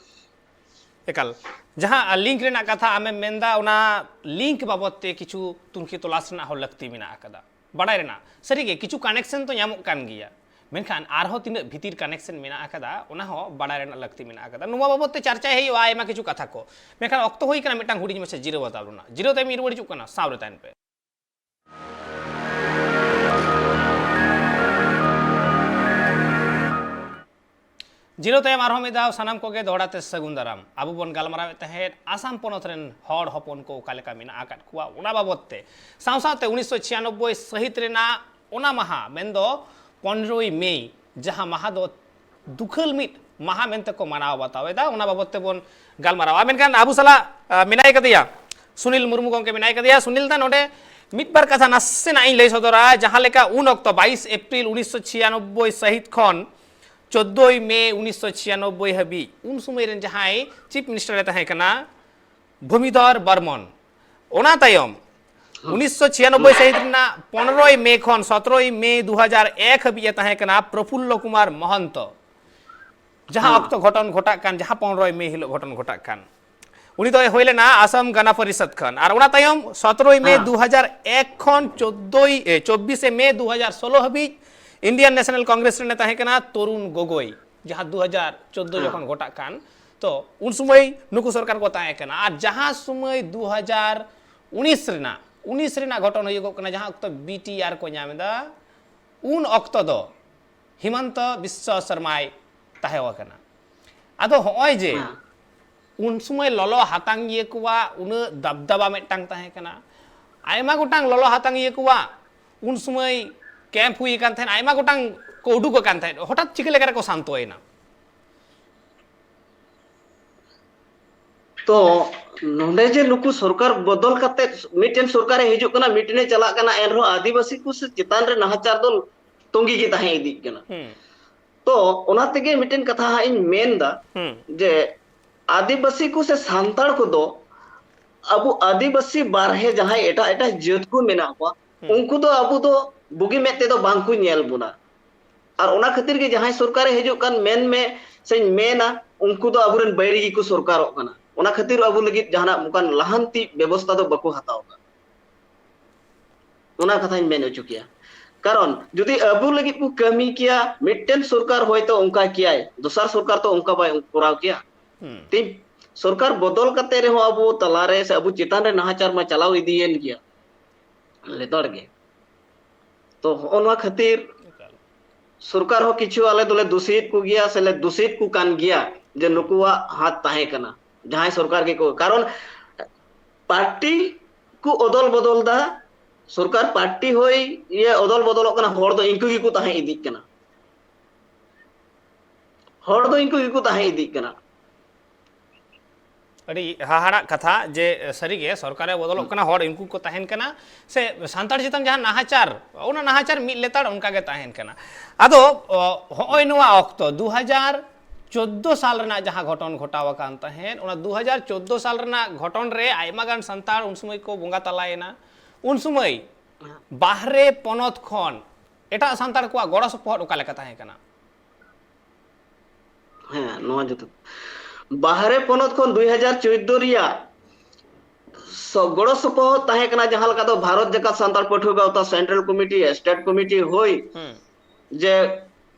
ᱮᱠᱟᱞ᱾ ᱡᱟᱦᱟᱸ ᱞᱤᱝᱠ ᱨᱮᱱᱟᱜ ᱠᱟᱛᱷᱟ ᱟᱢᱮᱢ ᱢᱮᱱᱫᱟ, ᱚᱱᱟ ᱞᱤᱝᱠ ᱵᱟᱵᱚᱫ ᱛᱮ ᱠᱤᱪᱷᱩ ᱛᱩᱱᱠᱷᱤ ᱛᱚᱞᱟᱥ ᱨᱮᱱᱟᱜ ᱦᱚᱸ ᱞᱟᱹᱠᱛᱤ ᱢᱮᱱᱟᱜ ᱟᱠᱟᱫᱟ᱾ ᱵᱟᱰᱟᱭ ᱨᱮᱱᱟᱜ, ᱥᱟᱹᱨᱤᱜᱮ ᱠᱤᱪᱷᱩ ᱠᱟᱱᱮᱠᱥᱚᱱ ᱫᱚ ᱧᱟᱢᱚᱜ ᱠᱟᱱ ᱜᱮᱭᱟ, ᱢᱮᱱᱠᱷᱟᱱ ᱟᱨᱦᱚᱸ ᱛᱤᱱᱟᱹᱜ ᱵᱷᱤᱛᱤᱨ ᱠᱟᱱᱮᱠᱥᱚᱱ ᱢᱮᱱᱟᱜ ᱟᱠᱟᱫᱟ, ᱚᱱᱟ ᱦᱚᱸ ᱵᱟᱰᱟᱭ ᱨᱮᱱᱟᱜ ᱞᱟᱹᱠᱛᱤ ᱢᱮᱱᱟᱜ ᱟᱠᱟᱫᱟ᱾ ᱱᱚᱣᱟ ᱵᱟᱵᱚᱫ ᱛᱮ ᱪᱟᱨᱪᱟᱭ ᱦᱩᱭᱩᱜᱼᱟ ᱟᱭᱢᱟ ᱠᱤᱪᱷᱩ ᱠᱟᱛᱷᱟ ᱠᱚ, ᱢᱮᱱᱠᱷᱟᱱ ᱚᱠᱛᱚ ᱦᱩᱭ ᱠᱟᱱᱟ ᱢᱤᱫᱴᱟᱝ ᱦᱩᱰᱤᱧ ᱢᱟᱪᱷᱟ ᱡᱤᱨᱟᱹᱣ ᱦᱟᱛᱟᱣ ᱨᱮᱱᱟᱜ᱾ ᱡᱤᱨᱟᱹᱣ ᱛᱟᱭᱚᱢ ᱤᱧ ᱨᱩᱣᱟᱹᱲ ᱦᱤᱡᱩᱜ ᱠᱟᱱᱟ, ᱥᱟᱶ ᱨᱮ ᱛᱟᱦᱮᱱ ᱯᱮ᱾ ᱡᱤᱨᱟᱹᱣ ᱛᱟᱭᱚᱢ ᱟᱨᱦᱚᱸ ᱢᱤᱫ ᱫᱷᱟᱣ ᱥᱟᱱᱟᱢ ᱠᱚᱜᱮ ᱫᱚᱦᱲᱟ ᱛᱮ ᱥᱟᱹᱜᱩᱱ ᱫᱟᱨᱟᱢ᱾ ᱟᱵᱚ ᱵᱚᱱ ᱜᱟᱞᱢᱟᱨᱟᱣᱮᱫ ᱛᱟᱦᱮᱸᱫ ᱟᱥᱟᱢ ᱯᱚᱱᱚᱛ ᱨᱮᱱ ᱦᱚᱲ ᱦᱚᱯᱚᱱ ᱠᱚ ᱚᱠᱟ ᱞᱮᱠᱟ ᱢᱮᱱᱟᱜ ᱟᱠᱟᱫ ᱠᱚᱣᱟ, ᱚᱱᱟ ᱵᱟᱵᱚᱫ ᱛᱮ᱾ ᱥᱟᱶ ᱥᱟᱶᱛᱮ ᱩᱱᱤᱥᱥᱚ ᱪᱷᱤᱭᱟᱱᱚᱵᱵᱳᱭ ᱥᱟᱹᱦᱤᱛ ᱨᱮᱱᱟᱜ ᱚᱱᱟ ᱢᱟᱦᱟ, ᱢᱮᱱᱫᱚ ᱯᱚᱱᱨᱚᱭ ᱢᱮ, ᱡᱟᱦᱟᱸ ᱢᱟᱦᱟ ᱫᱚ ᱫᱩᱠᱷᱟᱹᱞ ᱢᱤᱫ ᱢᱟᱦᱟ ᱢᱮᱱᱛᱮ ᱠᱚ ᱢᱟᱱᱟᱣ ᱵᱟᱛᱟᱣ ᱮᱫᱟ, ᱚᱱᱟ ᱵᱟᱵᱚᱫ ᱛᱮᱵᱚᱱ ᱜᱟᱞᱢᱟᱨᱟᱣᱟ᱾ ᱢᱮᱱᱠᱷᱟᱱ ᱟᱵᱚ ᱥᱟᱞᱟᱜ, ᱟ, ᱢᱮᱱᱟᱭ ᱠᱟᱫᱮᱭᱟ, ᱥᱩᱱᱤᱞ ᱢᱩᱨᱢᱩ ᱜᱚᱢᱠᱮ ᱢᱮᱱᱟᱭ ᱠᱟᱫᱮᱭᱟ᱾ ᱥᱩᱱᱤᱞ ᱫᱟ, ᱱᱚᱰᱮ ᱢᱤᱫ ᱵᱟᱨ ᱠᱟᱛᱷᱟ ᱱᱟᱥᱮᱱᱟᱜ ᱤᱧ ᱞᱟᱹᱭ ᱥᱚᱫᱚᱨᱟ᱾ ᱡᱟᱦᱟᱸ ᱞᱮᱠᱟ ᱩᱱ ᱚᱠᱛᱚ ᱵᱟᱭᱤᱥ ᱮᱯᱨᱤᱞ ᱩᱱᱤᱥᱥᱚ ᱪᱷᱤᱭᱟᱱᱚᱵᱵᱳᱭ ᱥᱟᱹᱦᱤᱛ ᱠᱷᱚᱱ ᱪᱳᱫᱽᱫᱳᱭ ᱢᱮ ᱩᱱᱤᱥᱥᱚ ᱪᱷᱤᱭᱟᱱᱚᱵᱵᱳᱭ ᱦᱟᱹᱵᱤᱡ ᱩᱱ ᱥᱚᱢᱚᱭ ᱨᱮᱱ ᱡᱟᱦᱟᱸᱭ ᱪᱤᱯ ᱢᱤᱱᱤᱥᱴᱟᱨ ᱮ ᱛᱟᱦᱮᱸ ᱠᱟᱱᱟ, ᱵᱷᱩᱢᱤᱫᱷᱚᱨ ᱵᱚᱨᱢᱚᱱ᱾ ᱚᱱᱟ ᱛᱟᱭᱚᱢ ᱩᱱᱤᱥᱥᱚ ᱪᱷᱤᱭᱟᱱᱚᱵᱵᱳᱭ ᱥᱟᱹᱦᱤᱛ ᱨᱮᱱᱟᱜ ᱯᱚᱱᱨᱚᱭ ᱢᱮ ᱠᱷᱚᱱ ᱥᱚᱛᱨᱚᱭ ᱢᱮ ᱫᱩ ᱦᱟᱡᱟᱨ ᱮᱠ ᱦᱟᱹᱵᱤᱡ ᱮ ᱛᱟᱦᱮᱸ ᱠᱟᱱᱟ ᱯᱨᱚᱯᱷᱩᱞᱞᱚ ᱠᱩᱢᱟᱨ ᱢᱚᱦᱚᱱᱛᱚ᱾ ᱡᱟᱦᱟᱸ ᱦᱮᱸ᱾ ᱚᱠᱛᱚ ᱜᱷᱚᱴᱚᱱ ᱜᱷᱚᱴᱟᱜ ᱠᱟᱱ, ᱡᱟᱦᱟᱸ ᱯᱚᱱᱨᱚᱭ ᱢᱮ ᱦᱤᱞᱳᱜ ᱜᱷᱚᱴᱚᱱ ᱜᱷᱚᱴᱟᱜ ᱠᱟᱱ, ᱩᱱᱤ ᱫᱚᱭ ᱦᱩᱭ ᱞᱮᱱᱟ ᱟᱥᱟᱢ ᱜᱟᱱᱟ ᱯᱚᱨᱤᱥᱚᱫᱽ ᱠᱷᱚᱱ᱾ ᱟᱨ ᱚᱱᱟ ᱛᱟᱭᱚᱢ ᱥᱚᱛᱨᱚᱭ ᱢᱮ ᱦᱮᱸ᱾ ᱫᱩ ᱦᱟᱡᱟᱨ ᱮᱠ ᱠᱷᱚᱱ ᱪᱳᱫᱽᱫᱳᱭ, ᱮ, ᱪᱚᱵᱵᱤᱥᱮ ᱢᱮ ᱫᱩ ᱦᱟᱡᱟᱨ ᱥᱳᱞᱳ ᱦᱟᱹᱵᱤᱡ ᱤᱱᱰᱤᱭᱟᱱ ᱱᱮᱥᱱᱟᱞ ᱠᱚᱝᱜᱨᱮᱥ ᱨᱮᱱ ᱮ ᱛᱟᱦᱮᱸ ᱠᱟᱱᱟ ᱛᱚᱨᱩᱱ ᱜᱚᱜᱚᱭ, ᱡᱟᱦᱟᱸ ᱫᱩ ᱦᱟᱡᱟᱨ ᱪᱳᱫᱽᱫᱳ ᱦᱮᱸ᱾ ᱡᱚᱠᱷᱚᱱ ᱜᱷᱚᱴᱟᱜ ᱠᱟᱱ, ᱛᱚ ᱩᱱ ᱥᱚᱢᱚᱭ ᱱᱩᱠᱩ ᱥᱚᱨᱠᱟᱨ ᱠᱚ ᱛᱟᱦᱮᱸ ᱠᱟᱱᱟ᱾ ᱟᱨ ᱡᱟᱦᱟᱸ ᱥᱚᱢᱚᱭ ᱫᱩ ᱦᱟᱡᱟᱨ ᱩᱱᱤᱥ ᱨᱮᱱᱟᱜ, ᱩᱱᱤᱥ ᱨᱮᱱᱟᱜ ᱜᱷᱚᱴᱚᱱ ᱦᱩᱭᱩᱜᱚᱜ ᱠᱟᱱᱟ, ᱡᱟᱦᱟᱸ ᱚᱠᱛᱚ ᱵᱤ ᱴᱤ ᱟᱨ ᱠᱚ ᱧᱟᱢ ᱮᱫᱟ, ᱩᱱ ᱚᱠᱛᱚ ᱫᱚ ᱦᱤᱢᱚᱱᱛᱚ ᱵᱤᱥᱥᱚ ᱥᱚᱨᱢᱟᱭ ᱛᱟᱦᱮᱸ ᱟᱠᱟᱱᱟ᱾ ᱟᱫᱚ ᱦᱚᱸᱜᱼᱚᱭ ᱡᱮ ᱦᱮᱸ᱾ ᱩᱱ ᱥᱚᱢᱚᱭ ᱞᱚᱞᱚ ᱦᱟᱛᱟᱝ ᱤᱭᱟᱹ ᱠᱚᱣᱟᱜ ᱩᱱᱟᱹᱜ ᱫᱟᱵᱫᱟᱵᱟ ᱢᱤᱫᱴᱟᱝ ᱛᱟᱦᱮᱸ ᱠᱟᱱᱟ, ᱟᱭᱢᱟ ᱜᱚᱴᱟᱝ ᱞᱚᱞᱚ ᱦᱟᱛᱟᱝ ᱤᱭᱟᱹ ᱠᱚᱣᱟᱜ ᱩᱱ ᱥᱚᱢᱚᱭ ᱠᱮᱢᱯ ᱦᱩᱭ ᱟᱠᱟᱱ ᱛᱟᱦᱮᱸᱫ, ᱟᱭᱢᱟ ᱜᱚᱴᱟᱝ ᱠᱚ ᱩᱰᱩᱠ ᱟᱠᱟᱱ ᱛᱟᱦᱮᱸᱫ, ᱦᱚᱴᱟᱛ ᱪᱤᱠᱟᱹ ᱞᱮᱠᱟ ᱨᱮᱠᱚ ᱥᱟᱱᱛᱚᱭᱮᱱᱟ? ᱛᱚ ᱱᱚᱰᱮ ᱡᱮ ᱱᱩᱠᱩ ᱥᱚᱨᱠᱟᱨ ᱵᱚᱫᱚᱞ ᱠᱟᱛᱮ ᱢᱤᱫᱴᱮᱱ ᱥᱚᱨᱠᱟᱨᱮ ᱦᱤᱡᱩᱜ ᱠᱟᱱᱟ, ᱢᱤᱫᱴᱮᱱᱮ ᱪᱟᱞᱟᱜ ᱠᱟᱱᱟ, ᱮᱱᱨᱮᱦᱚᱸ ᱟᱹᱫᱤᱵᱟᱹᱥᱤ ᱠᱚ ᱥᱮ ᱪᱮᱛᱟᱱ ᱨᱮ ᱱᱟᱦᱟᱪᱟᱨ ᱫᱚ ᱛᱚᱸᱜᱮ ᱜᱮ ᱛᱟᱦᱮᱸ ᱤᱫᱤᱜ ᱠᱟᱱᱟ᱾ ᱛᱚ ᱚᱱᱟ ᱛᱮᱜᱮ ᱢᱤᱫᱴᱮᱱ ᱠᱟᱛᱷᱟ ᱦᱟᱸᱜ ᱤᱧ ᱢᱮᱱ ᱫᱟ ᱡᱮ ᱟᱹᱫᱤᱵᱟᱹᱥᱤ ᱠᱚ ᱥᱮ ᱥᱟᱱᱛᱟᱲ ᱠᱚᱫᱚ ᱟᱵᱚ ᱟᱹᱫᱤᱵᱟᱹᱥᱤ ᱵᱟᱨᱦᱮ ᱡᱟᱦᱟᱸᱭ ᱮᱴᱟᱜ ᱮᱴᱟᱜ ᱡᱟᱹᱛ ᱠᱚ ᱢᱮᱱᱟᱜ ᱠᱚᱣᱟ, ᱩᱱᱠᱩ ᱫᱚ ᱟᱵᱚ ᱫᱚ ᱵᱩᱜᱤ ᱢᱮᱫ ᱛᱮᱫᱚ ᱵᱟᱝ ᱠᱚ ᱧᱮᱞ ᱵᱚᱱᱟ᱾ ᱟᱨ ᱚᱱᱟ ᱠᱷᱟᱹᱛᱤᱨ ᱜᱮ ᱡᱟᱦᱟᱸᱭ ᱥᱚᱨᱠᱟᱨᱮ ᱦᱤᱡᱩᱜ ᱠᱟᱱ, ᱢᱮᱱ ᱢᱮ ᱥᱮᱧ ᱢᱮᱱᱟ, ᱩᱱᱠᱩ ᱫᱚ ᱟᱵᱚᱨᱮᱱ ᱵᱟᱹᱭᱨᱤ ᱜᱮᱠᱚ ᱥᱚᱨᱠᱟᱨᱚᱜ ᱠᱟᱱᱟ᱾ ᱚᱱᱟ ᱠᱷᱟᱹᱛᱤᱨ ᱟᱵᱚ ᱞᱟᱹᱜᱤᱫ ᱡᱟᱦᱟᱱᱟᱜ ᱚᱱᱠᱟᱱ ᱞᱟᱦᱟᱱᱛᱤ ᱵᱮᱵᱚᱥᱛᱷᱟ ᱫᱚ ᱵᱟᱠᱚ ᱦᱟᱛᱟᱣ ᱠᱟᱜ᱾ ᱚᱱᱟ ᱠᱟᱛᱷᱟᱧ ᱢᱮᱱ ᱦᱚᱪᱚ ᱠᱮᱭᱟ᱾ ᱠᱟᱨᱚᱱ ᱡᱩᱫᱤ ᱟᱵᱚ ᱞᱟᱹᱜᱤᱫ ᱠᱚ ᱠᱟᱹᱢᱤ ᱠᱮᱭᱟ, ᱢᱤᱫᱴᱮᱱ ᱥᱚᱨᱠᱟᱨ ᱦᱚᱭᱛᱳ ᱚᱱᱠᱟ ᱠᱮᱭᱟᱭ, ᱫᱚᱥᱟᱨ ᱥᱚᱨᱠᱟᱨ ᱛᱚ ᱚᱱᱠᱟ ᱵᱟᱭ ᱠᱚᱨᱟᱣ ᱠᱮᱭᱟ᱾ ᱛᱮᱦᱮᱧ ᱥᱚᱨᱠᱟᱨ ᱵᱚᱫᱚᱞ ᱠᱟᱛᱮ ᱨᱮᱦᱚᱸ ᱟᱵᱚ ᱛᱟᱞᱟᱨᱮ ᱥᱮ ᱟᱵᱚ ᱪᱮᱛᱟᱱ ᱨᱮ ᱱᱟᱦᱟᱪᱟᱨ ᱢᱟ ᱪᱟᱞᱟᱣ ᱤᱫᱤᱭᱮᱱ ᱜᱮᱭᱟ ᱞᱮᱛᱟᱲ ᱜᱮ᱾ ᱛᱚ ᱦᱚᱸᱜᱼᱚ ᱱᱚᱣᱟ ᱠᱷᱟᱹᱛᱤᱨ ᱥᱚᱨᱠᱟᱨ ᱦᱚᱸ ᱠᱤᱪᱷᱩ ᱟᱞᱮ ᱫᱚᱞᱮ ᱫᱩᱥᱤᱭᱮᱫ ᱠᱚᱜᱮᱭᱟ ᱥᱮᱞᱮ ᱫᱩᱥᱤᱭᱮᱫ ᱠᱚ ᱠᱟᱱ ᱜᱮᱭᱟ ᱡᱮ ᱱᱩᱠᱩᱣᱟᱜ ᱦᱟᱛ ᱛᱟᱦᱮᱸ ᱠᱟᱱᱟ, ᱡᱟᱦᱟᱸᱭ ᱥᱚᱨᱠᱟᱨ ᱜᱮᱠᱚ, ᱠᱟᱨᱚᱱ ᱯᱟᱨᱴᱤ ᱠᱚ ᱚᱫᱚᱞ ᱵᱚᱫᱚᱞ ᱫᱟ, ᱥᱚᱨᱠᱟᱨ ᱯᱟᱨᱴᱤ ᱦᱚᱭ ᱤᱭᱟᱹ ᱚᱫᱚᱞ ᱵᱚᱫᱚᱞᱚᱜ ᱠᱟᱱᱟ, ᱦᱚᱲ ᱫᱚ ᱤᱱᱠᱩ ᱜᱮᱠᱚ ᱛᱟᱦᱮᱸ ᱤᱫᱤᱜ ᱠᱟᱱᱟ, ᱦᱚᱲ ᱫᱚ ᱤᱱᱠᱩ ᱜᱮᱠᱚ ᱛᱟᱦᱮᱸ ᱤᱫᱤᱜ ᱠᱟᱱᱟ᱾ ᱟᱹᱰᱤ ᱦᱟᱦᱟᱲᱟᱜ ᱠᱟᱛᱷᱟ ᱡᱮ ᱥᱟᱹᱨᱤᱜᱮ ᱥᱚᱨᱠᱟᱨᱮ ᱵᱚᱫᱚᱞᱚᱜ ᱠᱟᱱᱟ, ᱦᱚᱲ ᱤᱱᱠᱩ ᱠᱚ ᱛᱟᱦᱮᱱ ᱠᱟᱱᱟ, ᱥᱮ ᱥᱟᱱᱛᱟᱲ ᱪᱮᱛᱟᱱ ᱡᱟᱦᱟᱸ ᱱᱟᱦᱟᱪᱟᱨ, ᱚᱱᱟ ᱱᱟᱦᱟᱪᱟᱨ ᱢᱤᱫ ᱞᱮᱛᱟᱲ ᱚᱱᱠᱟ ᱜᱮ ᱛᱟᱦᱮᱱ ᱠᱟᱱᱟ᱾ ᱟᱫᱚ ᱚ, ᱦᱚᱸᱜᱼᱚᱭ ᱱᱚᱣᱟ ᱚᱠᱛᱚ ᱫᱩ ᱦᱟᱡᱟᱨ ᱪᱳᱫᱽᱫᱳ ᱥᱟᱞ ᱨᱮᱱᱟᱜ ᱡᱟᱦᱟᱸ ᱜᱷᱚᱴᱚᱱ ᱜᱷᱚᱴᱟᱣ ᱟᱠᱟᱱ ᱛᱟᱦᱮᱸᱫ, ᱚᱱᱟ ᱫᱩ ᱦᱟᱡᱟᱨ ᱪᱳᱫᱽᱫᱳ ᱥᱟᱞ ᱨᱮᱱᱟᱜ ᱜᱷᱚᱴᱚᱱ ᱨᱮ ᱟᱭᱢᱟ ᱜᱟᱱ ᱥᱟᱱᱛᱟᱲ ᱩᱱ ᱥᱚᱢᱚᱭ ᱠᱚ ᱵᱚᱸᱜᱟ ᱛᱟᱞᱟᱭᱮᱱᱟ᱾ ᱩᱱ ᱥᱚᱢᱚᱭ ᱵᱟᱦᱨᱮ ᱯᱚᱱᱚᱛ ᱠᱷᱚᱱ ᱮᱴᱟᱜ ᱥᱟᱱᱛᱟᱲ ᱠᱚᱣᱟᱜ ᱜᱚᱲᱚ ᱥᱚᱯᱚᱦᱚᱫ ᱚᱠᱟ ᱞᱮᱠᱟ ᱛᱟᱦᱮᱸ ᱠᱟᱱᱟ? ᱦᱮᱸ, ᱱᱚᱣᱟ ᱡᱚᱛᱚ ᱵᱟᱦᱨᱮ ᱯᱚᱱᱚᱛ ᱠᱷᱚᱱ ᱫᱩᱭ ᱦᱟᱡᱟᱨ ᱪᱳᱫᱽᱫᱳ ᱨᱮᱭᱟᱜ ᱥᱚ-, ᱜᱚᱲᱚ ᱥᱚᱯᱚᱦᱚᱫ ᱛᱟᱦᱮᱸ ᱠᱟᱱᱟ, ᱡᱟᱦᱟᱸ ᱞᱮᱠᱟ ᱫᱚ ᱵᱷᱟᱨᱚᱛ ᱡᱟᱠᱟᱛ ᱥᱟᱱᱛᱟᱲ ᱯᱟᱹᱴᱷᱩᱣᱟᱹ ᱜᱟᱶᱛᱟ, ᱥᱮᱱᱴᱨᱟᱞ ᱠᱚᱢᱤᱴᱤ, ᱥᱴᱮᱴ ᱠᱚᱢᱤᱴᱤ ᱦᱩᱭ, ᱡᱮ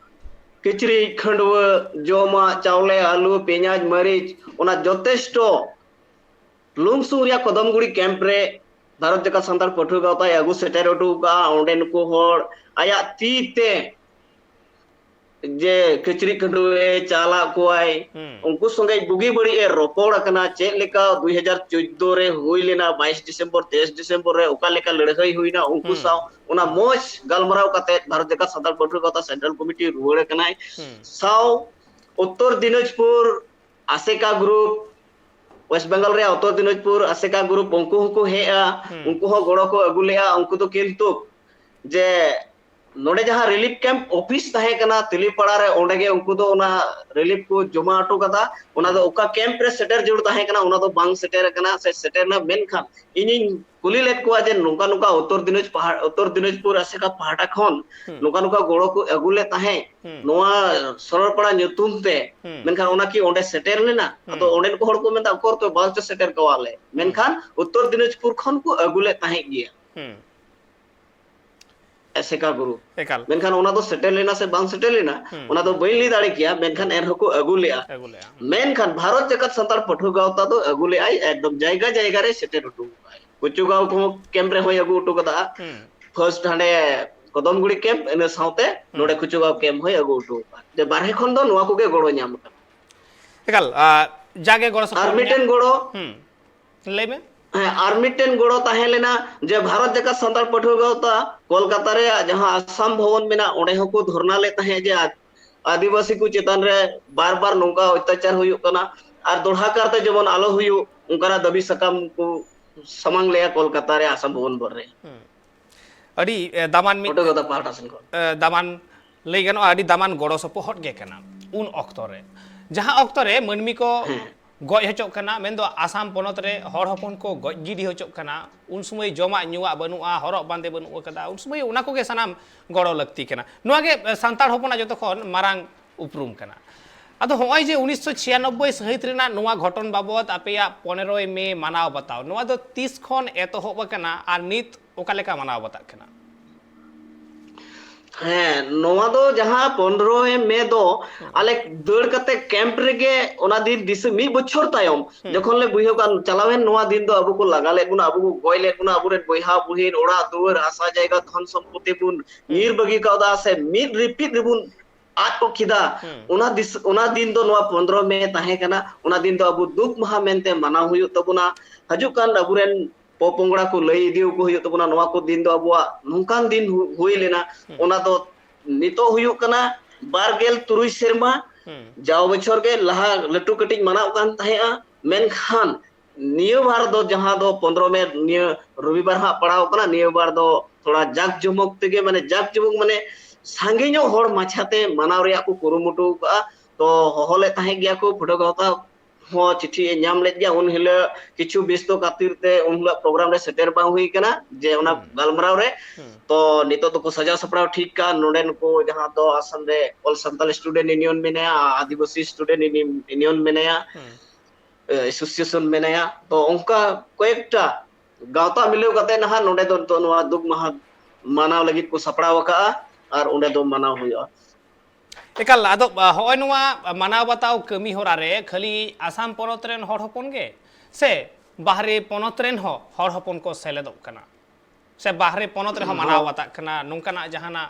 ᱠᱤᱪᱨᱤᱡ ᱠᱷᱟᱹᱰᱣᱟᱹ, ᱡᱚᱢᱟᱜ, ᱪᱟᱣᱞᱮ, ᱟᱹᱞᱩ, ᱯᱮᱸᱭᱟᱡᱽ, ᱢᱟᱹᱨᱤᱪ, ᱚᱱᱟ ᱡᱚᱛᱷᱮᱥᱴᱚ ᱞᱩᱢᱥᱩᱝ ᱨᱮᱭᱟᱜ ᱠᱚᱫᱚᱢᱜᱩᱲᱤ ᱠᱮᱢᱯ ᱨᱮ ᱵᱷᱟᱨᱚᱛ ᱡᱟᱠᱟᱛ ᱥᱟᱱᱛᱟᱲ ᱯᱟᱹᱴᱷᱩᱣᱟᱹ ᱜᱟᱶᱛᱟᱭ ᱟᱹᱜᱩ ᱥᱮᱴᱮᱨ ᱦᱚᱴᱚ ᱠᱟᱜᱼᱟ᱾ ᱚᱸᱰᱮ ᱱᱩᱠᱩ ᱦᱚᱲ ᱟᱭᱟᱜ ᱛᱤ ᱛᱮ ᱡᱮ ᱠᱤᱪᱨᱤᱡ ᱠᱷᱟᱹᱰᱣᱟᱹ ᱮ ᱪᱟᱞᱟᱜ ᱠᱚᱣᱟᱭ, ᱩᱱᱠᱩ ᱥᱚᱸᱜᱮ ᱵᱩᱜᱤ ᱵᱟᱹᱲᱤᱡ ᱮ ᱨᱚᱯᱚᱲ ᱟᱠᱟᱱᱟ, ᱪᱮᱫ ᱞᱮᱠᱟ ᱫᱩᱭ ᱦᱟᱡᱟᱨ ᱪᱳᱫᱽᱫᱳ ᱨᱮ ᱦᱩᱭ ᱞᱮᱱᱟ, ᱵᱟᱭᱤᱥ ᱰᱤᱥᱮᱢᱵᱚᱨ, ᱛᱮᱭᱤᱥ ᱰᱤᱥᱮᱢᱵᱚᱨ ᱨᱮ ᱚᱠᱟ ᱞᱮᱠᱟ ᱞᱟᱹᱲᱦᱟᱹᱭ ᱦᱩᱭᱱᱟ ᱩᱱᱠᱩ ᱥᱟᱶ, ᱚᱱᱟ ᱢᱚᱸᱡᱽ ᱜᱟᱞᱢᱟᱨᱟᱣ ᱠᱟᱛᱮ ᱵᱷᱟᱨᱚᱛ ᱡᱟᱠᱟᱛ ᱥᱟᱱᱛᱟᱲ ᱯᱟᱹᱴᱷᱩᱣᱟᱹ ᱜᱟᱶᱛᱟ ᱥᱮᱱᱴᱨᱟᱞ ᱠᱚᱢᱤᱴᱤ ᱨᱩᱣᱟᱹᱲ ᱟᱠᱟᱱᱟᱭ᱾ ᱥᱟᱶ ᱩᱛᱛᱚᱨ ᱫᱤᱱᱟᱡᱽᱯᱩᱨ ᱟᱥᱮᱠᱟ ᱜᱨᱩᱯ, ᱳᱭᱮᱥᱴ ᱵᱮᱝᱜᱚᱞ ᱨᱮᱭᱟᱜ ᱩᱛᱛᱚᱨ ᱫᱤᱱᱟᱡᱽᱯᱩᱨ ᱟᱥᱮᱠᱟ ᱜᱨᱩᱯ, ᱩᱱᱠᱩ ᱦᱚᱸᱠᱚ ᱦᱮᱡᱼᱟ, ᱦᱩᱸ᱾ ᱩᱱᱠᱩ ᱦᱚᱸ ᱜᱚᱲᱚ ᱠᱚ ᱟᱹᱜᱩ ᱞᱮᱜᱼᱟ᱾ ᱩᱱᱠᱩ ᱫᱚ ᱠᱤᱱᱛᱩ ᱡᱮ ᱱᱚᱰᱮ ᱡᱟᱦᱟᱸ ᱨᱤᱞᱤᱯ ᱠᱮᱢᱯ ᱚᱯᱷᱤᱥ ᱛᱟᱦᱮᱸ ᱠᱟᱱᱟ ᱛᱤᱞᱤᱯᱟᱲᱟ ᱨᱮ, ᱚᱸᱰᱮ ᱜᱮ ᱩᱱᱠᱩ ᱫᱚ ᱚᱱᱟ ᱨᱤᱞᱤᱯ ᱠᱚ ᱡᱚᱢᱟ ᱦᱚᱴᱚ ᱠᱟᱫᱟ᱾ ᱚᱱᱟ ᱫᱚ ᱦᱩᱸ᱾ ᱚᱠᱟ ᱠᱮᱢᱯ ᱨᱮ ᱥᱮᱴᱮᱨ ᱡᱟᱹᱨᱩᱲ ᱛᱟᱦᱮᱸ ᱠᱟᱱᱟ, ᱚᱱᱟ ᱫᱚ ᱵᱟᱝ ᱥᱮᱴᱮᱨ ᱟᱠᱟᱱᱟ ᱥᱮ ᱥᱮᱴᱮᱨ ᱮᱱᱟ᱾ ᱢᱮᱱᱠᱷᱟᱱ ᱤᱧᱤᱧ ᱠᱩᱞᱤ ᱞᱮᱫ ᱠᱚᱣᱟ ᱡᱮ ᱱᱚᱝᱠᱟ ᱱᱚᱝᱠᱟ ᱩᱛᱛᱚᱨ ᱫᱤᱱᱟᱡᱽ ᱯᱟᱦᱟ-, ᱩᱛᱛᱚᱨ ᱫᱤᱱᱟᱡᱽᱯᱩᱨ ᱟᱥᱮᱠᱟ ᱯᱟᱦᱴᱟ ᱠᱷᱚᱱ ᱦᱩᱸ᱾ ᱱᱚᱝᱠᱟ ᱱᱚᱝᱠᱟ ᱜᱚᱲᱚ ᱠᱚ ᱟᱹᱜᱩ ᱞᱮᱫ ᱛᱟᱦᱮᱸᱫ ᱦᱩᱸ᱾ ᱱᱚᱣᱟ ᱥᱚᱨᱚᱞᱯᱟᱲᱟ ᱧᱩᱛᱩᱢ ᱛᱮ, ᱦᱩᱸ᱾ ᱢᱮᱱᱠᱷᱟᱱ ᱚᱱᱟ ᱠᱤ ᱚᱸᱰᱮ ᱥᱮᱴᱮᱨ ᱞᱮᱱᱟ? ᱟᱫᱚ ᱦᱩᱸ᱾ ᱚᱸᱰᱮᱱ ᱠᱚ ᱦᱚᱲ ᱠᱚ ᱢᱮᱱᱫᱟ, "ᱚᱠᱚᱨ ᱛᱚ ᱵᱟᱝ ᱪᱚ ᱥᱮᱴᱮᱨ ᱠᱚᱣᱟᱞᱮ", ᱦᱩᱸ᱾ ᱢᱮᱱᱠᱷᱟᱱ ᱩᱛᱛᱚᱨ ᱫᱤᱱᱟᱡᱽᱯᱩᱨ ᱠᱷᱚᱱ ᱠᱚ ᱟᱹᱜᱩ ᱞᱮᱫ ᱛᱟᱦᱮᱸᱫ ᱜᱮᱭᱟ᱾ ᱦᱩᱸ᱾ ᱮᱥᱮᱠᱟ ᱜᱩᱨᱩ᱾ ᱮᱠᱟᱞ᱾ ᱢᱮᱱᱠᱷᱟᱱ ᱚᱱᱟ ᱫᱚ ᱥᱮᱴᱮᱨ ᱞᱮᱱᱟ ᱥᱮ ᱵᱟᱝ ᱥᱮᱴᱮᱨ ᱞᱮᱱᱟ, ᱦᱩᱸ᱾ ᱚᱱᱟ ᱫᱚ ᱵᱟᱹᱧ ᱞᱟᱹᱭ ᱫᱟᱲᱮ ᱠᱮᱭᱟ, ᱢᱮᱱᱠᱷᱟᱱ ᱮᱱᱨᱮᱦᱚᱸ ᱠᱚ ᱟᱹᱜᱩ ᱞᱮᱜᱼᱟ᱾ ᱟᱹᱜᱩ ᱞᱮᱜᱼᱟ᱾ ᱢᱮᱱᱠᱷᱟᱱ ᱵᱷᱟᱨᱚᱛ ᱡᱟᱠᱟᱛ ᱥᱟᱱᱛᱟᱲ ᱯᱟᱹᱴᱷᱩᱣᱟᱹ ᱜᱟᱶᱛᱟ ᱫᱚ ᱟᱹᱜᱩ ᱞᱮᱜᱼᱟᱭ, ᱮᱠᱫᱚᱢ ᱡᱟᱭᱜᱟ ᱡᱟᱭᱜᱟ ᱨᱮ ᱥᱮᱴᱮᱨ ᱦᱚᱴᱚ ᱠᱟᱜᱼᱟᱭ᱾ ᱠᱩᱪᱩᱜᱟᱸᱣ ᱠᱚᱦᱚᱸ ᱠᱮᱢᱯ ᱨᱮᱦᱚᱸᱭ ᱟᱹᱜᱩ ᱦᱚᱴᱚ ᱠᱟᱫᱟ᱾ ᱦᱩᱸ᱾ ᱯᱷᱟᱨᱥᱴ ᱦᱟᱸᱰᱮ ᱠᱚᱫᱚᱢᱜᱩᱲᱤ ᱠᱮᱢᱯ, ᱤᱱᱟᱹ ᱥᱟᱶᱛᱮ ᱦᱩᱸ᱾ ᱱᱚᱰᱮ ᱠᱩᱪᱩᱜᱟᱸᱣ ᱠᱮᱢᱯ ᱦᱚᱸᱭ ᱟᱹᱜᱩ ᱦᱚᱴᱚ ᱠᱟᱫᱟ᱾ ᱡᱮ ᱵᱟᱨᱦᱮ ᱠᱷᱚᱱ ᱫᱚ ᱱᱚᱣᱟ ᱠᱚᱜᱮ ᱜᱚᱲᱚ ᱧᱟᱢ ᱟᱠᱟᱱᱟ᱾ ᱮᱠᱟᱞ, ᱟ, ᱡᱟᱜᱮ ᱜᱚᱲᱚ ᱟᱨ ᱥᱚᱯᱚᱦᱚᱫ ᱢᱤᱫᱴᱮᱱ ᱧᱟᱢ-, ᱜᱚᱲᱚ ᱦᱩᱸ᱾ ᱞᱟᱹᱭ ᱢᱮ᱾ ᱦᱮᱸ, ᱟᱨ ᱢᱤᱫᱴᱮᱱ ᱜᱚᱲᱚ ᱛᱟᱦᱮᱸ ᱞᱮᱱᱟ ᱡᱮ ᱵᱷᱟᱨᱚᱛ ᱡᱟᱠᱟᱛ ᱥᱟᱱᱛᱟᱲ ᱯᱟᱹᱴᱷᱩᱣᱟᱹ ᱜᱟᱶᱛᱟ ᱠᱳᱞᱠᱟᱛᱟ ᱨᱮᱭᱟᱜ ᱡᱟᱦᱟᱸ ᱟᱥᱟᱢ ᱵᱷᱚᱵᱚᱱ ᱢᱮᱱᱟᱜ, ᱚᱸᱰᱮ ᱦᱚᱸᱠᱚ ᱫᱷᱚᱨᱱᱟ ᱞᱮᱫ ᱛᱟᱦᱮᱸᱫ ᱡᱮ ᱟ-, ᱟᱹᱫᱤᱵᱟᱹᱥᱤ ᱠᱚ ᱪᱮᱛᱟᱱ ᱨᱮ ᱵᱟᱨ ᱵᱟᱨ ᱱᱚᱝᱠᱟ ᱚᱛᱛᱟᱪᱟᱨ ᱦᱩᱭᱩᱜ ᱠᱟᱱᱟ ᱟᱨ ᱫᱚᱲᱦᱟ ᱠᱟᱨᱛᱮ ᱡᱮᱢᱚᱱ ᱟᱞᱚ ᱦᱩᱭᱩᱜ, ᱚᱱᱠᱟᱱᱟᱜ ᱫᱟᱹᱵᱤ ᱥᱟᱠᱟᱢ ᱠᱚ ᱥᱟᱢᱟᱝ ᱞᱮᱜᱼᱟ ᱠᱳᱞᱠᱟᱛᱟ ᱨᱮ ᱟᱥᱟᱢ ᱵᱷᱚᱵᱚᱱ ᱵᱚᱨ ᱨᱮ᱾ ᱦᱩᱸ᱾ ᱟᱹᱰᱤ, ᱮ, ᱫᱟᱢᱟᱱ ᱢᱤᱫ, ᱯᱟᱹᱴᱷᱩᱣᱟᱹ ᱜᱟᱶᱛᱟ ᱯᱟᱦᱴᱟ ᱥᱮᱱ ᱠᱷᱚᱱ᱾ ᱮ, ᱫᱟᱢᱟᱱ, ᱞᱟᱹᱭ ᱜᱟᱱᱚᱜᱼᱟ, ᱟᱹᱰᱤ ᱫᱟᱢᱟᱱ ᱜᱚᱲᱚ ᱥᱚᱯᱚᱦᱚᱫ ᱜᱮ ᱠᱟᱱᱟ᱾ ᱩᱱ ᱚᱠᱛᱚ ᱨᱮ, ᱡᱟᱦᱟᱸ ᱚᱠᱛᱚ ᱨᱮ ᱢᱟᱹᱱᱢᱤ ᱠᱚ ᱦᱮᱸ᱾ ᱜᱚᱡ ᱦᱚᱪᱚᱜ ᱠᱟᱱᱟ, ᱢᱮᱱᱫᱚ ᱟᱥᱟᱢ ᱯᱚᱱᱚᱛ ᱨᱮ ᱦᱚᱲ ᱦᱚᱯᱚᱱ ᱠᱚ ᱜᱚᱡ ᱜᱤᱰᱤ ᱦᱚᱪᱚᱜ ᱠᱟᱱᱟ, ᱩᱱ ᱥᱚᱢᱚᱭ ᱡᱚᱢᱟᱜ ᱧᱩᱣᱟᱜ ᱵᱟᱹᱱᱩᱜᱼᱟ, ᱦᱚᱨᱚᱜ ᱵᱟᱸᱫᱮ ᱵᱟᱹᱱᱩᱜ ᱟᱠᱟᱫᱟ, ᱩᱱ ᱥᱚᱢᱚᱭ ᱚᱱᱟ ᱠᱚᱜᱮ ᱥᱟᱱᱟᱢ ᱜᱚᱲᱚ ᱞᱟᱹᱠᱛᱤ ᱠᱟᱱᱟ᱾ ᱱᱚᱣᱟ ᱜᱮ, ᱮ, ᱥᱟᱱᱛᱟᱲ ᱦᱚᱯᱚᱱᱟᱜ ᱡᱚᱛᱚ ᱠᱷᱚᱱ ᱢᱟᱨᱟᱝ ᱩᱯᱨᱩᱢ ᱠᱟᱱᱟ᱾ ᱟᱫᱚ ᱦᱚᱸᱜᱼᱚᱭ ᱡᱮ ᱩᱱᱤᱥᱥᱚ ᱪᱷᱤᱭᱟᱱᱚᱵᱵᱳᱭ ᱥᱟᱹᱦᱤᱛ ᱨᱮᱱᱟᱜ ᱱᱚᱣᱟ ᱜᱷᱚᱴᱚᱱ ᱵᱟᱵᱚᱫ ᱟᱯᱮᱭᱟᱜ ᱯᱚᱱᱮᱨᱚᱭ ᱢᱮ ᱢᱟᱱᱟᱣ ᱵᱟᱛᱟᱣ, ᱱᱚᱣᱟ ᱫᱚ ᱛᱤᱥ ᱠᱷᱚᱱ ᱮᱛᱚᱦᱚᱵ ᱟᱠᱟᱱᱟ ᱟᱨ ᱱᱤᱛ ᱚᱠᱟ ᱞᱮᱠᱟ ᱢᱟᱱᱟᱣ ᱵᱟᱛᱟᱜ ᱠᱟᱱᱟ? ᱦᱮᱸ, ᱱᱚᱣᱟ ᱫᱚ ᱡᱟᱦᱟᱸ ᱯᱚᱱᱨᱚᱭ ᱢᱮ ᱫᱚ ᱦᱩᱸ᱾ ᱟᱞᱮ ᱫᱟᱹᱲ ᱠᱟᱛᱮ ᱠᱮᱢᱯ ᱨᱮᱜᱮ ᱚᱱᱟ ᱫᱤᱱ ᱫᱤᱥᱟᱹ, ᱢᱤᱫ ᱵᱚᱪᱷᱚᱨ ᱛᱟᱭᱚᱢ ᱦᱩᱸ᱾ ᱡᱚᱠᱷᱚᱱ ᱞᱮ ᱵᱩᱡᱷᱟᱹᱣ ᱠᱟᱱ ᱪᱟᱞᱟᱣᱮᱱ ᱱᱚᱣᱟ ᱫᱤᱱ ᱫᱚ ᱟᱵᱚ ᱠᱚ ᱞᱟᱜᱟ ᱞᱮᱫ ᱵᱚᱱᱟ, ᱟᱵᱚ ᱠᱚ ᱜᱚᱡ ᱞᱮᱫ ᱵᱚᱱᱟ, ᱟᱵᱚᱨᱮᱱ ᱵᱚᱭᱦᱟ ᱵᱩᱦᱤᱱ, ᱚᱲᱟᱜ ᱫᱩᱣᱟᱹᱨ, ᱦᱟᱥᱟ ᱡᱟᱭᱜᱟ, ᱫᱷᱚᱱ ᱥᱚᱢᱯᱚᱛᱤ ᱵᱚᱱ ᱦᱩᱸ᱾ ᱧᱤᱨ ᱵᱟᱹᱜᱤ ᱠᱟᱣᱫᱟ ᱥᱮ ᱢᱤᱫ ᱨᱤᱯᱤᱫ ᱨᱮᱵᱚᱱ ᱟᱫ ᱠᱚ ᱠᱮᱫᱟ᱾ ᱦᱩᱸ᱾ ᱚᱱᱟ ᱫᱤᱥ-, ᱚᱱᱟ ᱫᱤᱱ ᱫᱚ ᱱᱚᱣᱟ ᱯᱚᱱᱨᱚ ᱢᱮ ᱛᱟᱦᱮᱸ ᱠᱟᱱᱟ᱾ ᱚᱱᱟ ᱫᱤᱱ ᱫᱚ ᱟᱵᱚ ᱫᱩᱠ ᱢᱟᱦᱟ ᱢᱮᱱᱛᱮ ᱢᱟᱱᱟᱣ ᱦᱩᱭᱩᱜ ᱛᱟᱵᱚᱱᱟ᱾ ᱦᱤᱡᱩᱜ ᱠᱟᱱ ᱟᱵᱚᱨᱮᱱ ᱯᱚᱯᱚᱝᱲᱟ ᱠᱚ ᱞᱟᱹᱭ ᱤᱫᱤ ᱟᱠᱚ ᱦᱩᱭᱩᱜ ᱛᱟᱵᱚᱱᱟ, ᱱᱚᱣᱟ ᱠᱚ ᱫᱤᱱ ᱫᱚ ᱟᱵᱚᱣᱟᱜ ᱱᱚᱝᱠᱟᱱ ᱫᱤᱱ ᱦᱩ-, ᱦᱩᱭ ᱞᱮᱱᱟ᱾ ᱦᱩᱸ᱾ ᱚᱱᱟ ᱫᱚ ᱱᱤᱛᱚᱜ ᱦᱩᱭᱩᱜ ᱠᱟᱱᱟ ᱵᱟᱨ ᱜᱮᱞ ᱛᱩᱨᱩᱭ ᱥᱮᱨᱢᱟ᱾ ᱦᱩᱸ᱾ ᱡᱟᱣ ᱵᱚᱪᱷᱚᱨ ᱜᱮ ᱞᱟᱦᱟ ᱞᱟᱹᱴᱩ ᱠᱟᱹᱴᱤᱡ ᱢᱟᱱᱟᱣ ᱠᱟᱱ ᱛᱟᱦᱮᱸᱜᱼᱟ᱾ ᱢᱮᱱᱠᱷᱟᱱ ᱱᱤᱭᱟᱹ ᱵᱟᱨ ᱫᱚ, ᱡᱟᱦᱟᱸ ᱫᱚ ᱯᱚᱱᱫᱽᱨᱚ ᱢᱮ ᱱᱤᱭᱟᱹ ᱨᱚᱵᱤᱵᱟᱨ ᱦᱟᱸᱜ ᱯᱟᱲᱟᱣ ᱠᱟᱱᱟ, ᱱᱤᱭᱟᱹ ᱵᱟᱨ ᱫᱚ ᱛᱷᱚᱲᱟ ᱡᱟᱠ ᱡᱚᱢᱚᱠ ᱛᱮᱜᱮ, ᱢᱟᱱᱮ ᱡᱟᱠ ᱡᱚᱢᱚᱠ ᱢᱟᱱᱮ ᱥᱟᱸᱜᱮ ᱧᱚᱜ ᱦᱚᱲ ᱢᱟᱪᱷᱟᱛᱮ ᱢᱟᱱᱟᱣ ᱨᱮᱭᱟᱜ ᱠᱚ ᱠᱩᱨᱩᱢᱩᱴᱩ ᱟᱠᱟᱫᱼᱟ᱾ ᱛᱚ ᱦᱚᱦᱚ ᱞᱮᱫ ᱛᱟᱦᱮᱸ ᱜᱮᱭᱟ ᱠᱚ, ᱯᱷᱩᱴᱟᱹ ᱜᱟᱶᱛᱟ ᱦᱚᱸ ᱪᱤᱴᱷᱤ ᱧᱟᱢ ᱞᱮᱫ ᱜᱮᱭᱟ᱾ ᱩᱱ ᱦᱤᱞᱳᱜ ᱠᱤᱪᱷᱩ ᱵᱮᱥᱛᱚ ᱠᱷᱟᱹᱛᱤᱨ ᱛᱮ ᱩᱱ ᱦᱤᱞᱳᱜ ᱯᱨᱳᱜᱨᱟᱢ ᱨᱮ ᱥᱮᱴᱮᱨ ᱵᱟᱝ ᱦᱩᱭ ᱠᱟᱱᱟ, ᱡᱮ ᱚᱱᱟ ᱦᱩᱸ᱾ ᱜᱟᱞᱢᱟᱨᱟᱣ ᱨᱮ᱾ ᱦᱩᱸ᱾ ᱛᱚ ᱱᱤᱛᱚᱜ ᱫᱚᱠᱚ ᱥᱟᱡᱟᱣ ᱥᱟᱯᱲᱟᱣ ᱴᱷᱤᱠ ᱠᱟᱜᱼᱟ᱾ ᱱᱚᱰᱮᱱ ᱠᱚ ᱡᱟᱦᱟᱸ ᱫᱚ ᱟᱥᱟᱢ ᱨᱮ All Santal Student Union ᱢᱮᱱᱟᱭᱟ, ᱟᱹᱫᱤᱵᱟᱹᱥᱤ Student Union ᱢᱮᱱᱟᱭᱟ, ᱦᱩᱸ᱾ ᱮ, association ᱢᱮᱱᱟᱭᱟ᱾ ᱛᱚ ᱚᱱᱠᱟ ᱠᱚᱭᱮᱠᱴᱟ ᱜᱟᱶᱛᱟ ᱢᱤᱞᱟᱹᱣ ᱠᱟᱛᱮ ᱱᱟᱦᱟᱜ ᱱᱚᱰᱮ ᱫᱚ ᱱᱤᱛᱚᱜ ᱱᱚᱣᱟ ᱫᱩᱠ ᱢᱟᱦᱟ ᱢᱟᱱᱟᱣ ᱞᱟᱹᱜᱤᱫ ᱠᱚ ᱥᱟᱯᱲᱟᱣ ᱟᱠᱟᱜᱼᱟ ᱟᱨ ᱚᱸᱰᱮ ᱫᱚ ᱢᱟᱱᱟᱣ ᱦᱩᱭᱩᱜᱼᱟ᱾ ᱮᱠᱟᱞ, ᱟᱫᱚ, ᱟ, ᱦᱚᱸᱜᱼᱚᱭ ᱱᱚᱣᱟ ᱢᱟᱱᱟᱣ ᱵᱟᱛᱟᱣ ᱠᱟᱹᱢᱤ ᱦᱚᱨᱟ ᱨᱮ ᱠᱷᱟᱹᱞᱤ ᱟᱥᱟᱢ ᱯᱚᱱᱚᱛ ᱨᱮᱱ ᱦᱚᱲ ᱦᱚᱯᱚᱱ ᱜᱮ ᱥᱮ ᱵᱟᱦᱨᱮ ᱯᱚᱱᱚᱛ ᱨᱮᱱ ᱦᱚᱸ ᱦᱚᱲ ᱦᱚᱯᱚᱱ ᱠᱚ ᱥᱮᱞᱮᱫᱚᱜ ᱠᱟᱱᱟ? ᱥᱮ ᱵᱟᱦᱨᱮ ᱯᱚᱱᱚᱛ ᱨᱮᱦᱚᱸ ᱢᱟᱱᱟᱣ ᱦᱚᱸ᱾ ᱵᱟᱛᱟᱜ ᱠᱟᱱᱟ, ᱱᱚᱝᱠᱟᱱᱟᱜ ᱡᱟᱦᱟᱱᱟᱜ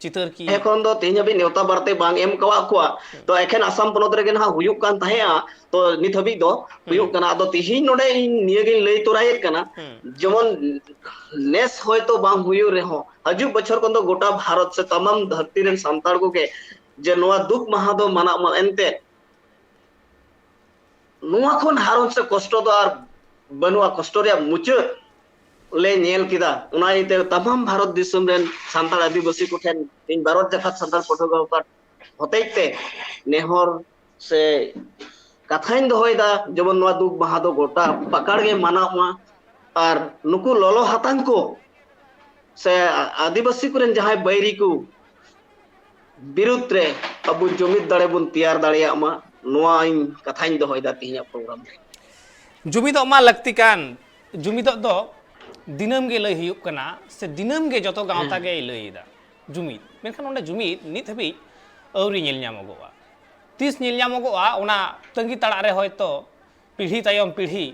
ᱪᱤᱛᱟᱹᱨ ᱠᱤ? ᱮᱠᱷᱚᱱ ᱫᱚ ᱛᱮᱦᱮᱧ ᱦᱟᱹᱵᱤᱡ ᱱᱮᱣᱛᱟ ᱵᱟᱨᱛᱮ ᱵᱟᱝ ᱮᱢ ᱠᱟᱣᱟᱜ ᱠᱚᱣᱟ᱾ ᱦᱩᱸ᱾ ᱛᱚ ᱮᱠᱷᱮᱱ ᱟᱥᱟᱢ ᱯᱚᱱᱚᱛ ᱨᱮᱜᱮ ᱱᱟᱦᱟᱜ ᱦᱩᱭᱩᱜ ᱠᱟᱱ ᱛᱟᱦᱮᱸᱜᱼᱟ᱾ ᱛᱚ ᱱᱤᱛ ᱦᱟᱹᱵᱤᱡ ᱫᱚ ᱦᱩᱸ᱾ ᱦᱩᱭᱩᱜ ᱠᱟᱱᱟ᱾ ᱟᱫᱚ ᱛᱮᱦᱮᱧ ᱱᱚᱰᱮ ᱤᱧ ᱱᱤᱭᱟᱹᱜᱤᱧ ᱞᱟᱹᱭ ᱛᱚᱨᱟᱭᱮᱫ ᱠᱟᱱᱟ, ᱦᱩᱸ᱾ ᱡᱮᱢᱚᱱ ᱱᱮᱥ ᱦᱚᱭᱛᱚ ᱵᱟᱝ ᱦᱩᱭᱩᱜ ᱨᱮᱦᱚᱸ, ᱦᱤᱡᱩᱜ ᱵᱚᱪᱷᱚᱨ ᱠᱷᱚᱱ ᱫᱚ ᱜᱚᱴᱟ ᱵᱷᱟᱨᱚᱛ ᱥᱮ ᱛᱟᱢᱟᱢ ᱫᱷᱟᱹᱨᱛᱤ ᱨᱮᱱ ᱥᱟᱱᱛᱟᱲ ᱠᱚᱜᱮ ᱡᱮ ᱱᱚᱣᱟ ᱫᱩᱠ ᱢᱟᱦᱟ ᱫᱚ ᱢᱟᱱᱟᱜ ᱢᱟ᱾ ᱮᱱᱛᱮ ᱱᱚᱣᱟ ᱠᱷᱚᱱ ᱦᱟᱨᱚᱱ ᱥᱮ ᱠᱚᱥᱴᱚ ᱫᱚ ᱟᱨ ᱵᱟᱹᱱᱩᱜᱼᱟ᱾ ᱠᱚᱥᱴᱚ ᱨᱮᱭᱟᱜ ᱢᱩᱪᱟᱹᱫ ᱞᱮ ᱧᱮᱞ ᱠᱮᱫᱟ᱾ ᱚᱱᱟ ᱤᱭᱟᱹᱛᱮ ᱛᱟᱢᱟᱢ ᱵᱷᱟᱨᱚᱛ ᱫᱤᱥᱚᱢ ᱨᱮᱱ ᱥᱟᱱᱛᱟᱲ ᱟᱹᱫᱤᱵᱟᱹᱥᱤ ᱠᱚᱴᱷᱮᱱ ᱤᱧ ᱵᱷᱟᱨᱚᱛ ᱡᱟᱠᱟᱛ ᱥᱟᱱᱛᱟᱲ ᱯᱟᱹᱴᱷᱩᱣᱟᱹ ᱜᱟᱶᱛᱟ ᱦᱚᱛᱮᱡ ᱛᱮ ᱱᱮᱦᱚᱨ ᱥᱮ ᱠᱟᱛᱷᱟᱧ ᱫᱚᱦᱚᱭᱮᱫᱟ, ᱡᱮᱢᱚᱱ ᱱᱚᱣᱟ ᱫᱩᱠ ᱢᱟᱦᱟ ᱫᱚ ᱜᱚᱴᱟ ᱯᱟᱠᱟᱲ ᱜᱮ ᱢᱟᱱᱟᱣ ᱢᱟ᱾ ᱟᱨ ᱱᱩᱠᱩ ᱞᱚᱞᱚ ᱦᱟᱛᱟᱝ ᱠᱚ ᱥᱮ ᱟᱹᱫᱤᱵᱟᱹᱥᱤ ᱠᱚᱨᱮᱱ ᱡᱟᱦᱟᱸᱭ ᱵᱟᱹᱭᱨᱤ ᱠᱚ ᱵᱤᱨᱩᱫᱽ ᱨᱮ ᱟᱵᱚ ᱡᱩᱢᱤᱫ ᱫᱟᱲᱮ ᱵᱚᱱ ᱛᱮᱭᱟᱨ ᱫᱟᱲᱮᱭᱟᱜ ᱢᱟ, ᱱᱚᱣᱟ ᱤᱧ ᱠᱟᱛᱷᱟᱧ ᱫᱚᱦᱚᱭᱮᱫᱟ ᱛᱮᱦᱮᱧᱟᱜ ᱯᱨᱳᱜᱨᱟᱢ ᱨᱮ᱾ ᱡᱩᱢᱤᱫᱚᱜ ᱢᱟ ᱞᱟᱹᱠᱛᱤ ᱠᱟᱱ, ᱡᱩᱢᱤᱫᱚᱜ ᱫᱚ ᱫᱤᱱᱟᱹᱢ ᱜᱮ ᱞᱟᱹᱭ ᱦᱩᱭᱩᱜ ᱠᱟᱱᱟ, ᱥᱮ ᱫᱤᱱᱟᱹᱢ ᱜᱮ ᱡᱚᱛᱚ ᱜᱟᱶᱛᱟ ᱦᱮᱸ᱾ ᱜᱮᱭ ᱞᱟᱹᱭ ᱮᱫᱟ ᱡᱩᱢᱤᱫ, ᱢᱮᱱᱠᱷᱟᱱ ᱚᱸᱰᱮ ᱡᱩᱢᱤᱫ ᱱᱤᱛ ᱦᱟᱹᱵᱤᱡ ᱟᱹᱣᱨᱤ ᱧᱮᱞ ᱧᱟᱢᱚᱜᱚᱜᱼᱟ᱾ ᱛᱤᱥ ᱧᱮᱞ ᱧᱟᱢᱚᱜᱚᱜᱼᱟ, ᱚᱱᱟ ᱛᱟᱺᱜᱤ ᱛᱟᱲᱟᱜ ᱨᱮ ᱦᱚᱭᱛᱚ ᱯᱤᱲᱦᱤ ᱛᱟᱭᱚᱢ ᱯᱤᱲᱦᱤ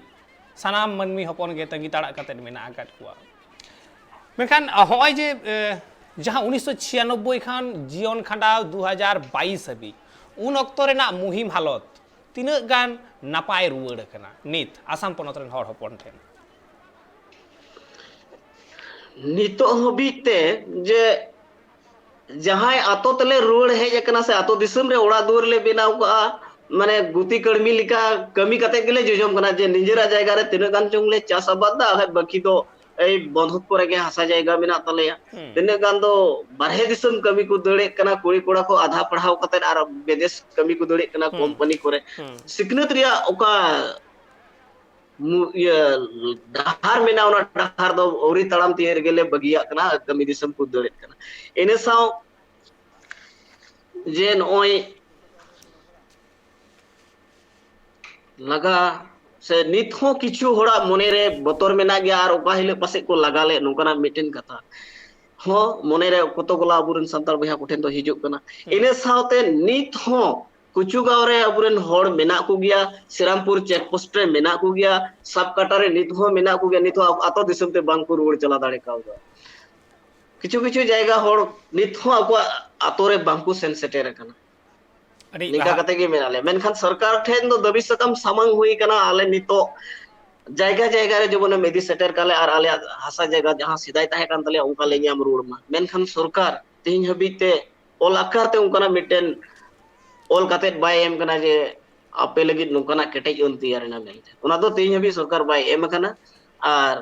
ᱥᱟᱱᱟᱢ ᱢᱟᱹᱱᱢᱤ ᱦᱚᱯᱚᱱ ᱜᱮ ᱛᱟᱺᱜᱤ ᱛᱟᱲᱟᱜ ᱠᱟᱛᱮᱫ ᱢᱮᱱᱟᱜ ᱟᱠᱟᱫ ᱠᱚᱣᱟ᱾ ᱢᱮᱱᱠᱷᱟᱱ, ᱟ, ᱦᱚᱸᱜᱼᱚᱭ ᱡᱮ, ᱮ, ᱡᱟᱦᱟᱸ ᱩᱱᱤᱥᱥᱚ ᱪᱷᱤᱭᱟᱱᱚᱵᱵᱳᱭ ᱠᱷᱚᱱ ᱡᱤᱭᱚᱱ ᱠᱷᱟᱸᱰᱟᱣ ᱫᱩ ᱦᱟᱡᱟᱨ ᱵᱟᱭᱤᱥ ᱦᱟᱹᱵᱤᱡ, ᱩᱱ ᱚᱠᱛᱚ ᱨᱮᱱᱟᱜ ᱢᱩᱦᱤᱢ ᱦᱟᱞᱚᱛ ᱛᱤᱱᱟᱹᱜ ᱜᱟᱱ ᱱᱟᱯᱟᱭ ᱨᱩᱣᱟᱹᱲ ᱟᱠᱟᱱᱟ ᱱᱤᱛ ᱟᱥᱟᱢ ᱯᱚᱱᱚᱛ ᱨᱮᱱ ᱦᱚᱲ ᱦᱚᱯᱚᱱ ᱴᱷᱮᱱ? ᱱᱤᱛᱚᱜ ᱦᱟᱹᱵᱤᱡ ᱛᱮ ᱡᱮ ᱡᱟᱦᱟᱸᱭ ᱟᱛᱳ ᱛᱮᱞᱮ ᱨᱩᱣᱟᱹᱲ ᱦᱮᱡ ᱟᱠᱟᱱᱟ ᱥᱮ ᱟᱛᱳ ᱫᱤᱥᱚᱢ ᱨᱮ ᱚᱲᱟᱜ ᱫᱩᱣᱟᱹᱨ ᱞᱮ ᱵᱮᱱᱟᱣ ᱠᱟᱜᱼᱟ, ᱢᱟᱱᱮ ᱜᱩᱛᱤ ᱠᱟᱹᱲᱢᱤ ᱞᱮᱠᱟ ᱠᱟᱹᱢᱤ ᱠᱟᱛᱮ ᱜᱮᱞᱮ ᱡᱚᱡᱚᱢ ᱠᱟᱱᱟ, ᱡᱮ ᱱᱤᱡᱮᱨᱟᱜ ᱡᱟᱭᱜᱟ ᱨᱮ ᱛᱤᱱᱟᱹᱜ ᱜᱟᱱ ᱪᱚᱝ ᱞᱮ ᱪᱟᱥ ᱟᱵᱟᱫ ᱫᱟ, ᱟᱨ ᱵᱟᱹᱠᱤ ᱫᱚ ᱮᱭ ᱵᱚᱱᱫᱷᱚᱠ ᱠᱚᱨᱮ ᱜᱮ ᱦᱟᱥᱟ ᱡᱟᱭᱜᱟ ᱢᱮᱱᱟᱜ ᱛᱟᱞᱮᱭᱟ᱾ ᱦᱩᱸ᱾ ᱛᱤᱱᱟᱹᱜ ᱜᱟᱱ ᱫᱚ ᱵᱟᱨᱦᱮ ᱫᱤᱥᱚᱢ ᱠᱟᱹᱢᱤ ᱠᱚ ᱫᱟᱹᱲᱮᱫ ᱠᱟᱱᱟ, ᱠᱩᱲᱤ ᱠᱚᱲᱟ ᱠᱚ ᱟᱫᱷᱟ ᱯᱟᱲᱦᱟᱣ ᱠᱟᱛᱮ ᱟᱨ ᱵᱤᱫᱮᱥ ᱠᱟᱹᱢᱤ ᱠᱚ ᱫᱟᱹᱲᱮᱫ ᱠᱟᱱᱟ, ᱦᱩᱸ᱾ ᱠᱳᱢᱯᱟᱱᱤ ᱠᱚᱨᱮ᱾ ᱦᱩᱸ᱾ ᱥᱤᱠᱷᱱᱟᱹᱛ ᱨᱮᱭᱟᱜ ᱚᱠᱟ ᱢᱩ-, ᱤᱭᱟᱹ ᱰᱟᱦᱟᱨ ᱢᱮᱱᱟᱜᱼᱟ, ᱚᱱᱟ ᱰᱟᱦᱟᱨ ᱫᱚ ᱟᱹᱣᱨᱤ ᱛᱟᱲᱟᱢ ᱛᱤᱭᱟᱹᱜ ᱨᱮᱜᱮ ᱞᱮ ᱵᱟᱹᱜᱤᱭᱟᱜ ᱠᱟᱱᱟ, ᱠᱟᱹᱢᱤ ᱫᱤᱥᱚᱢ ᱠᱚ ᱫᱟᱹᱲᱮᱫ ᱠᱟᱱᱟ᱾ ᱤᱱᱟᱹ ᱥᱟᱶ ᱡᱮ ᱱᱚᱜᱼᱚᱭ ᱞᱟᱜᱟ ᱥᱮ ᱱᱤᱛ ᱦᱚᱸ ᱠᱤᱪᱷᱩ ᱦᱚᱲᱟᱜ ᱢᱚᱱᱮᱨᱮ ᱵᱚᱛᱚᱨ ᱢᱮᱱᱟᱜ ᱜᱮᱭᱟ, ᱟᱨ ᱚᱠᱟ ᱦᱤᱞᱳᱜ ᱯᱟᱥᱮᱡ ᱠᱚ ᱞᱟᱜᱟ ᱞᱮᱫ, ᱱᱚᱝᱠᱟᱱᱟᱜ ᱢᱤᱫᱴᱮᱱ ᱠᱟᱛᱷᱟ ᱦᱚᱸ ᱢᱚᱱᱮᱨᱮ ᱠᱚᱛᱚ ᱜᱩᱞᱟ ᱟᱵᱚᱨᱮᱱ ᱥᱟᱱᱛᱟᱲ ᱵᱚᱭᱦᱟ ᱠᱚᱴᱷᱮᱱ ᱫᱚ ᱦᱤᱡᱩᱜ ᱠᱟᱱᱟ᱾ ᱦᱩᱸ᱾ ᱤᱱᱟᱹ ᱥᱟᱶᱛᱮ ᱱᱤᱛ ᱦᱚᱸ ᱠᱩᱪᱩ ᱜᱟᱶ ᱨᱮ ᱟᱵᱚᱨᱮᱱ ᱦᱚᱲ ᱢᱮᱱᱟᱜ ᱠᱚᱜᱮᱭᱟ, ᱥᱤᱨᱟᱢᱯᱩᱨ ᱪᱮᱠ ᱯᱳᱥᱴ ᱨᱮ ᱢᱮᱱᱟᱜ ᱠᱚᱜᱮᱭᱟ, ᱥᱟᱵ ᱠᱟᱴᱟ ᱨᱮ ᱱᱤᱛ ᱦᱚᱸ ᱢᱮᱱᱟᱜ ᱠᱚᱜᱮᱭᱟ, ᱱᱤᱛ ᱦᱚᱸ ᱟᱛᱳ ᱫᱤᱥᱚᱢ ᱛᱮ ᱵᱟᱝ ᱠᱚ ᱨᱩᱣᱟᱹᱲ ᱪᱟᱞᱟᱣ ᱫᱟᱲᱮ ᱠᱟᱣᱫᱟ᱾ ᱠᱤᱪᱷᱩ ᱠᱤᱪᱷᱩ ᱡᱟᱭᱜᱟ ᱦᱚᱲ ᱱᱤᱛ ᱦᱚᱸ ᱟᱠᱚᱣᱟᱜ ᱟᱛᱳ ᱨᱮ ᱵᱟᱝ ᱠᱚ ᱥᱮᱱ ᱥᱮᱴᱮᱨ ᱟᱠᱟᱱᱟ᱾ ᱟᱹᱰᱤ ᱱᱤᱝᱠᱟ ᱦᱟ- ᱠᱟᱛᱮ ᱜᱮ ᱢᱮᱱᱟᱜ ᱞᱮᱭᱟ, ᱢᱮᱱᱠᱷᱟᱱ ᱥᱚᱨᱠᱟᱨ ᱴᱷᱮᱱ ᱫᱚ ᱫᱟᱹᱵᱤ ᱥᱟᱠᱟᱢ ᱥᱟᱢᱟᱝ ᱦᱩᱭ ᱠᱟᱱᱟ, ᱟᱞᱮ ᱱᱤᱛᱚᱜ ᱡᱟᱭᱜᱟ ᱡᱟᱭᱜᱟ ᱨᱮ ᱡᱮᱢᱚᱱ ᱮᱢ ᱤᱫᱤ ᱥᱮᱴᱮᱨ ᱠᱟᱞᱮ ᱟᱨ ᱟᱞᱮᱭᱟᱜ ᱦᱟᱥᱟ ᱡᱟᱭᱜᱟ ᱡᱟᱦᱟᱸ ᱥᱮᱫᱟᱭ ᱛᱟᱦᱮᱸ ᱠᱟᱱ ᱛᱟᱞᱮᱭᱟ ᱚᱱᱠᱟ ᱞᱮ ᱦᱩᱸ᱾ ᱧᱟᱢ ᱨᱩᱣᱟᱹᱲ ᱢᱟ᱾ ᱢᱮᱱᱠᱷᱟᱱ ᱥᱚᱨᱠᱟᱨ ᱛᱮᱦᱮᱧ ᱦᱟᱹᱵᱤᱡ ᱛᱮ ᱚᱞ ᱟᱠᱟᱨ ᱛᱮ ᱚᱱᱠᱟᱱᱟᱜ ᱢᱤᱫᱴᱮᱱ ᱚᱞ ᱠᱟᱛᱮᱫ ᱵᱟᱭ ᱮᱢ ᱠᱟᱱᱟ ᱡᱮ ᱟᱯᱮ ᱞᱟᱹᱜᱤᱫ ᱱᱚᱝᱠᱟᱱᱟᱜ ᱠᱮᱴᱮᱡ ᱟᱹᱱ ᱛᱮᱭᱟᱨ ᱮᱱᱟ ᱢᱮᱱᱛᱮ᱾ ᱚᱱᱟ ᱫᱚ ᱛᱮᱦᱮᱧ ᱦᱟᱹᱵᱤᱡ ᱥᱚᱨᱠᱟᱨ ᱵᱟᱭ ᱮᱢ ᱟᱠᱟᱱᱟ᱾ ᱟᱨ,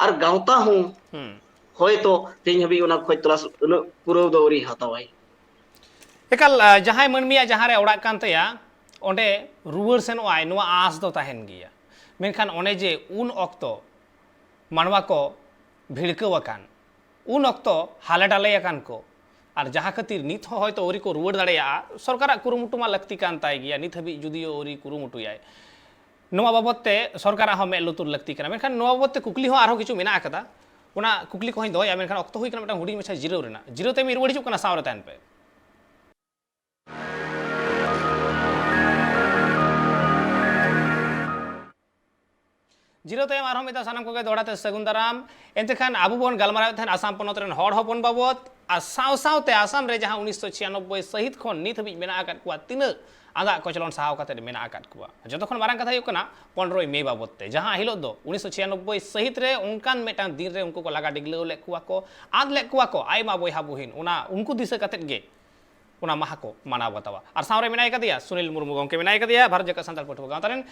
ᱟᱨ ᱜᱟᱶᱛᱟ ᱦᱚᱸ ᱦᱩᱸ᱾ ᱦᱚᱭᱛᱚ ᱛᱮᱦᱮᱧ ᱦᱟᱹᱵᱤᱡ ᱚᱱᱟ ᱠᱷᱚᱡ ᱛᱚᱞᱟᱥ ᱩᱱᱟᱹᱜ ᱯᱩᱨᱟᱹᱣ ᱫᱚ ᱟᱹᱣᱨᱤ ᱦᱟᱛᱟᱣᱟᱭ᱾ ᱮᱠᱟᱞ, ᱟ, ᱡᱟᱦᱟᱸᱭ ᱢᱟᱹᱱᱢᱤᱭᱟᱜ ᱡᱟᱦᱟᱸ ᱨᱮ ᱚᱲᱟᱜ ᱠᱟᱱ ᱛᱟᱭᱟ, ᱚᱸᱰᱮ ᱨᱩᱣᱟᱹᱲ ᱥᱮᱱᱚᱜ ᱟᱭ, ᱱᱚᱣᱟ ᱟᱸᱥ ᱫᱚ ᱛᱟᱦᱮᱱ ᱜᱮᱭᱟ᱾ ᱢᱮᱱᱠᱷᱟᱱ ᱚᱱᱮ ᱡᱮ ᱩᱱ ᱚᱠᱛᱚ ᱢᱟᱱᱣᱟ ᱠᱚ ᱵᱷᱤᱲᱠᱟᱹᱣ ᱟᱠᱟᱱ, ᱩᱱ ᱚᱠᱛᱚ ᱦᱟᱞᱮ ᱰᱟᱞᱮ ᱟᱠᱟᱱ ᱠᱚ, ᱟᱨ ᱡᱟᱦᱟᱸ ᱠᱷᱟᱹᱛᱤᱨ ᱱᱤᱛ ᱦᱚᱸ ᱦᱚᱭᱛᱳ ᱟᱹᱣᱨᱤ ᱠᱚ ᱨᱩᱣᱟᱹᱲ ᱫᱟᱲᱮᱭᱟᱜᱼᱟ, ᱥᱚᱨᱠᱟᱨᱟᱜ ᱠᱩᱨᱩᱢᱩᱴᱩ ᱢᱟ ᱞᱟᱹᱠᱛᱤ ᱠᱟᱱ ᱛᱟᱭ ᱜᱮᱭᱟ, ᱱᱤᱛ ᱦᱟᱹᱵᱤᱡ ᱡᱩᱫᱤᱭᱳ ᱟᱹᱣᱨᱤ ᱠᱩᱨᱩᱢᱩᱴᱩᱭᱟᱭ᱾ ᱱᱚᱣᱟ ᱵᱟᱵᱚᱛ ᱛᱮ ᱥᱚᱨᱠᱟᱨᱟᱜ ᱦᱚᱸ ᱢᱮᱫ ᱞᱩᱛᱩᱨ ᱞᱟᱹᱠᱛᱤ ᱠᱟᱱᱟ᱾ ᱢᱮᱱᱠᱷᱟᱱ ᱱᱚᱣᱟ ᱵᱟᱵᱚᱛ ᱛᱮ ᱠᱩᱠᱞᱤ ᱦᱚᱸ ᱟᱨᱦᱚᱸ ᱠᱤᱪᱷᱩ ᱢᱮᱱᱟᱜ ᱟᱠᱟᱫᱟ, ᱚᱱᱟ ᱠᱩᱠᱞᱤ ᱠᱚᱦᱚᱸᱧ ᱫᱚᱦᱚᱭᱟ, ᱢᱮᱱᱠᱷᱟᱱ ᱚᱠᱛᱚ ᱦᱩᱭ ᱠᱟᱱᱟ ᱢᱤᱫᱴᱟᱝ ᱦᱩᱰᱤᱧ ᱢᱟᱪᱷᱟ ᱡᱤᱨᱟᱹᱣ ᱨᱮᱱᱟᱜ᱾ ᱡᱤᱨᱟᱹᱣ ᱛᱟᱭᱚᱢ ᱤᱧ ᱨᱩᱣᱟᱹᱲ ᱦᱤᱡᱩᱜ ᱠᱟᱱᱟ, ᱥᱟᱶ ᱨᱮ ᱛᱟᱦᱮᱱ ᱯᱮ᱾ ᱡᱤᱨᱟᱹᱣ ᱛᱟᱭᱚᱢ ᱟᱨᱦᱚᱸ ᱢᱤᱫ ᱫᱷᱟᱣ ᱥᱟᱱᱟᱢ ᱠᱚᱜᱮ ᱫᱚᱦᱲᱟ ᱛᱮ ᱥᱟᱹᱜᱩᱱ ᱫᱟᱨᱟᱢ᱾ ᱮᱱᱛᱮ ᱠᱷᱟᱱ ᱟᱵᱚ ᱵᱚᱱ ᱜᱟᱞᱢᱟᱨᱟᱣᱮᱫ ᱛᱟᱦᱮᱸᱱ ᱟᱥᱟᱢ ᱯᱚᱱᱚᱛ ᱨᱮᱱ ᱦᱚᱲ ᱦᱚᱯᱚᱱ ᱵᱟᱵᱚᱛ, ᱟᱨ ᱥᱟᱶ ᱥᱟᱶᱛᱮ ᱟᱥᱟᱢ ᱨᱮ ᱡᱟᱦᱟᱸ ᱩᱱᱤᱥᱥᱚ ᱪᱷᱤᱭᱟᱱᱚᱵᱵᱳᱭ ᱥᱟᱹᱦᱤᱛ ᱠᱷᱚᱱ ᱱᱤᱛ ᱦᱟᱹᱵᱤᱡ ᱢᱮᱱᱟᱜ ᱟᱠᱟᱫ ᱠᱚᱣᱟ, ᱛᱤᱱᱟᱹᱜ ᱟᱸᱫᱟᱜ ᱠᱚᱪᱞᱚᱱ ᱥᱟᱦᱟᱣ ᱠᱟᱛᱮ ᱢᱮᱱᱟᱜ ᱟᱠᱟᱫ ᱠᱚᱣᱟ᱾ ᱡᱚᱛᱚ ᱠᱷᱚᱱ ᱢᱟᱨᱟᱝ ᱠᱟᱛᱷᱟ ᱦᱩᱭᱩᱜ ᱠᱟᱱᱟ ᱯᱚᱱᱨᱚᱭ ᱢᱮ ᱵᱟᱵᱚᱛ ᱛᱮ, ᱡᱟᱦᱟᱸ ᱦᱤᱞᱳᱜ ᱫᱚ ᱩᱱᱤᱥᱥᱚ ᱪᱷᱤᱭᱟᱱᱚᱵᱵᱳᱭ ᱥᱟᱹᱦᱤᱛ ᱨᱮ ᱚᱱᱠᱟᱱ ᱢᱤᱫᱴᱟᱝ ᱫᱤᱱ ᱨᱮ ᱩᱱᱠᱩ ᱠᱚ ᱞᱟᱜᱟ ᱰᱤᱜᱽᱞᱟᱹᱣ ᱞᱮᱫ ᱠᱚᱣᱟ ᱠᱚ, ᱟᱫ ᱞᱮᱫ ᱠᱚᱣᱟ ᱠᱚ ᱟᱭᱢᱟ ᱵᱚᱭᱦᱟ ᱵᱩᱦᱤᱱ, ᱚᱱᱟ ᱩᱱᱠᱩ ᱫᱤᱥᱟᱹ ᱠᱟᱛᱮᱫ ᱜᱮ ᱚᱱᱟ ᱢᱟᱦᱟ ᱠᱚ ᱢᱟᱱᱟᱣ ᱵᱟᱛᱟᱣᱟ᱾ ᱟᱨ ᱥᱟᱶᱨᱮ ᱢᱮᱱᱟᱭ ᱠᱟᱫᱮᱭᱟ ᱥᱩᱱᱤᱞ ᱢᱩᱨᱢᱩ ᱜᱚᱢᱠᱮ, ᱢᱮᱱᱟᱭ ᱠᱟᱫᱮᱭᱟ ᱵᱷᱟᱨᱚᱛ ᱡᱟᱠᱟᱛ ᱥᱟᱱᱛᱟᱲ ᱯᱟᱹᱴᱷᱩᱣᱟᱹ ᱜᱟᱶᱛᱟ ᱨᱮᱱ᱾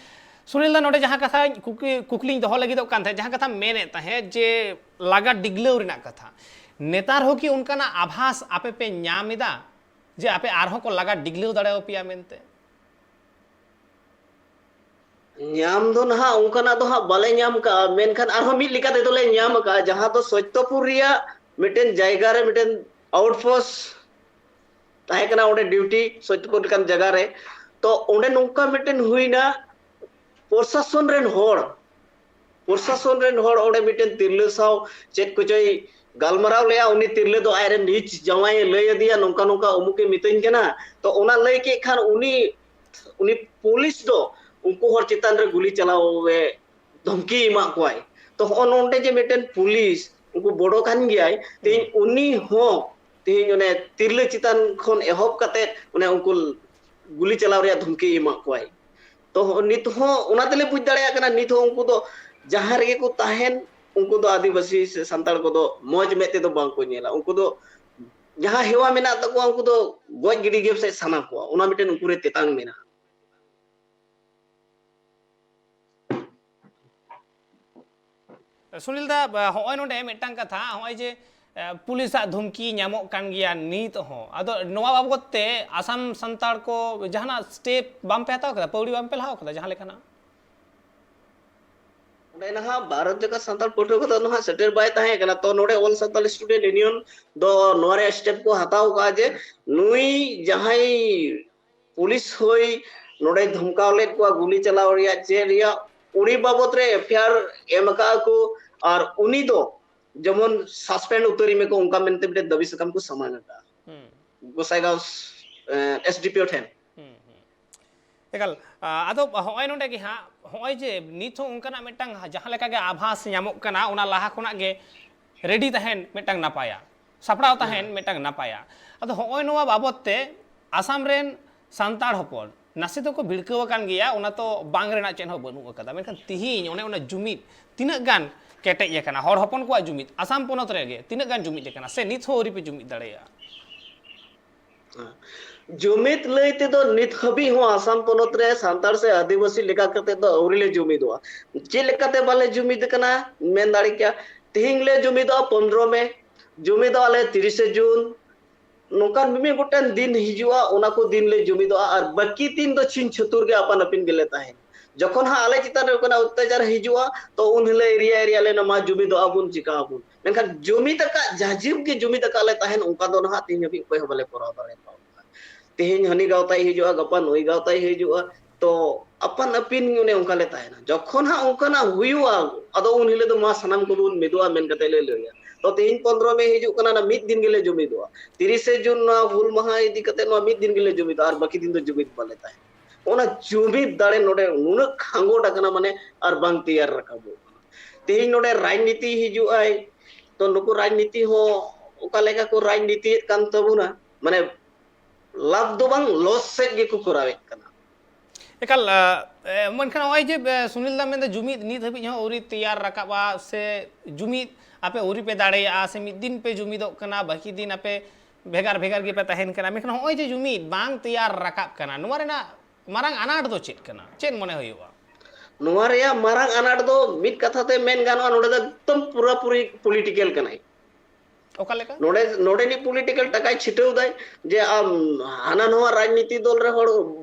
ᱥᱩᱱᱤᱞ ᱫᱟ, ᱱᱚᱰᱮ ᱡᱟᱦᱟᱸ ᱠᱟᱛᱷᱟᱧ ᱠᱩᱠᱞᱤ, ᱠᱩᱠᱞᱤᱧ ᱫᱚᱦᱚ ᱞᱟᱹᱜᱤᱫᱚᱜ ᱠᱟᱱ ᱛᱟᱦᱮᱸᱫ, ᱡᱟᱦᱟᱸ ᱠᱟᱛᱷᱟᱢ ᱢᱮᱱᱮᱫ ᱛᱟᱦᱮᱸᱫ ᱡᱮ ᱞᱟᱜᱟ ᱰᱤᱜᱽᱞᱟᱹᱣ ᱨᱮᱱᱟᱜ ᱠᱟᱛᱷᱟ, ᱱᱮᱛᱟᱨ ᱦᱚᱸ ᱠᱤ ᱚᱱᱠᱟᱱᱟᱜ ᱟᱵᱷᱟᱥ ᱟᱯᱮ ᱯᱮ ᱧᱟᱢ ᱮᱫᱟ ᱡᱮ ᱟᱯᱮ ᱟᱨᱦᱚᱸ ᱠᱚ ᱞᱟᱜᱟ ᱰᱤᱜᱽᱞᱟᱹᱣ ᱫᱟᱲᱮᱭᱟᱯᱮᱭᱟ ᱢᱮᱱᱛᱮ? ᱧᱟᱢ ᱫᱚ ᱱᱟᱦᱟᱜ ᱚᱱᱠᱟᱱᱟᱜ ᱫᱚ ᱦᱟᱸᱜ ᱵᱟᱞᱮ ᱧᱟᱢ ᱠᱟᱜᱼᱟ, ᱢᱮᱱᱠᱷᱟᱱ ᱟᱨᱦᱚᱸ ᱢᱤᱫ ᱞᱮᱠᱟ ᱛᱮᱫᱚ ᱞᱮ ᱧᱟᱢ ᱟᱠᱟᱜᱼᱟ, ᱡᱟᱦᱟᱸ ᱫᱚ ᱥᱚᱛᱭᱚᱯᱩᱨ ᱨᱮᱭᱟᱜ ᱢᱤᱫᱴᱮᱱ ᱡᱟᱭᱜᱟ ᱨᱮ ᱢᱤᱫᱴᱮᱱ ᱟᱣᱩᱴᱯᱳᱥᱴ ᱛᱟᱦᱮᱸ ᱠᱟᱱᱟ, ᱚᱸᱰᱮ ᱰᱤᱭᱩᱴᱤ ᱥᱚᱛᱭᱚᱯᱩᱨ ᱞᱮᱠᱟᱱ ᱡᱟᱭᱜᱟ ᱨᱮ᱾ ᱛᱚ ᱚᱸᱰᱮ ᱱᱚᱝᱠᱟ ᱢᱤᱫᱴᱮᱱ ᱦᱩᱭᱱᱟ, ᱯᱨᱚᱥᱟᱥᱚᱱ ᱨᱮᱱ ᱦᱚᱲ, ᱯᱨᱚᱥᱟᱥᱚᱱ ᱨᱮᱱ ᱦᱚᱲ ᱚᱸᱰᱮ ᱢᱤᱫᱴᱮᱱ ᱛᱤᱨᱞᱟᱹ ᱥᱟᱶ ᱪᱮᱫ ᱠᱚᱪᱚᱭ ᱜᱟᱞᱢᱟᱨᱟᱣ ᱞᱮᱜᱼᱟ᱾ ᱩᱱᱤ ᱛᱤᱨᱞᱟᱹ ᱫᱚ ᱟᱡᱨᱮᱱ ᱱᱤᱡ ᱡᱟᱶᱟᱭᱮ ᱞᱟᱹᱭ ᱟᱫᱮᱭᱟ, ᱱᱚᱝᱠᱟ ᱱᱚᱝᱠᱟ ᱚᱢᱩᱠᱮ ᱢᱤᱛᱟᱹᱧ ᱠᱟᱱᱟ᱾ ᱛᱚ ᱚᱱᱟ ᱞᱟᱹᱭ ᱠᱮᱫ ᱠᱷᱟᱱ ᱩᱱᱤ, ᱩᱱᱤ ᱯᱩᱞᱤᱥ ᱫᱚ ᱩᱱᱠᱩ ᱦᱚᱲ ᱪᱮᱛᱟᱱ ᱨᱮ ᱜᱩᱞᱤ ᱪᱟᱞᱟᱣ ᱮ ᱫᱷᱚᱢᱠᱤ ᱮᱢᱟᱜ ᱠᱚᱣᱟᱭ᱾ ᱛᱚ ᱦᱚᱸᱜᱼᱚ ᱱᱚᱰᱮ ᱡᱮ ᱢᱤᱫᱴᱮᱱ ᱯᱩᱞᱤᱥ, ᱩᱱᱠᱩ ᱵᱚᱰᱚ ᱠᱟᱱ ᱜᱮᱭᱟᱭ, ᱛᱮᱦᱮᱧ ᱩᱱᱤ ᱦᱚᱸ ᱛᱮᱦᱮᱧ ᱚᱱᱮ ᱛᱤᱨᱞᱟᱹ ᱪᱮᱛᱟᱱ ᱠᱷᱚᱱ ᱮᱦᱚᱵ ᱠᱟᱛᱮ ᱚᱱᱮ ᱩᱱᱠᱩ ᱜᱩᱞᱤ ᱪᱟᱞᱟᱣ ᱨᱮᱭᱟᱜ ᱫᱷᱚᱢᱠᱤ ᱮᱢᱟᱜ ᱠᱚᱣᱟᱭ᱾ ᱛᱚ ᱱᱤᱛ ᱦᱚᱸ ᱚᱱᱟ ᱛᱮᱞᱮ ᱵᱩᱡᱽ ᱫᱟᱲᱮᱭᱟᱜ ᱠᱟᱱᱟ, ᱱᱤᱛ ᱦᱚᱸ ᱩᱱᱠᱩ ᱫᱚ ᱡᱟᱦᱟᱸ ᱨᱮᱜᱮ ᱠᱚ ᱛᱟᱦᱮᱱ, ᱩᱱᱠᱩ ᱫᱚ ᱟᱹᱫᱤᱵᱟᱹᱥᱤ ᱥᱮ ᱥᱟᱱᱛᱟᱲ ᱠᱚᱫᱚ ᱢᱚᱡᱽ ᱢᱮᱫ ᱛᱮᱫᱚ ᱵᱟᱝ ᱠᱚ ᱧᱮᱞᱟ᱾ ᱩᱱᱠᱩ ᱫᱚ ᱡᱟᱦᱟᱸ ᱦᱮᱣᱟ ᱢᱮᱱᱟᱜ ᱛᱟᱠᱚᱣᱟ, ᱩᱱᱠᱩ ᱫᱚ ᱜᱚᱡ ᱜᱤᱰᱤ ᱜᱮ ᱥᱮ ᱥᱟᱱᱟ ᱠᱚᱣᱟ, ᱚᱱᱟ ᱢᱤᱫᱴᱮᱱ ᱩᱱᱠᱩ ᱨᱮ ᱛᱮᱛᱟᱝ ᱢᱮᱱᱟᱜᱼᱟ᱾ ᱥᱩᱱᱤᱞ ᱫᱟ, ᱵᱟ, ᱦᱚᱸᱜᱼᱚᱭ ᱱᱚᱰᱮ ᱢᱤᱫᱴᱟᱝ ᱠᱟᱛᱷᱟ, ᱦᱚᱸᱜᱼᱚᱭ ᱡᱮ, ᱮ, ᱯᱩᱞᱤᱥᱟᱜ ᱫᱷᱩᱢᱠᱤ ᱧᱟᱢᱚᱜ ᱠᱟᱱ ᱜᱮᱭᱟ ᱱᱤᱛ ᱦᱚᱸ, ᱟᱫᱚ ᱱᱚᱣᱟ ᱵᱟᱵᱚᱛ ᱛᱮ ᱟᱥᱟᱢ ᱥᱟᱱᱛᱟᱲ ᱠᱚ ᱡᱟᱦᱟᱱᱟᱜ ᱥᱴᱮᱯ ᱵᱟᱝ ᱯᱮ ᱦᱟᱛᱟᱣ ᱠᱟᱫᱟ, ᱯᱟᱹᱣᱲᱤ ᱵᱟᱝ ᱯᱮ ᱞᱟᱦᱟᱣ ᱠᱟᱫᱟ ᱡᱟᱦᱟᱸ ᱞᱮᱠᱟᱱᱟᱜ? ᱚᱸᱰᱮ ᱱᱟᱦᱟᱜ ᱵᱷᱟᱨᱚᱛ ᱡᱟᱠᱟᱛ ᱥᱟᱱᱛᱟᱲ ᱯᱟᱹᱴᱷᱩᱣᱟᱹ ᱠᱚᱫᱚ ᱱᱟᱦᱟᱜ ᱥᱮᱴᱮᱨ ᱵᱟᱭ ᱛᱟᱦᱮᱸ ᱠᱟᱱᱟ᱾ ᱛᱚ ᱱᱚᱰᱮ ᱚᱞ ᱥᱟᱱᱛᱟᱲ ᱥᱴᱩᱰᱮᱱᱴ ᱤᱭᱩᱱᱤᱭᱚᱱ ᱫᱚ ᱱᱚᱣᱟ ᱨᱮᱭᱟᱜ ᱥᱴᱮᱯ ᱠᱚ ᱦᱟᱛᱟᱣ ᱠᱟᱜᱼᱟ ᱡᱮ ᱱᱩᱭ ᱡᱟᱦᱟᱸᱭ ᱯᱩᱞᱤᱥ ᱦᱚᱭ ᱱᱚᱰᱮ ᱫᱷᱚᱢᱠᱟᱣ ᱞᱮᱫ ᱠᱚᱣᱟ, ᱜᱩᱞᱤ ᱪᱟᱞᱟᱣ ᱨᱮᱭᱟᱜ ᱪᱮᱫ ᱨᱮᱭᱟᱜ, ᱩᱱᱤ ᱵᱟᱵᱚᱛ ᱨᱮ ᱮᱯᱷ ᱟᱭ ᱟᱨ ᱮᱢ ᱟᱠᱟᱫᱼᱟ ᱠᱚ, ᱟᱨ ᱩᱱᱤ ᱫᱚ ᱡᱮᱢᱚᱱ ᱥᱟᱥᱯᱮᱱᱰ ᱩᱛᱟᱹᱨᱤ ᱢᱮᱠᱚ, ᱚᱱᱠᱟ ᱢᱮᱱᱛᱮ ᱢᱤᱫᱴᱮᱱ ᱫᱟᱹᱵᱤ ᱥᱟᱠᱟᱢ ᱠᱚ ᱥᱟᱢᱟᱝ ᱟᱠᱟᱫᱼᱟ᱾ ᱦᱩᱸ᱾ ᱜᱚᱥᱟᱭᱜᱟᱸᱣ, ᱮ, ᱮᱥ ᱰᱤ ᱯᱤ ᱳ ᱴᱷᱮᱱ᱾ ᱦᱩᱸ, ᱦᱩᱸ᱾ ᱮᱠᱟᱞ, ᱟ, ᱟᱫᱚ ᱦᱚᱸᱜᱼᱚᱭ ᱱᱚᱰᱮ ᱜᱮ ᱦᱟᱸᱜ, ᱦᱚᱸᱜᱼᱚᱭ ᱡᱮ ᱱᱤᱛ ᱦᱚᱸ ᱚᱱᱠᱟᱱᱟᱜ ᱢᱤᱫᱴᱟᱝ ᱡᱟᱦᱟᱸ ᱞᱮᱠᱟ ᱜᱮ ᱟᱵᱷᱟᱥ ᱧᱟᱢᱚᱜ ᱠᱟᱱᱟ, ᱚᱱᱟ ᱞᱟᱦᱟ ᱠᱷᱚᱱᱟᱜ ᱜᱮ ᱨᱮᱰᱤ ᱛᱟᱦᱮᱱ ᱢᱤᱫᱴᱟᱝ ᱱᱟᱯᱟᱭᱟ, ᱥᱟᱯᱲᱟᱣ ᱛᱟᱦᱮᱱ ᱦᱮᱸ᱾ ᱢᱤᱫᱴᱟᱝ ᱱᱟᱯᱟᱭᱟ᱾ ᱟᱫᱚ ᱦᱚᱸᱜᱼᱚᱭ ᱱᱚᱣᱟ ᱵᱟᱵᱚᱛ ᱛᱮ ᱟᱥᱟᱢ ᱨᱮᱱ ᱥᱟᱱᱛᱟᱲ ᱦᱚᱯᱚᱱ ᱱᱟᱥᱮ ᱫᱚᱠᱚ ᱵᱷᱤᱲᱠᱟᱹᱣ ᱟᱠᱟᱱ ᱜᱮᱭᱟ, ᱚᱱᱟ ᱛᱚ ᱵᱟᱝ ᱨᱮᱱᱟᱜ ᱪᱮᱫ ᱦᱚᱸ ᱵᱟᱹᱱᱩᱜ ᱟᱠᱟᱫᱟ, ᱢᱮᱱᱠᱷᱟᱱ ᱛᱤᱦᱤᱧ ᱚᱱᱮ ᱚᱱᱟ ᱡᱩᱢᱤᱫ ᱛᱤᱱᱟᱹᱜ ᱜᱟᱱ ᱠᱮᱴᱮᱡ ᱟᱠᱟᱱᱟ, ᱦᱚᱲ ᱦᱚᱯᱚᱱ ᱠᱚᱣᱟᱜ ᱡᱩᱢᱤᱫ ᱟᱥᱟᱢ ᱯᱚᱱᱚᱛ ᱨᱮᱜᱮ ᱛᱤᱱᱟᱹᱜ ᱜᱟᱱ ᱡᱩᱢᱤᱫ ᱟᱠᱟᱱᱟ, ᱥᱮ ᱱᱤᱛ ᱦᱚᱸ ᱟᱹᱣᱨᱤ ᱯᱮ ᱡᱩᱢᱤᱫ ᱫᱟᱲᱮᱭᱟᱜᱼᱟ? ᱡᱩᱢᱤᱫ ᱞᱟᱹᱭ ᱛᱮᱫᱚ ᱱᱤᱛ ᱦᱟᱹᱵᱤᱡ ᱦᱚᱸ ᱟᱥᱟᱢ ᱯᱚᱱᱚᱛ ᱨᱮ ᱥᱟᱱᱛᱟᱲ ᱥᱮ ᱟᱹᱫᱤᱵᱟᱹᱥᱤ ᱞᱮᱠᱟ ᱠᱟᱛᱮ ᱫᱚ ᱟᱹᱣᱨᱤ ᱞᱮ ᱡᱩᱢᱤᱫᱚᱜᱼᱟ᱾ ᱪᱮᱫ ᱞᱮᱠᱟᱛᱮ ᱵᱟᱞᱮ ᱡᱩᱢᱤᱫ ᱠᱟᱱᱟ ᱢᱮᱱ ᱫᱟᱲᱮ ᱠᱮᱭᱟ? ᱛᱤᱦᱤᱧ ᱞᱮ ᱡᱩᱢᱤᱫᱚᱜᱼᱟ ᱯᱚᱱᱫᱽᱨᱚ ᱢᱮ, ᱡᱩᱢᱤᱫᱚᱜᱼᱟ ᱞᱮ ᱛᱤᱨᱤᱥᱮ ᱡᱩᱱ, ᱱᱚᱝᱠᱟᱱ ᱢᱤᱢᱤᱫ ᱜᱚᱴᱮᱱ ᱫᱤᱱ ᱦᱤᱡᱩᱜᱼᱟ, ᱚᱱᱟ ᱠᱚ ᱫᱤᱱ ᱞᱮ ᱡᱩᱢᱤᱫᱚᱜᱼᱟ᱾ ᱟᱨ ᱵᱟᱹᱠᱤ ᱫᱤᱱ ᱫᱚ ᱪᱷᱤᱝ ᱪᱷᱟᱹᱛᱩᱨ ᱜᱮ ᱟᱯᱟᱱ ᱟᱹᱯᱤᱱ ᱜᱮᱞᱮ ᱛᱟᱦᱮᱱᱟ᱾ ᱡᱚᱠᱷᱚᱱ ᱦᱟᱸᱜ ᱟᱞᱮ ᱪᱮᱛᱟᱱ ᱨᱮ ᱚᱱᱠᱟᱱᱟᱜ ᱚᱛᱛᱟᱪᱟᱨ ᱦᱤᱡᱩᱜᱼᱟ, ᱛᱚ ᱩᱱ ᱦᱤᱞᱳᱜ ᱮᱨᱤᱭᱟ ᱮᱨᱤᱭᱟ ᱞᱮ ᱢᱟ ᱡᱩᱢᱤᱫᱚᱜ ᱟᱵᱚᱱ, ᱪᱤᱠᱟ ᱟᱵᱚᱱ, ᱢᱮᱱᱠᱷᱟᱱ ᱡᱩᱢᱤᱫ ᱟᱠᱟᱫ ᱡᱟᱡᱤᱵ ᱜᱮ ᱡᱩᱢᱤᱫ ᱟᱠᱟᱫ ᱞᱮ ᱛᱟᱦᱮᱱ, ᱚᱱᱠᱟ ᱫᱚ ᱱᱟᱦᱟᱜ ᱛᱮᱦᱮᱧ ᱦᱟᱹᱵᱤᱡ ᱚᱠᱚᱭ ᱦᱚᱸ ᱵᱟᱞᱮ ᱠᱚᱨᱟᱣ ᱫᱟᱲᱮ ᱠᱟᱣᱫᱟ᱾ ᱛᱮᱦᱮᱧ ᱦᱟᱹᱱᱤ ᱜᱟᱶᱛᱟᱭ ᱦᱤᱡᱩᱜᱼᱟ, ᱜᱟᱯᱟ ᱱᱩᱭ ᱜᱟᱶᱛᱟᱭ ᱦᱤᱡᱩᱜᱼᱟ, ᱛᱚ ᱟᱯᱟᱱ ᱟᱹᱯᱤᱱ ᱚᱱᱮ ᱚᱱᱠᱟ ᱞᱮ ᱛᱟᱦᱮᱱᱟ᱾ ᱡᱚᱠᱷᱚᱱ ᱦᱟᱸᱜ ᱚᱱᱠᱟᱱᱟᱜ ᱦᱩᱭᱩᱜᱼᱟ, ᱟᱫᱚ ᱩᱱ ᱦᱤᱞᱳᱜ ᱫᱚ ᱢᱟ ᱥᱟᱱᱟᱢ ᱠᱚᱵᱚᱱ ᱢᱤᱫᱚᱜᱼᱟ ᱢᱮᱱ ᱠᱟᱛᱮ ᱞᱮ ᱞᱟᱹᱭᱟ᱾ ᱛᱚ ᱛᱮᱦᱮᱧ ᱯᱚᱱᱫᱽᱨᱚ ᱢᱮ ᱦᱤᱡᱩᱜ ᱠᱟᱱᱟ, ᱚᱱᱟ ᱢᱤᱫ ᱫᱤᱱ ᱜᱮᱞᱮ ᱡᱩᱢᱤᱫᱚᱜᱼᱟ᱾ ᱛᱤᱨᱤᱥᱮ ᱡᱩᱱ ᱱᱚᱣᱟ ᱦᱩᱞ ᱢᱟᱦᱟ ᱤᱫᱤ ᱠᱟᱛᱮ ᱱᱚᱣᱟ ᱢᱤᱫ ᱫᱤᱱ ᱜᱮᱞᱮ ᱡᱩᱢᱤᱫᱚᱜᱼᱟ, ᱟᱨ ᱵᱟᱹᱠᱤ ᱫᱤᱱ ᱫᱚ ᱡᱩᱢᱤᱫ ᱵᱟᱞᱮ ᱛᱟᱦᱮᱱᱟ᱾ ᱚᱱᱟ ᱡᱩᱢᱤᱫ ᱫᱟᱲᱮ ᱱᱚᱰᱮ ᱱᱩᱱᱟᱹᱜ ᱠᱷᱟᱸᱜᱚᱴ ᱟᱠᱟᱱᱟ, ᱢᱟᱱᱮ ᱟᱨ ᱵᱟᱝ ᱛᱮᱭᱟᱨ ᱨᱟᱠᱟᱵᱚᱜ ᱠᱟᱱᱟ᱾ ᱛᱮᱦᱮᱧ ᱱᱚᱰᱮ ᱨᱟᱡᱽᱱᱤᱛᱤ ᱦᱤᱡᱩᱜ ᱟᱭ, ᱛᱚ ᱱᱩᱠᱩ ᱨᱟᱡᱽᱱᱤᱛᱤ ᱦᱚᱸ ᱚᱠᱟ ᱞᱮᱠᱟ ᱠᱚ ᱨᱟᱡᱽᱱᱤᱛᱤᱭᱮᱫ ᱠᱟᱱ ᱛᱟᱵᱚᱱᱟ, ᱢᱟᱱᱮ ᱞᱟᱵᱷ ᱫᱚ ᱵᱟᱝ, ᱞᱚᱥ ᱥᱮᱫ ᱜᱮᱠᱚ ᱠᱚᱨᱟᱣᱮᱫ ᱠᱟᱱᱟ᱾ ᱮᱠᱟᱞ᱾ ᱮ, ᱢᱮᱱᱠᱷᱟᱱ ᱱᱚᱜᱼᱚᱭ ᱡᱮ, ᱮ, ᱥᱩᱱᱤᱞ ᱫᱟ ᱢᱮᱱᱫᱟ ᱡᱩᱢᱤᱫ ᱱᱤᱛ ᱦᱟᱹᱵᱤᱡ ᱦᱚᱸ ᱟᱹᱣᱨᱤ ᱛᱮᱭᱟᱨ ᱨᱟᱠᱟᱵᱼᱟ, ᱥᱮ ᱡᱩᱢᱤᱫ ᱟᱯᱮ ᱟᱹᱣᱨᱤ ᱯᱮ ᱫᱟᱲᱮᱭᱟᱜᱼᱟ, ᱥᱮ ᱢᱤᱫ ᱫᱤᱱ ᱯᱮ ᱡᱩᱢᱤᱫᱚᱜ ᱠᱟᱱᱟ, ᱵᱟᱹᱠᱤ ᱫᱤᱱ ᱟᱯᱮ ᱵᱷᱮᱜᱟᱨ ᱵᱷᱮᱜᱟᱨ ᱜᱮᱯᱮ ᱛᱟᱦᱮᱱ ᱠᱟᱱᱟ, ᱢᱮᱱᱠᱷᱟᱱ ᱱᱚᱜᱼᱚᱭ ᱡᱮ ᱡᱩᱢᱤᱫ ᱵᱟᱝ ᱛᱮᱭᱟᱨ ᱨᱟᱠᱟᱵ ᱠᱟᱱᱟ, ᱱᱚᱣᱟ ᱨᱮᱱᱟᱜ ᱢᱟᱨᱟᱝ ᱟᱱᱟᱴ ᱫᱚ ᱪᱮᱫ ᱠᱟᱱᱟ? ᱪᱮᱫ ᱢᱚᱱᱮ ᱦᱩᱭᱩᱜᱼᱟ? ᱱᱚᱣᱟ ᱨᱮᱭᱟᱜ ᱢᱟᱨᱟᱝ ᱟᱱᱟᱴ ᱫᱚ ᱢᱤᱫ ᱠᱟᱛᱷᱟ ᱛᱮ ᱢᱮᱱ ᱜᱟᱱᱚᱜᱼᱟ, ᱱᱚᱰᱮ ᱫᱚ ᱮᱠᱫᱚᱢ ᱯᱩᱨᱟᱹᱯᱩᱨᱤ ᱯᱚᱞᱤᱴᱤᱠᱮᱞ ᱠᱟᱱᱟᱭ᱾ ᱚᱠᱟ ᱞᱮᱠᱟ? ᱱᱚᱰᱮ ᱱᱚᱰᱮᱱᱤᱡ ᱯᱚᱞᱤᱴᱤᱠᱮᱞ ᱴᱟᱠᱟᱭ ᱪᱷᱤᱴᱟᱹᱣ ᱫᱟᱭ, ᱡᱮ ᱟᱢ ᱦᱟᱱᱟ ᱱᱚᱣᱟ ᱨᱟᱡᱽᱱᱤᱛᱤ ᱫᱚᱞ ᱨᱮ ᱦᱚᱲ,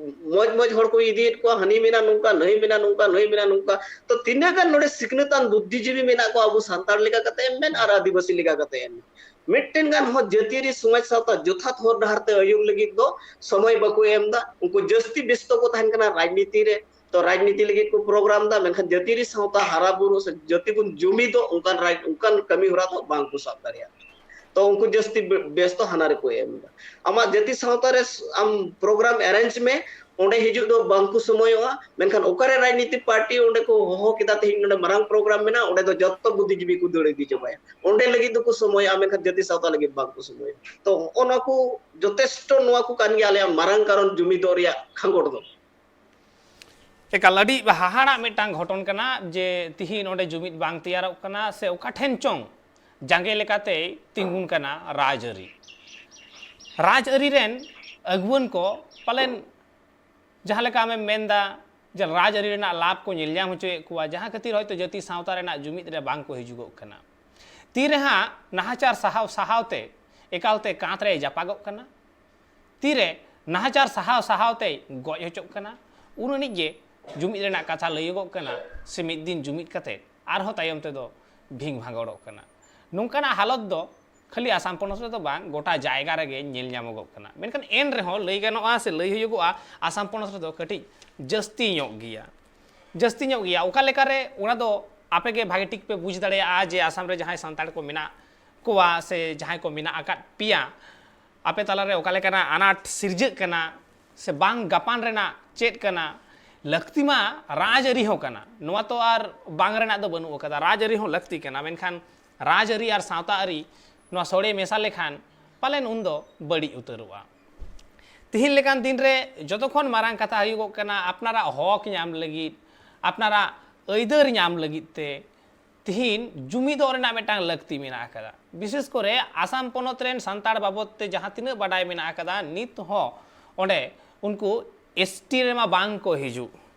ᱢᱚᱡᱽ ᱢᱚᱡᱽ ᱦᱚᱲ ᱠᱚ ᱤᱫᱤᱭᱮᱫ ᱠᱚᱣᱟ, ᱦᱟᱹᱱᱤ ᱢᱮᱱᱟ ᱱᱚᱝᱠᱟ, ᱱᱟᱹᱭ ᱢᱮᱱᱟ ᱱᱚᱝᱠᱟ, ᱱᱟᱹᱭ ᱢᱮᱱᱟ ᱱᱚᱝᱠᱟ᱾ ᱛᱚ ᱛᱤᱱᱟᱹᱜ ᱜᱟᱱ ᱱᱚᱰᱮ ᱥᱤᱠᱷᱱᱟᱹᱛᱟᱱ ᱵᱩᱫᱽᱫᱷᱤᱡᱤᱵᱤ ᱢᱮᱱᱟᱜ ᱠᱚᱣᱟ ᱟᱵᱚ ᱥᱟᱱᱛᱟᱲ ᱞᱮᱠᱟ ᱠᱟᱛᱮ ᱮᱢ ᱢᱮᱱ ᱟᱨ ᱟᱹᱫᱤᱵᱟᱹᱥᱤ ᱞᱮᱠᱟ ᱠᱟᱛᱮ ᱮᱢ ᱢᱮᱱ, ᱢᱤᱫᱴᱮᱱ ᱜᱟᱱ ᱦᱚᱸ ᱡᱟᱹᱛᱤᱭᱟᱹᱨᱤ ᱥᱚᱢᱟᱡᱽ ᱥᱟᱶᱛᱟ ᱡᱚᱛᱷᱟᱛ ᱦᱚᱨ ᱰᱟᱦᱟᱨ ᱛᱮ ᱟᱹᱭᱩᱨ ᱞᱟᱹᱜᱤᱫ ᱫᱚ ᱥᱚᱢᱚᱭ ᱵᱟᱠᱚ ᱮᱢ ᱮᱫᱟ᱾ ᱩᱱᱠᱩ ᱡᱟᱹᱥᱛᱤ ᱵᱮᱥᱛᱚ ᱠᱚ ᱛᱟᱦᱮᱱ ᱠᱟᱱᱟ ᱨᱟᱡᱽᱱᱤᱛᱤ ᱨᱮ᱾ ᱛᱚ ᱨᱟᱡᱽᱱᱤᱛᱤ ᱞᱟᱹᱜᱤᱫ ᱠᱚ ᱯᱨᱳᱜᱨᱟᱢ ᱮᱫᱟ, ᱢᱮᱱᱠᱷᱟᱱ ᱡᱟᱹᱛᱤᱭᱟᱹᱨᱤ ᱥᱟᱶᱛᱟ ᱦᱟᱨᱟ ᱵᱩᱨᱩ ᱥᱮ ᱡᱟᱹᱛᱤ ᱵᱚᱱ ᱡᱩᱢᱤᱫᱚᱜ ᱚᱱᱠᱟᱱ ᱨᱟᱡᱽ, ᱚᱱᱠᱟᱱ ᱠᱟᱹᱢᱤ ᱦᱚᱨᱟ ᱫᱚ ᱵᱟᱝ ᱠᱚ ᱥᱟᱵ ᱫᱟᱲᱮᱭᱟᱜ ᱠᱟᱱᱟ᱾ ᱛᱚ ᱩᱱᱠᱩ ᱡᱟᱹᱥᱛᱤ ᱵᱮ- ᱵᱮᱥᱛᱚ ᱦᱟᱱᱟ ᱨᱮᱠᱚ ᱮᱢ ᱮᱫᱟ᱾ ᱟᱢᱟᱜ ᱡᱟᱹᱛᱤ ᱥᱟᱶᱛᱟ ᱨᱮ ᱟᱢ ᱯᱨᱳᱜᱨᱟᱢ ᱮᱨᱮᱧᱡᱽ ᱢᱮ, ᱚᱸᱰᱮ ᱦᱤᱡᱩᱜ ᱫᱚ ᱵᱟᱝ ᱠᱚ ᱥᱚᱢᱚᱭᱚᱜᱼᱟ᱾ ᱢᱮᱱᱠᱷᱟᱱ ᱚᱠᱟᱨᱮ ᱨᱟᱡᱽᱱᱤᱛᱤ ᱯᱟᱨᱴᱤ ᱚᱸᱰᱮ ᱠᱚ ᱦᱚᱦᱚ ᱠᱮᱫᱟ, ᱛᱮᱦᱮᱧ ᱱᱚᱰᱮ ᱢᱟᱨᱟᱝ ᱯᱨᱳᱜᱨᱟᱢ ᱢᱮᱱᱟᱜᱼᱟ, ᱚᱸᱰᱮ ᱫᱚ ᱡᱚᱛᱚ ᱵᱩᱫᱽᱫᱷᱤᱡᱤᱵᱤ ᱠᱚ ᱫᱟᱹᱲ ᱤᱫᱤ ᱪᱟᱵᱟᱭᱟ᱾ ᱚᱸᱰᱮ ᱞᱟᱹᱜᱤᱫ ᱫᱚᱠᱚ ᱥᱚᱢᱚᱭᱚᱜᱼᱟ, ᱢᱮᱱᱠᱷᱟᱱ ᱡᱟᱹᱛᱤ ᱥᱟᱶᱛᱟ ᱞᱟᱹᱜᱤᱫ ᱵᱟᱝ ᱠᱚ ᱥᱚᱢᱚᱭᱚᱜᱼᱟ᱾ ᱛᱚ ᱦᱚᱸᱜᱼᱚ ᱱᱚᱣᱟ ᱠᱚ ᱡᱚᱛᱷᱮᱥᱴᱚ, ᱱᱚᱣᱟ ᱠᱚ ᱠᱟᱱ ᱜᱮᱭᱟ ᱟᱞᱮᱭᱟᱜ ᱢᱟᱨᱟᱝ ᱠᱟᱨᱚᱱ ᱡᱩᱢᱤᱫᱚᱜ ᱨᱮᱭᱟᱜ ᱠᱷᱟᱸᱜᱚᱴ ᱫᱚ᱾ ᱮᱠᱟᱞ ᱟᱹᱰᱤ ᱦᱟᱦᱟᱲᱟᱜ ᱢᱤᱫᱴᱟᱝ ᱜᱷᱚᱴᱚᱱ ᱠᱟᱱᱟ ᱡᱮ ᱛᱤᱦᱤᱧ ᱚᱸᱰᱮ ᱡᱩᱢᱤᱫ ᱵᱟᱝ ᱛᱮᱭᱟᱨᱚᱜ ᱠᱟᱱᱟ, ᱥᱮ ᱚᱠᱟ ᱴᱷᱮᱱ ᱪᱚᱝ ᱡᱟᱸᱜᱮ ᱞᱮᱠᱟᱛᱮᱭ ᱛᱤᱸᱜᱩᱱ ᱠᱟᱱᱟ ᱨᱟᱡᱽᱟᱹᱨᱤ᱾ ᱨᱟᱡᱽᱟᱹᱨᱤ ᱨᱮᱱ ᱟᱹᱜᱩᱣᱟᱹᱱ ᱠᱚ ᱯᱟᱞᱮᱱ ᱡᱟᱦᱟᱸ ᱞᱮᱠᱟ ᱟᱢᱮᱢ ᱢᱮᱱᱫᱟ ᱡᱮ ᱨᱟᱡᱽᱟᱹᱨᱤ ᱨᱮᱱᱟᱜ ᱞᱟᱵᱷ ᱠᱚ ᱧᱮᱞ ᱧᱟᱢ ᱦᱚᱪᱚᱭᱮᱫ ᱠᱚᱣᱟ, ᱡᱟᱦᱟᱸ ᱠᱷᱟᱹᱛᱤᱨ ᱦᱚᱭᱛᱳ ᱡᱟᱹᱛᱤ ᱥᱟᱶᱛᱟ ᱨᱮᱱᱟᱜ ᱡᱩᱢᱤᱫ ᱨᱮ ᱵᱟᱝ ᱠᱚ ᱦᱤᱡᱩᱜᱚᱜ ᱠᱟᱱᱟ᱾ ᱛᱤ ᱨᱮᱦᱟᱸᱜ ᱱᱟᱦᱟᱪᱟᱨ ᱥᱟᱦᱟᱣ ᱥᱟᱦᱟᱣᱛᱮ ᱮᱠᱟᱞᱛᱮ ᱠᱟᱸᱛ ᱨᱮᱭ ᱡᱟᱯᱟᱜᱚᱜ ᱠᱟᱱᱟ, ᱛᱤᱨᱮ ᱱᱟᱦᱟᱪᱟᱨ ᱥᱟᱦᱟᱣ ᱥᱟᱦᱟᱣ ᱛᱮᱭ ᱜᱚᱡ ᱦᱚᱪᱚᱜ ᱠᱟᱱᱟ, ᱩᱱ ᱟᱹᱱᱤᱡ ᱜᱮ ᱡᱩᱢᱤᱫ ᱨᱮᱱᱟᱜ ᱠᱟᱛᱷᱟ ᱞᱟᱹᱭᱚᱜᱚᱜ ᱠᱟᱱᱟ᱾ ᱥᱮ ᱢᱤᱫ ᱫᱤᱱ ᱡᱩᱢᱤᱫ ᱠᱟᱛᱮ ᱟᱨᱦᱚᱸ ᱛᱟᱭᱚᱢ ᱛᱮᱫᱚ ᱵᱷᱤᱝ ᱵᱷᱟᱸᱜᱚᱲᱚᱜ ᱠᱟᱱᱟ᱾ ᱱᱚᱝᱠᱟᱱᱟᱜ ᱦᱟᱞᱚᱛ ᱫᱚ ᱠᱷᱟᱹᱞᱤ ᱟᱥᱟᱢ ᱯᱚᱱᱚᱛ ᱨᱮᱫᱚ ᱵᱟᱝ, ᱜᱚᱴᱟ ᱡᱟᱭᱜᱟ ᱨᱮᱜᱮ ᱧᱮᱞ ᱧᱟᱢᱚᱜᱚᱜ ᱠᱟᱱᱟ᱾ ᱢᱮᱱᱠᱷᱟᱱ ᱮᱱ ᱨᱮᱦᱚᱸ ᱞᱟᱹᱭ ᱜᱟᱱᱚᱜᱼᱟ ᱥᱮ ᱞᱟᱹᱭ ᱦᱩᱭᱩᱜᱚᱜᱼᱟ, ᱟᱥᱟᱢ ᱯᱚᱱᱚᱛ ᱨᱮᱫᱚ ᱠᱟᱹᱴᱤᱡ ᱡᱟᱹᱥᱛᱤ ᱧᱚᱜ ᱜᱮᱭᱟ᱾ ᱡᱟᱹᱥᱛᱤ ᱧᱚᱜ ᱜᱮᱭᱟ᱾ ᱚᱠᱟ ᱞᱮᱠᱟᱨᱮ, ᱚᱱᱟ ᱫᱚ ᱟᱯᱮ ᱜᱮ ᱵᱷᱟᱜᱮ ᱴᱷᱤᱠ ᱯᱮ ᱵᱩᱡᱽ ᱫᱟᱲᱮᱭᱟᱜᱼᱟ ᱡᱮ ᱟᱥᱟᱢ ᱨᱮ ᱡᱟᱦᱟᱸᱭ ᱥᱟᱱᱛᱟᱲ ᱠᱚ ᱢᱮᱱᱟᱜ ᱠᱚᱣᱟ ᱥᱮ ᱡᱟᱦᱟᱸᱭ ᱠᱚ ᱢᱮᱱᱟᱜ ᱟᱠᱟᱫ ᱯᱮᱭᱟ, ᱟᱯᱮ ᱛᱟᱞᱟᱨᱮ ᱚᱠᱟ ᱞᱮᱠᱟᱱᱟᱜ ᱟᱱᱟᱴ ᱥᱤᱨᱡᱟᱹᱜ ᱠᱟᱱᱟ ᱥᱮ ᱵᱟᱝ ᱜᱟᱯᱟᱱ ᱨᱮᱱᱟᱜ ᱪᱮᱫ ᱠᱟᱱᱟ, ᱞᱟᱹᱠᱛᱤ ᱢᱟ ᱨᱟᱡᱽᱟᱹᱨᱤ ᱦᱚᱸ ᱠᱟᱱᱟ᱾ ᱱᱚᱣᱟ ᱛᱚ ᱟᱨ ᱵᱟᱝ ᱨᱮᱱᱟᱜ ᱫᱚ ᱵᱟᱹᱱᱩᱜ ᱟᱠᱟᱫᱟ, ᱨᱟᱡᱽᱟᱹᱨᱤ ᱦᱚᱸ ᱞᱟᱹᱠᱛᱤ ᱠᱟᱱᱟ, ᱢᱮᱱᱠᱷᱟᱱ ᱨᱟᱡᱽᱟᱹᱨᱤ ᱟᱨ ᱥᱟᱶᱛᱟ ᱟᱹᱨᱤ ᱱᱚᱣᱟ ᱥᱚᱲᱮ ᱢᱮᱥᱟ ᱞᱮᱠᱷᱟᱱ ᱯᱟᱞᱮᱱ ᱩᱱᱫᱚ ᱵᱟᱹᱲᱤᱡ ᱩᱛᱟᱹᱨᱚᱜᱼᱟ᱾ ᱛᱤᱦᱤᱧ ᱞᱮᱠᱟᱱ ᱫᱤᱱ ᱨᱮ ᱡᱚᱛᱚ ᱠᱷᱚᱱ ᱢᱟᱨᱟᱝ ᱠᱟᱛᱷᱟ ᱦᱩᱭᱩᱜᱚᱜ ᱠᱟᱱᱟ ᱟᱯᱱᱟᱨᱟᱜ ᱦᱚᱠ ᱧᱟᱢ ᱞᱟᱹᱜᱤᱫ, ᱟᱯᱱᱟᱨᱟᱜ ᱟᱹᱭᱫᱟᱹᱨ ᱧᱟᱢ ᱞᱟᱹᱜᱤᱫ ᱛᱮ ᱛᱤᱦᱤᱧ ᱡᱩᱢᱤᱫᱚᱜ ᱨᱮᱱᱟᱜ ᱢᱤᱫᱴᱟᱝ ᱞᱟᱹᱠᱛᱤ ᱢᱮᱱᱟᱜ ᱟᱠᱟᱫᱟ᱾ ᱵᱤᱥᱮᱥ ᱠᱚᱨᱮ ᱟᱥᱟᱢ ᱯᱚᱱᱚᱛ ᱨᱮᱱ ᱥᱟᱱᱛᱟᱲ ᱵᱟᱵᱚᱫ ᱛᱮ ᱡᱟᱦᱟᱸ ᱛᱤᱱᱟᱹᱜ ᱵᱟᱰᱟᱭ ᱢᱮᱱᱟᱜ ᱟᱠᱟᱫᱟ, ᱱᱤᱛ ᱦᱚᱸ ᱚᱸᱰᱮ ᱩᱱᱠᱩ ᱮᱥ ᱴᱤ ᱨᱮᱢᱟ ᱵᱟᱝ ᱠᱚ ᱦᱤᱡᱩᱜ᱾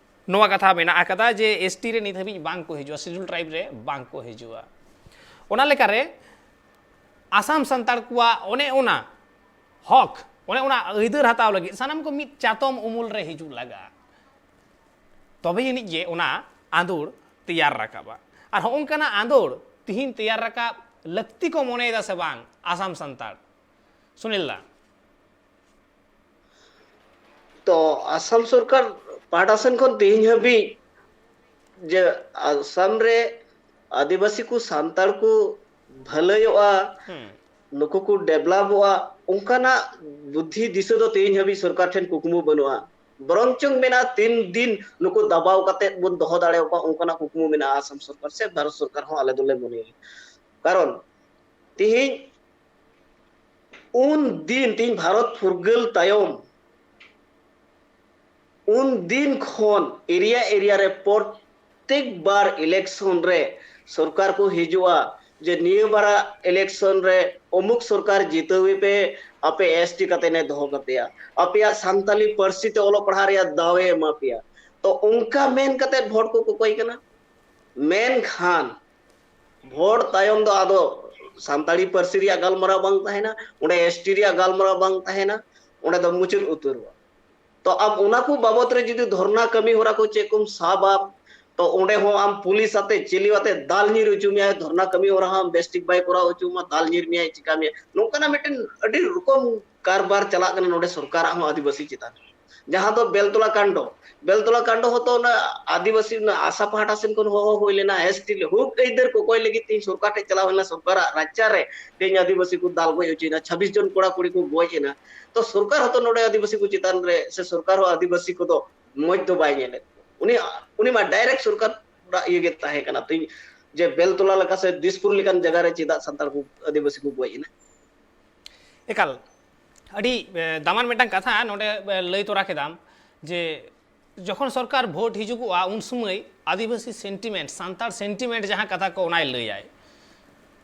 ᱱᱚᱣᱟ ᱠᱟᱛᱷᱟ ᱢᱮᱱᱟᱜ ᱟᱠᱟᱫᱟ ᱡᱮ ᱮᱥ ᱴᱤ ᱨᱮ ᱱᱤᱛ ᱦᱟᱹᱵᱤᱡ ᱵᱟᱝ ᱠᱚ ᱦᱤᱡᱩᱜᱼᱟ, ᱥᱤᱰᱩᱞ ᱴᱨᱟᱭᱤᱵᱽ ᱨᱮ ᱵᱟᱝ ᱠᱚ ᱦᱤᱡᱩᱜᱼᱟ᱾ ᱚᱱᱟ ᱞᱮᱠᱟᱨᱮ ᱟᱥᱟᱢ ᱥᱟᱱᱛᱟᱲ ᱠᱚᱣᱟᱜ ᱚᱱᱮ ᱚᱱᱟ ᱦᱚᱠ, ᱚᱱᱮ ᱚᱱᱟ ᱟᱹᱭᱫᱟᱹᱨ ᱦᱟᱛᱟᱣ ᱞᱟᱹᱜᱤᱫ ᱥᱟᱱᱟᱢ ᱠᱚ ᱢᱤᱫ ᱪᱟᱛᱚᱢ ᱩᱢᱩᱞ ᱨᱮ ᱦᱤᱡᱩᱜ ᱞᱟᱜᱟᱜᱼᱟ᱾ ᱛᱚᱵᱮ ᱟᱹᱱᱤᱡ ᱜᱮ ᱚᱱᱟ ᱟᱸᱫᱳᱲ ᱛᱮᱭᱟᱨ ᱨᱟᱠᱟᱵᱟ᱾ ᱟᱨ ᱦᱚᱸᱜᱼᱚ ᱱᱚᱝᱠᱟᱱᱟᱜ ᱟᱸᱫᱳᱲ ᱛᱤᱦᱤᱧ ᱛᱮᱭᱟᱨ ᱨᱟᱠᱟᱵ ᱞᱟᱹᱠᱛᱤ ᱠᱚ ᱢᱚᱱᱮᱭᱮᱫᱟ ᱥᱮ ᱵᱟᱝ ᱟᱥᱟᱢ ᱥᱟᱱᱛᱟᱲ? ᱥᱩᱱᱤᱞ ᱫᱟ᱾ ᱛᱚ ᱟᱥᱟᱢ ᱥᱚᱨᱠᱟᱨ ᱯᱟᱦᱴᱟ ᱥᱮᱱ ᱠᱷᱚᱱ ᱛᱮᱦᱮᱧ ᱦᱟᱹᱵᱤᱡ ᱡᱮ ᱟᱥᱟᱢ ᱨᱮ ᱟᱹᱫᱤᱵᱟᱹᱥᱤ ᱠᱚ, ᱥᱟᱱᱛᱟᱲ ᱠᱚ ᱵᱷᱟᱹᱞᱟᱹᱭᱚᱜᱼᱟ, ᱦᱩᱸ᱾ ᱱᱩᱠᱩ ᱠᱚ ᱰᱮᱵᱷᱞᱚᱯᱚᱜᱼᱟ, ᱚᱱᱠᱟᱱᱟᱜ ᱵᱩᱫᱽᱫᱷᱤ ᱫᱤᱥᱟᱹ ᱫᱚ ᱛᱮᱦᱮᱧ ᱦᱟᱹᱵᱤᱡ ᱥᱚᱨᱠᱟᱨ ᱴᱷᱮᱱ ᱠᱩᱠᱢᱩ ᱵᱟᱹᱱᱩᱜᱼᱟ᱾ ᱵᱚᱨᱚᱝ ᱪᱚᱝ ᱢᱮᱱᱟᱜᱼᱟ, ᱛᱤᱱ ᱫᱤᱱ ᱱᱩᱠᱩ ᱫᱟᱵᱟᱣ ᱠᱟᱛᱮ ᱵᱚᱱ ᱫᱚᱦᱚ ᱫᱟᱲᱮᱭᱟᱠᱚᱣᱟ, ᱚᱱᱠᱟᱱᱟᱜ ᱠᱩᱠᱢᱩ ᱢᱮᱱᱟᱜᱼᱟ ᱟᱥᱟᱢ ᱥᱚᱨᱠᱟᱨ ᱥᱮ ᱵᱷᱟᱨᱚᱛ ᱥᱚᱨᱠᱟᱨ ᱦᱚᱸ, ᱟᱞᱮ ᱫᱚᱞᱮ ᱢᱚᱱᱮᱭᱟ᱾ ᱠᱟᱨᱚᱱ ᱛᱮᱦᱮᱧ ᱩᱱ ᱫᱤᱱ, ᱛᱮᱦᱮᱧ ᱵᱷᱟᱨᱚᱛ ᱯᱷᱩᱨᱜᱟᱹᱞ ᱛᱟᱭᱚᱢ, ᱩᱱ ᱫᱤᱱ ᱠᱷᱚᱱ ᱮᱨᱤᱭᱟ ᱮᱨᱤᱭᱟ ᱨᱮ ᱯᱨᱚᱛᱮᱠ ᱵᱟᱨ ᱤᱞᱮᱠᱥᱚᱱ ᱨᱮ ᱥᱚᱨᱠᱟᱨ ᱠᱚ ᱦᱤᱡᱩᱜᱼᱟ, ᱡᱮ ᱱᱤᱭᱟᱹ ᱵᱟᱨᱟᱜ election ᱨᱮ ᱚᱢᱩᱠ ᱥᱚᱨᱠᱟᱨ ᱡᱤᱛᱟᱹᱣ ᱮ ᱯᱮ, ᱟᱯᱮ S T ᱠᱟᱛᱮ ᱮ ᱫᱚᱦᱚ ᱠᱟᱯᱮᱭᱟ, ᱟᱯᱮᱭᱟᱜ ᱥᱟᱱᱛᱟᱞᱤ ᱯᱟᱹᱨᱥᱤ ᱛᱮ ᱚᱞᱚᱜ ᱯᱟᱲᱦᱟᱜ ᱨᱮᱭᱟᱜ ᱫᱟᱣ ᱮ ᱮᱢᱟ ᱯᱮᱭᱟ᱾ ᱛᱚ ᱚᱱᱠᱟ ᱢᱮᱱ ᱠᱟᱛᱮ ᱵᱷᱳᱴ ᱠᱚ ᱠᱚᱠᱚᱭ ᱠᱟᱱᱟ᱾ ᱢᱮᱱᱠᱷᱟᱱ ᱵᱷᱳᱴ ᱛᱟᱭᱚᱢ ᱫᱚ ᱟᱫᱚ ᱥᱟᱱᱛᱟᱲᱤ ᱯᱟᱹᱨᱥᱤ ᱨᱮᱭᱟᱜ ᱜᱟᱞᱢᱟᱨᱟᱣ ᱵᱟᱝ ᱛᱟᱦᱮᱱᱟ, ᱚᱸᱰᱮ S T ᱨᱮᱭᱟᱜ ᱜᱟᱞᱢᱟᱨᱟᱣ ᱵᱟᱝ ᱛᱟᱦᱮᱱᱟ, ᱚᱸᱰᱮ ᱫᱚ ᱢᱩᱪᱟᱹᱫ ᱩᱛᱟᱹᱨᱚᱜᱼᱟ᱾ ᱛᱚ ᱟᱢ ᱚᱱᱟ ᱠᱚ ᱵᱟᱵᱚᱛ ᱨᱮ ᱡᱩᱫᱤ ᱫᱷᱚᱨᱱᱟ ᱠᱟᱹᱢᱤ ᱦᱚᱨᱟ ᱠᱚ ᱪᱮᱫ ᱠᱚᱢ ᱥᱟᱵᱟ, ᱛᱚ ᱚᱸᱰᱮ ᱦᱚᱸ ᱟᱢ ᱯᱩᱞᱤᱥ ᱟᱛᱮ ᱪᱤᱞᱤ ᱟᱛᱮ ᱫᱟᱞ ᱧᱤᱨ ᱦᱚᱪᱚ ᱢᱮᱭᱟᱭ, ᱫᱷᱚᱨᱱᱟ ᱠᱟᱹᱢᱤ ᱦᱚᱨᱟ ᱦᱚᱸ ᱟᱢ ᱵᱮᱥ ᱴᱷᱤᱠ ᱵᱟᱭ ᱠᱚᱨᱟᱣ ᱦᱚᱪᱚ ᱟᱢᱟ, ᱫᱟᱞ ᱧᱤᱨ ᱢᱮᱭᱟᱭ, ᱪᱤᱠᱟ ᱢᱮᱭᱟᱭ, ᱱᱚᱝᱠᱟᱱᱟᱜ ᱢᱤᱫᱴᱮᱱ ᱟᱹᱰᱤ ᱨᱚᱠᱚᱢ ᱠᱟᱨᱵᱟᱨ ᱪᱟᱞᱟᱜ ᱠᱟᱱᱟ ᱱᱚᱰᱮ ᱥᱚᱨᱠᱟᱨᱟᱜ ᱦᱚᱸ ᱟᱹᱫᱤᱵᱟᱹᱥᱤ ᱪᱮᱛᱟᱱ ᱨᱮ᱾ ᱡᱟᱦᱟᱸ ᱫᱚ ᱵᱮᱞᱛᱚᱞᱟ ᱠᱟᱱᱰᱚ, ᱵᱮᱞᱛᱚᱞᱟ ᱠᱟᱱᱰᱚ ᱦᱚᱸᱛᱚ ᱚᱱᱟ ᱟᱹᱫᱤᱵᱟᱹᱥᱤ, ᱚᱱᱟ ᱟᱥᱟ ᱯᱟᱦᱴᱟ ᱥᱮᱱ ᱠᱷᱚᱱ ᱦᱚᱦᱚ ᱦᱩᱭ ᱞᱮᱱᱟ, S T ᱦᱩᱠ ᱟᱹᱭᱫᱟᱹᱨ ᱠᱚ ᱠᱚᱭ ᱞᱟᱹᱜᱤᱫ ᱛᱮ ᱥᱚᱨᱠᱟᱨ ᱴᱷᱮᱱ ᱪᱟᱞᱟᱣ ᱦᱩᱭ ᱞᱮᱱᱟ, ᱥᱚᱨᱠᱟᱨᱟᱜ ᱨᱟᱪᱟ ᱨᱮ ᱛᱮᱦᱮᱧ ᱟᱹᱫᱤᱵᱟᱹᱥᱤ ᱠᱚ ᱫᱟᱞ ᱜᱚᱡ ᱦᱚᱪᱚᱭᱮᱱᱟ, ᱪᱷᱟᱵᱵᱤᱥ ᱡᱚᱱ ᱠᱚᱲᱟ ᱠᱩᱲᱤ ᱠᱚ ᱜᱚᱡ ᱮᱱᱟ᱾ ᱛᱚ ᱥᱚᱨᱠᱟᱨ ᱦᱚᱸᱛᱚ ᱱᱚᱰᱮ ᱟᱹᱫᱤᱵᱟᱹᱥᱤ ᱠᱚ ᱪᱮᱛᱟᱱ ᱨᱮ, ᱥᱮ ᱥᱚᱨᱠᱟᱨ ᱦᱚᱸ ᱟᱹᱫᱤᱵᱟᱹᱥᱤ ᱠᱚᱫᱚ ᱢᱚᱡᱽ ᱫᱚ ᱵᱟᱭ ᱧᱮᱞᱮᱫ ᱠᱚᱣᱟ᱾ ᱩᱱᱤ, ᱩᱱᱤ ᱢᱟ direct ᱥᱚᱨᱠᱟᱨ ᱚᱲᱟᱜ ᱤᱭᱟᱹ ᱜᱮ ᱛᱟᱦᱮᱸ ᱠᱟᱱᱟ᱾ ᱛᱮᱦᱮᱧ ᱡᱮ ᱵᱮᱞᱛᱚᱞᱟ ᱞᱮᱠᱟ ᱥᱮ ᱫᱤᱥᱯᱩᱨ ᱞᱮᱠᱟᱱ ᱡᱟᱭᱜᱟ ᱨᱮ ᱪᱮᱫᱟᱜ ᱥᱟᱱᱛᱟᱲ ᱠᱚ, ᱟᱹᱫᱤᱵᱟᱹᱥᱤ ᱠᱚ ᱜᱚᱡ ᱮᱱᱟ? ᱮᱠᱟᱞ, ᱟᱹᱰᱤ, ᱮ, ᱫᱟᱢᱟᱱ ᱢᱤᱫᱴᱟᱝ ᱠᱟᱛᱷᱟ ᱱᱚᱰᱮ, ᱮ, ᱞᱟᱹᱭ ᱛᱚᱨᱟ ᱠᱮᱫᱟᱢ ᱡᱮ ᱡᱚᱠᱷᱚᱱ ᱥᱚᱨᱠᱟᱨ ᱵᱷᱳᱴ ᱦᱤᱡᱩᱜᱚᱜᱼᱟ, ᱩᱱ ᱥᱚᱢᱚᱭ ᱟᱹᱫᱤᱵᱟᱹᱥᱤ sentiment, ᱥᱟᱱᱛᱟᱲ sentiment ᱡᱟᱦᱟᱸ ᱠᱟᱛᱷᱟ ᱠᱚ, ᱚᱱᱟᱭ ᱞᱟᱹᱭᱟᱭ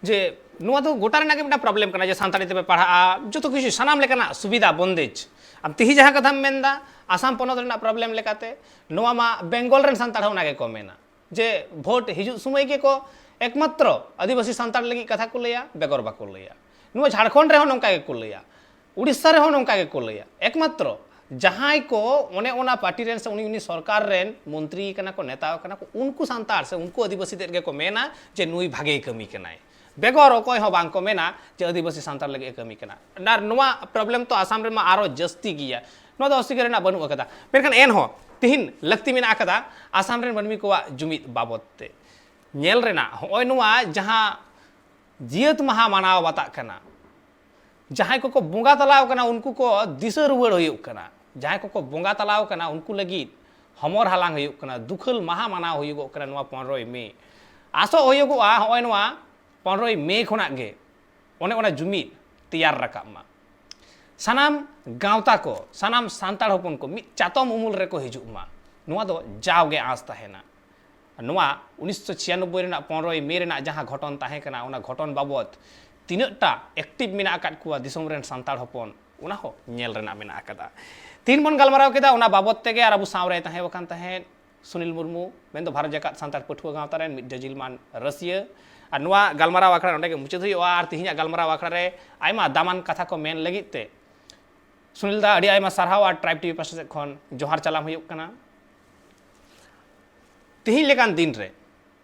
ᱡᱮ ᱱᱚᱣᱟ ᱫᱚ ᱜᱚᱴᱟ ᱨᱮᱱᱟᱜ ᱜᱮ ᱢᱤᱫᱴᱟᱝ problem ᱠᱟᱱᱟ ᱡᱮ ᱥᱟᱱᱛᱟᱲᱤ ᱛᱮᱯᱮ ᱯᱟᱲᱦᱟᱜᱼᱟ, ᱡᱚᱛᱚ ᱠᱤᱪᱷᱩ ᱥᱟᱱᱟᱢ ᱞᱮᱠᱟᱱᱟᱜ ᱥᱩᱵᱤᱫᱷᱟ ᱵᱚᱱᱫᱮᱡᱽ᱾ ᱟᱢ ᱛᱤᱦᱤᱧ ᱡᱟᱦᱟᱸ ᱠᱟᱛᱷᱟᱢ ᱢᱮᱱᱫᱟ, ᱟᱥᱟᱢ ᱯᱚᱱᱚᱛ ᱨᱮᱱᱟᱜ problem ᱞᱮᱠᱟᱛᱮ ᱱᱚᱣᱟ ᱢᱟ ᱵᱮᱝᱜᱚᱞ ᱨᱮᱱ ᱥᱟᱱᱛᱟᱲ ᱦᱚᱸ ᱚᱱᱟ ᱜᱮᱠᱚ ᱢᱮᱱᱟ᱾ ᱡᱮ ᱵᱷᱳᱴ ᱦᱤᱡᱩᱜ ᱥᱚᱢᱚᱭ ᱜᱮᱠᱚ ᱮᱠᱢᱟᱛᱨᱚ ᱟᱹᱫᱤᱵᱟᱹᱥᱤ ᱥᱟᱱᱛᱟᱲ ᱞᱟᱹᱜᱤᱫ ᱠᱟᱛᱷᱟ ᱠᱚ ᱞᱟᱹᱭᱟ, ᱵᱮᱜᱚᱨ ᱵᱟᱠᱚ ᱞᱟᱹᱭᱟ᱾ ᱱᱚᱣᱟ ᱡᱷᱟᱲᱠᱷᱚᱸᱰ ᱨᱮᱦᱚᱸ ᱱᱚᱝᱠᱟ ᱜᱮᱠᱚ ᱞᱟᱹᱭᱟ, ᱩᱲᱤᱥᱥᱟ ᱨᱮᱦᱚᱸ ᱱᱚᱝᱠᱟ ᱜᱮᱠᱚ ᱞᱟᱹᱭᱟ᱾ ᱮᱠᱢᱟᱛᱨᱚ ᱡᱟᱦᱟᱸᱭ ᱠᱚ ᱚᱱᱮ ᱚᱱᱟ ᱯᱟᱨᱴᱤ ᱨᱮᱱ ᱥᱮ ᱩᱱᱤ, ᱩᱱᱤ ᱥᱚᱨᱠᱟᱨ ᱨᱮᱱ ᱢᱚᱱᱛᱨᱤ ᱠᱟᱱᱟ ᱠᱚ, ᱱᱮᱛᱟ ᱠᱟᱱᱟ ᱠᱚ, ᱩᱱᱠᱩ ᱥᱟᱱᱛᱟᱲ ᱥᱮ ᱩᱱᱠᱩ ᱟᱹᱫᱤᱵᱟᱹᱥᱤ ᱛᱮᱫ ᱜᱮᱠᱚ ᱢᱮᱱᱟ ᱡᱮ ᱱᱩᱭ ᱵᱷᱟᱜᱮᱭ ᱠᱟᱹᱢᱤ ᱠᱟᱱᱟᱭ, ᱵᱮᱜᱚᱨ ᱚᱠᱚᱭ ᱦᱚᱸ ᱵᱟᱝ ᱠᱚ ᱢᱮᱱᱟ ᱡᱮ ᱟᱹᱫᱤᱵᱟᱹᱥᱤ ᱥᱟᱱᱛᱟᱲ ᱞᱟᱹᱜᱤᱫ ᱮ ᱠᱟᱹᱢᱤ ᱠᱟᱱᱟ᱾ ᱟᱨ ᱱᱚᱣᱟ problem ᱛᱚ ᱟᱥᱟᱢ ᱨᱮᱢᱟ ᱟᱨᱚ ᱡᱟᱹᱥᱛᱤ ᱜᱮᱭᱟ, ᱱᱚᱣᱟ ᱫᱚ ᱚᱥᱤᱠᱟᱹᱨ ᱨᱮᱱᱟᱜ ᱵᱟᱹᱱᱩᱜ ᱟᱠᱟᱫᱟ᱾ ᱢᱮᱱᱠᱷᱟᱱ ᱮᱱᱦᱚᱸ ᱛᱤᱦᱤᱧ ᱞᱟᱹᱠᱛᱤ ᱢᱮᱱᱟᱜ ᱟᱠᱟᱫᱟ ᱟᱥᱟᱢ ᱨᱮᱱ ᱢᱟᱹᱱᱢᱤ ᱠᱚᱣᱟᱜ ᱡᱩᱢᱤᱫ ᱵᱟᱵᱚᱛ ᱛᱮ ᱧᱮᱞ ᱨᱮᱱᱟᱜ᱾ ᱦᱚᱸᱜᱼᱚᱭ ᱱᱚᱣᱟ ᱡᱟᱦᱟᱸ ᱡᱤᱭᱟᱹᱛ ᱢᱟᱦᱟ ᱢᱟᱱᱟᱣ ᱵᱟᱛᱟᱜ ᱠᱟᱱᱟ, ᱡᱟᱦᱟᱸᱭ ᱠᱚᱠᱚ ᱵᱚᱸᱜᱟ ᱛᱟᱞᱟᱣ ᱠᱟᱱᱟ ᱩᱱᱠᱩ ᱠᱚ ᱫᱤᱥᱟᱹ ᱨᱩᱣᱟᱹᱲ ᱦᱩᱭᱩᱜ ᱠᱟᱱᱟ, ᱡᱟᱦᱟᱸᱭ ᱠᱚᱠᱚ ᱵᱚᱸᱜᱟ ᱛᱟᱞᱟᱣ ᱠᱟᱱᱟ ᱩᱱᱠᱩ ᱞᱟᱹᱜᱤᱫ ᱦᱚᱢᱚᱨ ᱦᱟᱞᱟᱝ ᱦᱩᱭᱩᱜ ᱠᱟᱱᱟ, ᱫᱩᱠᱷᱟᱹᱞ ᱢᱟᱦᱟ ᱢᱟᱱᱟᱣ ᱦᱩᱭᱩᱜᱚᱜ ᱠᱟᱱᱟ ᱱᱚᱣᱟ ᱯᱚᱱᱨᱚᱭ ᱢᱮ᱾ ᱟᱥᱚᱜ ᱦᱩᱭᱩᱜᱚᱜᱼᱟ ᱦᱚᱸᱜᱼᱚᱭ ᱱᱚᱣᱟ ᱯᱚᱱᱨᱚᱭ ᱢᱮ ᱠᱷᱚᱱᱟᱜ ᱜᱮ ᱚᱱᱮ ᱚᱱᱟ ᱡᱩᱢᱤᱫ ᱛᱮᱭᱟᱨ ᱨᱟᱠᱟᱵ ᱢᱟ᱾ ᱥᱟᱱᱟᱢ ᱜᱟᱶᱛᱟ ᱠᱚ, ᱥᱟᱱᱟᱢ ᱥᱟᱱᱛᱟᱲ ᱦᱚᱯᱚᱱ ᱠᱚ ᱢᱤᱫ ᱪᱟᱛᱚᱢ ᱩᱢᱩᱞ ᱨᱮᱠᱚ ᱦᱤᱡᱩᱜ ᱢᱟ, ᱱᱚᱣᱟ ᱫᱚ ᱡᱟᱣᱜᱮ ᱟᱸᱥ ᱛᱟᱦᱮᱱᱟ᱾ ᱱᱚᱣᱟ ᱩᱱᱤᱥᱥᱚ ᱪᱷᱤᱭᱟᱱᱚᱵᱵᱳᱭ ᱨᱮᱱᱟᱜ ᱯᱚᱱᱨᱚᱭ ᱢᱮ ᱨᱮᱱᱟᱜ ᱡᱟᱦᱟᱸ ᱜᱷᱚᱴᱚᱱ ᱛᱟᱦᱮᱸ ᱠᱟᱱᱟ, ᱚᱱᱟ ᱜᱷᱚᱴᱚᱱ ᱵᱟᱵᱚᱛ ᱛᱤᱱᱟᱹᱜ ᱴᱟ ᱮᱠᱴᱤᱵᱷ ᱢᱮᱱᱟᱜ ᱟᱠᱟᱫ ᱠᱚᱣᱟ ᱫᱤᱥᱚᱢ ᱨᱮᱱ ᱥᱟᱱᱛᱟᱲ ᱦᱚᱯᱚᱱ, ᱚᱱᱟ ᱦᱚᱸ ᱧᱮᱞ ᱨᱮᱱᱟᱜ ᱢᱮᱱᱟᱜ ᱟᱠᱟᱫᱟ᱾ ᱛᱤᱦᱤᱧ ᱵᱚᱱ ᱜᱟᱞᱢᱟᱨᱟᱣ ᱠᱮᱫᱟ ᱚᱱᱟ ᱵᱟᱵᱚᱛ ᱛᱮᱜᱮ, ᱟᱨ ᱟᱵᱚ ᱥᱟᱶᱨᱮ ᱛᱟᱦᱮᱸ ᱟᱠᱟᱱ ᱛᱟᱦᱮᱸᱫ ᱥᱩᱱᱤᱞ ᱢᱩᱨᱢᱩ, ᱢᱮᱱᱫᱚ ᱵᱷᱟᱨᱚᱛ ᱡᱟᱠᱟᱛ ᱥᱟᱱᱛᱟᱲ ᱯᱟᱹᱴᱷᱩᱣᱟᱹ ᱜᱟᱶᱛᱟ ᱨᱮᱱ ᱢᱤᱫ ᱡᱟᱹᱡᱤᱞ ᱢᱟᱱ ᱨᱟᱹᱥᱤᱭᱟᱹ᱾ ᱟᱨ ᱱᱚᱣᱟ ᱜᱟᱞᱢᱟᱨᱟᱣ ᱟᱠᱷᱲᱟ ᱱᱚᱸᱰᱮ ᱜᱮ ᱢᱩᱪᱟᱹᱫ ᱦᱩᱭᱩᱜᱼᱟ᱾ ᱟᱨ ᱛᱤᱦᱤᱧᱟᱜ ᱜᱟᱞᱢᱟᱨᱟᱣ ᱟᱠᱷᱲᱟ ᱨᱮ ᱟᱭᱢᱟ ᱫᱟᱢᱟᱱ ᱠᱟᱛᱷᱟ ᱠᱚ ᱢᱮᱱ ᱞᱟᱹᱜᱤᱫ ᱛᱮ ᱥᱩᱱᱤᱞ ᱫᱟ, ᱟᱹᱰᱤ ᱟᱭᱢᱟ ᱥᱟᱨᱦᱟᱣ ᱟᱨ ᱴᱨᱟᱭᱤᱵᱽ ᱴᱤᱵᱷᱤ ᱯᱟᱥᱴᱟ ᱥᱮᱫ ᱠᱷᱚᱱ ᱡᱚᱦᱟᱨ ᱪᱟᱞᱟᱢ ᱦᱩᱭᱩᱜ ᱠᱟᱱᱟ᱾ ᱛᱤᱦᱤᱧ ᱞᱮᱠᱟᱱ ᱫᱤᱱ ᱨᱮ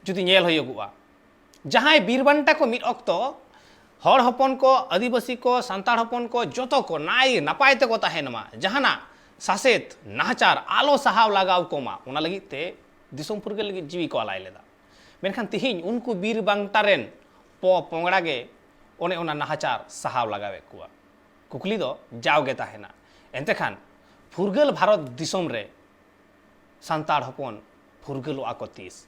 ᱡᱩᱫᱤ ᱧᱮᱞ ᱦᱩᱭᱩᱜᱚᱜᱼᱟ, ᱡᱟᱦᱟᱸᱭ ᱵᱤᱨ ᱵᱟᱱᱴᱟ ᱠᱚ ᱢᱤᱫ ᱚᱠᱛᱚ ᱦᱚᱲ ᱦᱚᱯᱚᱱ ᱠᱚ, ᱟᱹᱫᱤᱵᱟᱹᱥᱤ ᱠᱚ, ᱥᱟᱱᱛᱟᱲ ᱦᱚᱯᱚᱱ ᱠᱚ, ᱡᱚᱛᱚ ᱠᱚ ᱱᱟᱭ ᱱᱟᱯᱟᱭ ᱛᱮᱠᱚ ᱛᱟᱦᱮᱱ ᱢᱟ, ᱡᱟᱦᱟᱱᱟᱜ ᱥᱟᱥᱮᱛ ᱱᱟᱦᱟᱪᱟᱨ ᱟᱞᱚ ᱥᱟᱦᱟᱣ ᱞᱟᱜᱟᱣ ᱠᱚᱢᱟ, ᱚᱱᱟ ᱞᱟᱹᱜᱤᱫ ᱛᱮ ᱫᱤᱥᱚᱢ ᱯᱷᱩᱨᱜᱟᱹᱞ ᱞᱟᱹᱜᱤᱫ ᱡᱤᱣᱤ ᱠᱚ ᱟᱞᱟᱭ ᱞᱮᱫᱟ᱾ ᱢᱮᱱᱠᱷᱟᱱ ᱛᱤᱦᱤᱧ ᱩᱱᱠᱩ ᱵᱤᱨ ᱵᱟᱱᱴᱟ ᱨᱮᱱ ᱯᱚ ᱯᱚᱝᱲᱟ ᱜᱮ ᱚᱱᱮ ᱚᱱᱟ ᱱᱟᱦᱟᱪᱟᱨ ᱥᱟᱦᱟᱣ ᱞᱟᱜᱟᱣᱮᱫ ᱠᱚᱣᱟ᱾ ᱠᱩᱠᱞᱤ ᱫᱚ ᱡᱟᱣᱜᱮ ᱛᱟᱦᱮᱱᱟ, ᱮᱱᱛᱮ ᱠᱷᱟᱱ ᱯᱷᱩᱨᱜᱟᱹᱞ ᱵᱷᱟᱨᱚᱛ ᱫᱤᱥᱚᱢ ᱨᱮ ᱥᱟᱱᱛᱟᱲ ᱦᱚᱯᱚᱱ ᱯᱷᱩᱨᱜᱟᱹᱞᱚᱜᱼᱟ ᱠᱚ ᱛᱤᱥ?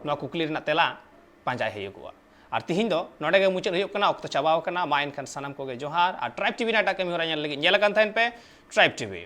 ᱱᱚᱣᱟ ᱠᱩᱠᱞᱤ ᱨᱮᱱᱟᱜ ᱛᱮᱞᱟ ᱯᱟᱸᱡᱟᱭ ᱦᱩᱭᱩᱜᱚᱜᱼᱟ᱾ ᱟᱨ ᱛᱤᱦᱤᱧ ᱫᱚ ᱱᱚᱰᱮ ᱜᱮ ᱢᱩᱪᱟᱹᱫ ᱦᱩᱭᱩᱜ ᱠᱟᱱᱟ, ᱚᱠᱛᱚ ᱪᱟᱵᱟᱣ ᱟᱠᱟᱱᱟ᱾ ᱢᱟ ᱮᱱᱠᱷᱟᱱ ᱥᱟᱱᱟᱢ ᱠᱚᱜᱮ ᱡᱚᱦᱟᱨ, ᱟᱨ ᱴᱨᱟᱭᱤᱵᱽ ᱴᱤᱵᱷᱤ ᱨᱮᱱᱟᱜ ᱮᱴᱟᱜ ᱠᱟᱹᱢᱤ ᱦᱚᱨᱟ ᱧᱮᱞ ᱞᱟᱹᱜᱤᱫ ᱧᱮᱞ ᱟᱠᱟᱱ ᱛᱟᱦᱮᱱ ᱯᱮ ᱴᱨᱟᱭᱤᱵᱽ ᱴᱤᱵᱷᱤ᱾